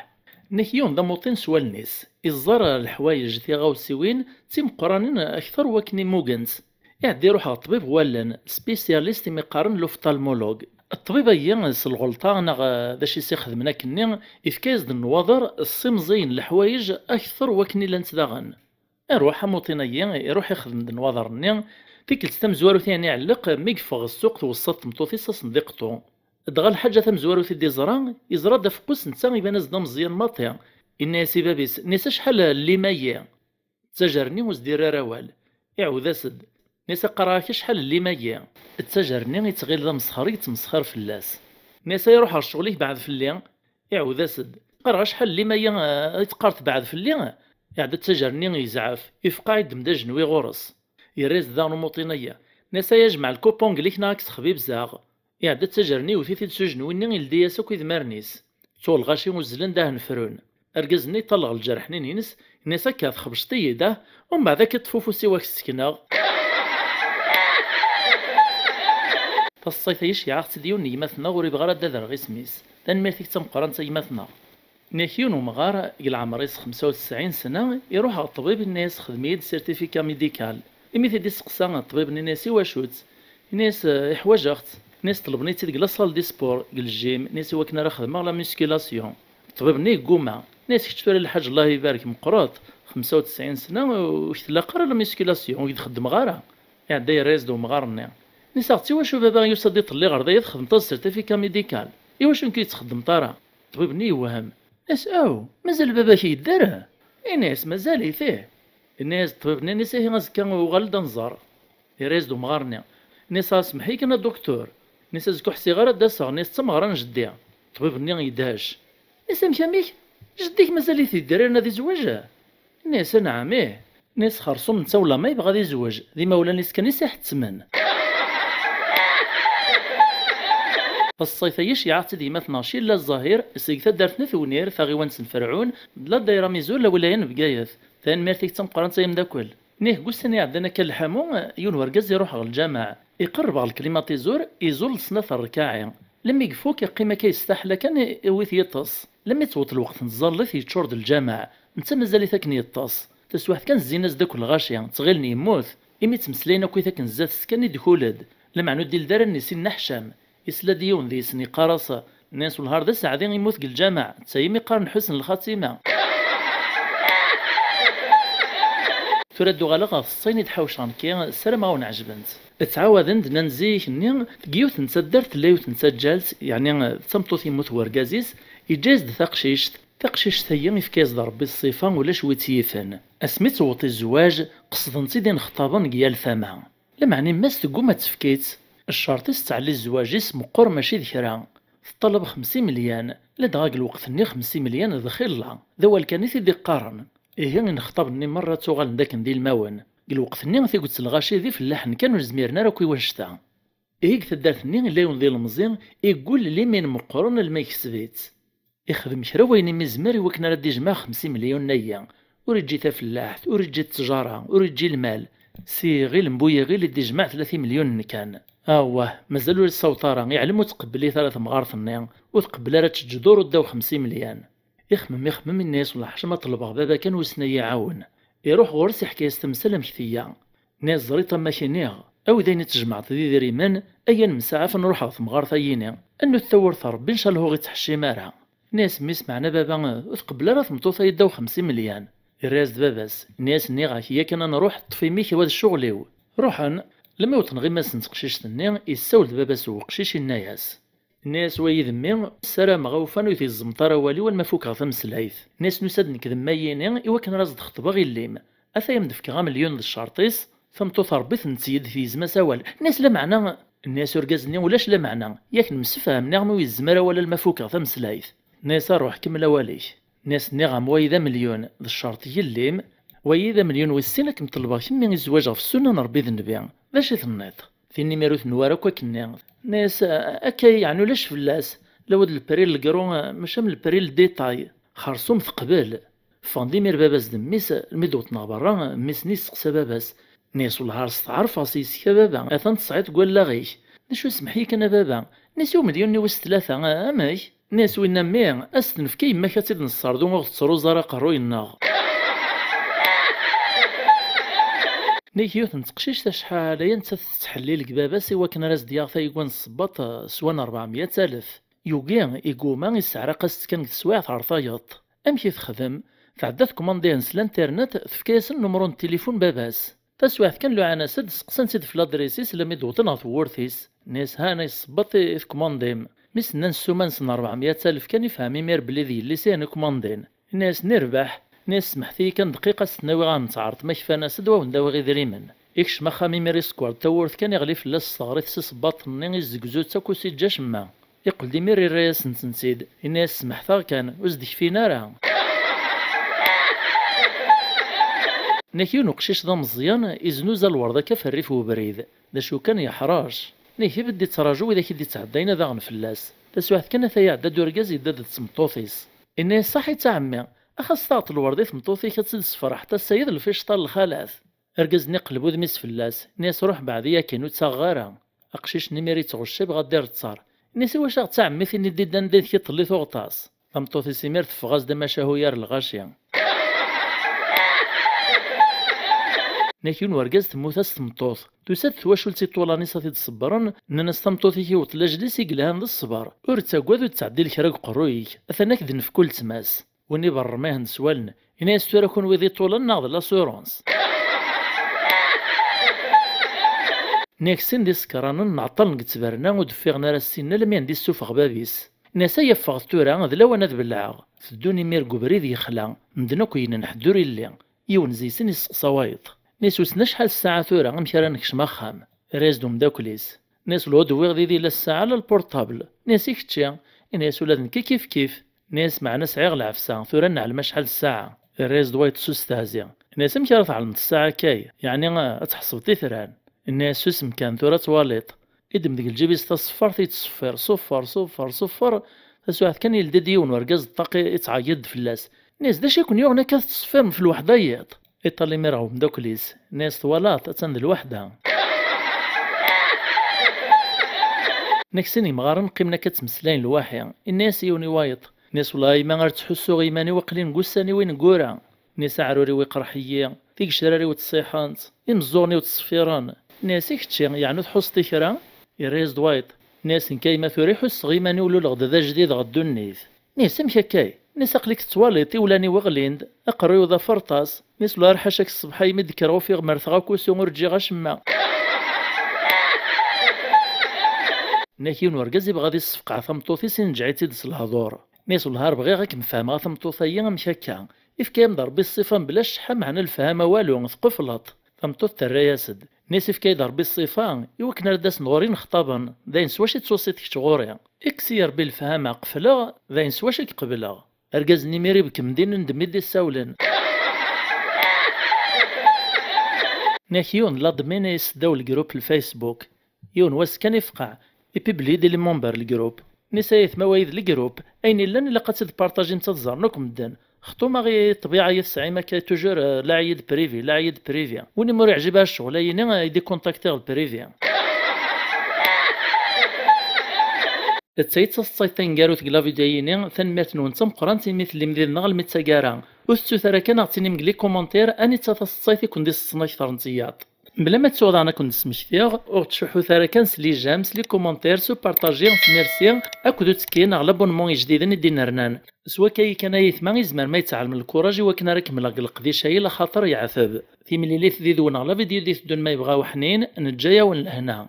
Nnek yiwen d amuṭin s wallen-is, iẓẓar leḥwayeǧ tiɣawsiwin d timeqqranin akter wakken i mmugent. Iɛedda iruḥ ɣer ṭṭbib n wallen, spécialiste imi qqaren l'ophtalmologue. Ṭṭbib-agi s lɣelṭa neɣ d acu i s-ixedmen akkenni, ifka-yas-d nnwaḍer ssimẓiyen leḥwayeǧ akter wakken i llant daɣen. Iruḥ amuṭin-agi, iruḥ ixdem-d nnwaḍer-nni, tikkelt tamezwarut i iɛelleq mi yeffeɣ ɣer ssuq tweṣṣa-t tmeṭṭut-is asendiqṭu. Dɣa lḥaǧa tamezwarut i d-iẓra, iẓra-d afeqqus netta iban-as-d ameẓyan maṭi. Inna-yas i bab-is, nni-as acḥal n lima-yi? Ttajer-nni ur s-d-irri ara awal. Iɛawed-as-d. Nni-as qqareɣ-ak acḥal n lima-yi? Ttajer-nni ittɣil d amesxer i yettmesxir fell-as. Nni-as a iruḥ ɣer ccɣel-ik beɛd fell-i. Iɛawed-as-d. Qqareɣ acḥal n lima-yi, eh, i teqqareḍ beɛd fell-i? Iɛedda ttajer-nni yezɛef, ifeq-aɣ iddem-d ajenwi ɣur-s. Yerra-yas-d daɣen umuṭin-agi. Nni-as a yajmeɛ lkupung-ik neɣ ad k-sexbibzeɣ. Iɛedda ttajer-nni iwet-it-id s ujenwi-nni, ildi-yas akk idmaren-is. Ttuɣ lɣaci uzzlen d ahenfrun. Argaz-nni iṭalleɣ lǧerḥ-nni-ines, yenna-yas akka txebceḍ-iyi-d ah, umbeɛd ad k-iṭṭef ufus-iw ad k-sekneɣ. Taseṭṭayt-agi iceyyeɛ-aɣ-tt-id yiwen n gma-tneɣ ur ibɣi ara ad d-adreɣ isem-is. Tanemmirt-ik d tameqqrant a gma-tneɣ. Nnek yiwen umɣar deg leɛmer-is xemsa u tesɛin sna, iruḥ ɣer ṭṭbib, inna-yas xdem-iyi-d certificat médical. Imi t-id-isteqsa ṭṭbib-nni, inna-yas iwacu-tt? Inna-yas eh, iḥwaǧ-aɣ-tt. Inna-yas ṭelben-iyi-tt-id deg la salle de sport, deg le gym, inna-yas iwakken ara xedmeɣ la musculation. Ṭṭbib-nni yegguma. Inna-yas kečč tura lḥaǧ Allah ibarek meqqret, xemsa u tesɛin sna ur k-tlaq ara la musculation, ur k-d-xeddmeɣ ara. Iɛedda yerra-yas-d umɣar-nni. Inna-yas aɣ-tt iwacu baba yusa-d iṭelli ɣer da ad xedmeɣ certificat médical? Iwacu nekk ur yi-tt-txeddmeḍ ara? Ṭṭbib-nni yewhem. Inna-yas aw, mazal baba-k yedder? Inna-yas mazal-it ih. Inna-yas ṭṭbib-nni, inna-yas ihi azekka uɣal-d ad nẓer. Yerra-yas-d umɣar-nni. Inna-yas a semmeḥ-iyi kan a duktur. Inna-yas azekka ur ḥṣiɣ ara ad d-aseɣ, inna-yas d tameɣra n jeddi. Ṭṭbib-nni yedhec. Inna-yas amek amek? Jeddi-k mazal-it yedder yerna d izweǧ? Inna-yas anɛam ih. Inna-yas xerṣum netta ulamma yebɣa ad izweǧ, d imawlan-is kan i s-iḥettmen. Taseṭṭayt-agi iceyyeɛ-aɣ-tt-id gma-tneɣ Cilla Zzahir seg taddart n At Wnir, taɣiwant n Ferɛun, d la dayra Mizur, lawilaya n Bgayet. Tanemmirt-ik d tameqqrant ay ameddakel. Nnih deg ussan iɛeddan akka lḥamu, yiwen wergaz iruḥ ɣer lǧameɛ, iqerreb ɣer lklimatizur, izul snat rrkaɛi. Lemmi ifuk, iqqim akka yestaḥla kan, iwwi-t yiṭes. Lemmi tewweḍ lweqt n tẓallit, yeččur-d lǧameɛ. Netta mazal-it akken yeṭṭes. Taswiɛt kan zzin-as-d akk lɣaci, ttɣilen yemmut. Imi ttmeslayen akkit akken zdat-s kan i d-kul-d, lameɛna ur d-ildi ara nnif-is i Nna Ḥcam. Isla-d yiwen deg-sen yeqqar-as: "Nnan s welhar d aseɛdi, immut deg lǧameɛ, d tayimi qqaren ḥusn lxatima." Tura ad d-uɣaleɣ ɣef teṣṣayin i d-ḥawceɣ nekki, ssarameɣ ad wen-ɛejbent. Ttɛawaden-d, nnan zik-nni deg yiwet n taddart tella yiwet n taǧǧalt, yeɛni d tameṭṭut yemmut wergaz-is, yeǧǧa-yas-d taqcict. Taqcict-agi ifka-yas-d Ṛebbi ṣṣifa ulac wi tt-yifen. Asmi tewweḍ i zzwaǧ, qesden-tt-id inexṭaben deg yal tama. Lameɛna yemma-s tegguma ad tefk-itt. Ccerṭ-is tettɛelli zzwaǧ-is meqqer mačči d kra. Teṭṭalab xemsa imelyan, ladɣa deg lweqt-nni xemsa imelyan d xilla, d awal kan i t-id-iqqaren. Ihi inexṭaben-nni merra ttuɣalen d akken d ilmawen. Deg lweqt-nni tiget n lɣaci d ifellaḥen kan ur zmiren ara akk i wannect-a. Ihi deg taddart-nni yella yiwen d ilemẓi, iggul limin meqqren alma yekseb-itt. Ixdem kra wayen imi yezmer i wakken ara d-ijmeɛ xemsa imelyunen-agi. Ur iǧǧi tafellaḥt, ur iǧǧi ttejara, ur iǧǧi lmal. Si yiɣil n bu yiɣil i d-ijmeɛ tlata imelyunen kan. Awah, mazal ur issaweḍ ara, iɛlem ur tqebbel-it ara temɣart-nni, ur tqebbel ara ad teǧǧ dur ddaw xemsa imelyan. Ixemmem, ixemmem, inna-yas: "Wellah ḥaca ma ṭelbeɣ baba kan wissen ad yi-iɛawen." Iruḥ ɣur-s, iḥka-yas tamsal amek tga. Nna-yas: "Ẓer-it a mma k-iniɣ, awi-d ayen i tejmeɛḍ d idrimen, ay ad nemsaɛaf ad nruḥ ɣer temɣart-ayini. Ad nwet tawwurt n Ṛebbi, ncallah ur ɣ-ittḥeccim ara." Nna-yas mmi-s: "Meɛna baba ur tqebbel ara tmeṭṭut-ayi ddaw xemsa imelyan." Irra-yas-d baba-s, nna-yas: "Nniɣ-ak yakan ad nruḥ, ṭṭef imi-k, wa d ccɣel-iw." Ruḥen, lemmi wwḍen ɣer imassen n teqcict-nni, yessawel-d baba-s n weqcic, inna-yas: Nna-yas: "Wayi d mmi, ssarameɣ awufan ur t-iẓemmeḍ ara wali-w alma fukeɣ tameslayt." Nna-yas: "Nusa-d nekk d mma-yini i wakken ara s-d-xeṭbeɣ illi-m. Ata am-d-fkeɣ amelyun d ccerṭ-is, tameṭṭut n Ṛebbi tennetti-d tegzem-as awal." Nna-yas: "Lameɛna?" Nna-yas: "Urgaz-nni ulac lameɛna, yak nemsefham, nniɣ-am ur yezzem ara wala alma fukeɣ tameslayt." Nna-yas: "Aṛuḥ kemmel awal-ik." Nna-yas: "Nniɣ-am wayi d amelyun d ccerṭ yelli-m, wayi d amelyun wis sin ad kem-ṭelbeɣ kemmi i zzwaǧ ɣef ssunna n Ṛebbi d nnbi. D acu i tenniḍ?" Tin imir ur tenwa ara akk akkenni. Nna-yas: "Akka yeɛni ulac fell-as, lawa d lpri n legru, mačči am lpri n détail." Xersum teqbel. Ffɣen-d imir baba-s d mmi-s, almi d-wwḍen ɣer berra, mmi-s-nni yesteqsa baba-s. Nna-yas: "Wellah ar steɛṛfeɣ s yes-k a baba, atan tesɛiḍ deg wallaɣ-ik." "D acu, semmeḥ-iyi kan a baba." Nna-yas: "I umelyun-nni wis tlata, amek?" Nna-yas: "Winna mmi, ad s-t-nefk i yemma-k ad tt-id-nesserdu, ur ɣ-tettruẓ ara aqerruy-nneɣ." Nna-k yiwet n teqcict acḥal aya nettat tettḥellil deg baba-s i wakken ara s-d-yaɣ tayegwa n ssebbaṭ, eh, swan ṛebɛemya alef. Yugi, iguma, isseɛraq-as-tt kan deg teswiɛt ɣer tayeḍ. Amek i texdem? Tɛedda tkumandihen s l'internet, tefka-yasen numru n tilifun n baba-s. Taswiɛt kan luɛan-as-d, steqsan-tt-id ɣef ladris-is, lammi d-wwḍen ɣer tewwurt-is. Nna-yas: "Ha-ana yessebbaṭ i tkumandim." Mi s-nnan ssuma-nsen ṛebɛemya alef kan, ifhem imir belli d yelli-s i hen-ikumandin. Nna-yas: "Nirbeḥ." Nna-yas: "Semḥet-iyi kan dqiqa, ad s-ten-awiɣ ad ten-tɛerḍem, ma kfan-as-d, wa wen-d-awiɣ idrimen." Ikcem axxam imir, isekker-d tawwurt kan, iɣli fell-as s teɣrit s isebbaḍen-nni, izzegzu-tt akk, ur s-iǧǧa acemma. Iqqel-d imir irra-yasen-tent-id, inna-yas: "Semḥet-aɣ kan, ur s-d-kfin ara." Nna-k yiwen uqcic d ameẓyan, iznuza lwerḍ akka ɣef rrif n ubrid. D acu kan, yeḥṛec. Nna-k ibedd ittraǧu widak i d-ittɛeddayen ad aɣen fell-as. Taswiɛt kan, ata iɛedda-d urgaz, yedda-d d tmeṭṭut-is. Inna-yas: "Ṣaḥit a ɛemmi, ax a s-taɣeḍ lwerḍ i tmeṭṭut-ik, ad tt-id-tessefreḥ, ass-a d lficṭa n lxalat." Argaz-nni iqleb udem-is fell-as, inna-yas: "Ruḥ beɛd-iyi akin, ur ttaɣeɣ ara." Aqcic-nni imir ittɣeccib ɣer d-ireṭṭer. Inna-yas: "I wacu aɣ-ttɛemmit ini-d-iddan d amek i ṭelli tuɣeṭ-as?" Tameṭṭut-is imir teffeɣ-as-d amacahu ar lɣaci. Nna-k yiwen wergaz temmut-as tmeṭṭut. Tusa-d twacult i ṭṭulan-is ad t-id-ṣebbren, nnan-as: "Tameṭṭut-ik iwweḍ lajel-is i yelhan d ṣṣber. Ur ttaggad, ur ttɛeddil kra deg uqerruy-ik. Atan ak-d-nefk uletma-s." Win iberrem ihen s wallen, inna-yas: "Tura kunwi d iṭulan neɣ d l'assurance?" Nna-k sin d isekranen nɛeṭṭalen deg ttberna, ur d-ffiɣen ara ssin almi anda i ssufeɣ bab-is. Nna-yas: "Ay ffɣet tura, d lawan ad belɛeɣ." Teddun imir deg ubrid yexla, medden akk yegnen, ḥedd ur illi. Yiwen zi-sen isteqsa wayeḍ. Nna-yas: "Wissen acḥal ssaɛa tura, amek ara nekcem axxam?" Irra-yas-d umeddakel-is. Nna-yas: "Lhud wwiɣ d idi la ssaɛa la lpurṭabl." Nna-yas: "I kečči?" Inna-yas: "Ula d nekki kif kif." Nna-yas: "Meɛna sɛiɣ lɛefsa, tura ad neɛlem acḥal ssaɛa." Irra-yas-d wayeḍ s ustehzi. Nna-yas: "Amek ara tɛelmeḍ ssaɛa akka? Yeɛni, ad tḥesbeḍ itran?" Nna-yas: "Susem kan, tura ad twaliḍ." Iddem deg lǧib-is taṣeffart, yettṣeffir, ṣuffer, ṣuffer, ṣuffer. Taswiɛt kan, yeldi-d yiwen wergaz ṭṭaq, yettɛeyyiḍ-d fell-as. Nna-yas: "D acu i ken-yuɣen akka tettṣeffirem ɣef lweḥda yiḍ?" Iṭal imir ɣer umeddakel-is, nna-yas: "Twalaḍ, attan d lweḥda." Nna-k sin yemɣaren qqimen akka ttmeslayen lwaḥi. Inna-yas yiwen i wayeḍ. Nna-yas: "Wellah a yemma, ar ttḥussuɣ i yiman-iw aql-in deg ussan-iw ineggura." Nna-yas: "Aɛrur-iw iqerḥ-iyi, Tigecrar-iw ttṣiḥent, imeẓẓuɣen-iw ttṣeffiren. Nni-as: "I kečči, yeɛni ur tḥusseḍ i kra?" Yerra-yas-d wayeḍ. Nni-as: "Nekk a yemma tura i ḥusseɣ iman-iw luleɣ-d d ajdid ɣer ddunit." Nni-as: "Amek akka?" Nni-as: "Aql-ik tettwaliḍ, iwlan-iw ɣlin-d, aqerruy-iw d aferṭas." Nni-as: "Luar ḥaca-k, ṣṣbeḥ-a imi d-kkreɣ ufiɣ merteɣ akk usu ur ǧǧiɣ acemma." Nni-ak yiwen urgaz ibɣa ad issefqeɛ tameṭṭut-is, inǧeɛ-itt-id s lehdur. Nni-as: "Wellah ar bɣiɣ ad kem-fehmeɣ a tameṭṭut-ayi amek akka. Ifka-yam-d Rebbi ṣṣifa mebla cceḥḥa, meɛna lefhama walu, tqefleḍ." Tameṭṭut terra-yas-d. Nni-as: "Ifka-yi-d Rebbi ṣṣifa i wakken ara d-asen ɣur-i nexṭaben, d ayen s wacu i ttwaṣṣiḍ kečč ɣur-i. Ikkes-iyi Rebbi lefhama, qefleɣ, d ayen s wacu i qebleɣ." Argaz-nni imir ibekkem din ndem i d-issawlen. Nni-ak yiwen n ladmin i yesseddaw lgrup n Facebook. Yiwen wass kan ifqeɛ, ipibli-d i les membres n lgrup. Nni-as: "Ay aytma, wayi d lgrup, ayen illan ilaq ad tt-id-partajimt ad ẓren akk medden. Xṭum-aɣ i ṭṭbiɛa i tesɛim akka, toujours, euh, laɛi-d privé, laɛi-d privé. Win i m-ur iɛjib ara ccɣel-ayini, euh, i d-ikuntakti ɣer privé." D ta i d taseḍsayt taneggarut deg la vidéo-yini, tanemmirt-nwen d tameqqrant imi tellim did-neɣ almi d taggara. Ur tettut ara kan ad ɣ-tinim deg les commentaires anita taseḍsayt i ken-d-iseḍsen akter n tiyaḍ. Mebla ma ttuɣ daɣen ad ken-d-smektiɣ, ur ɣ-ttcuḥḥut ara kan s les j'aime, s les commentaires, s upartaji, s merci, akked uttekki neɣ l'abonnement ijdiden i d-inernan. S wakka-yi kan ay aytma i zemren ad yi-ttɛelmen lkuraj i wakken ara kemmleɣ deg leqdic-ayi laxaṭer yeɛteb. Timlilit did-wen ɣer la vidéo d-iteddun ma yebɣa uḥnin, neǧǧa-yawen lehna.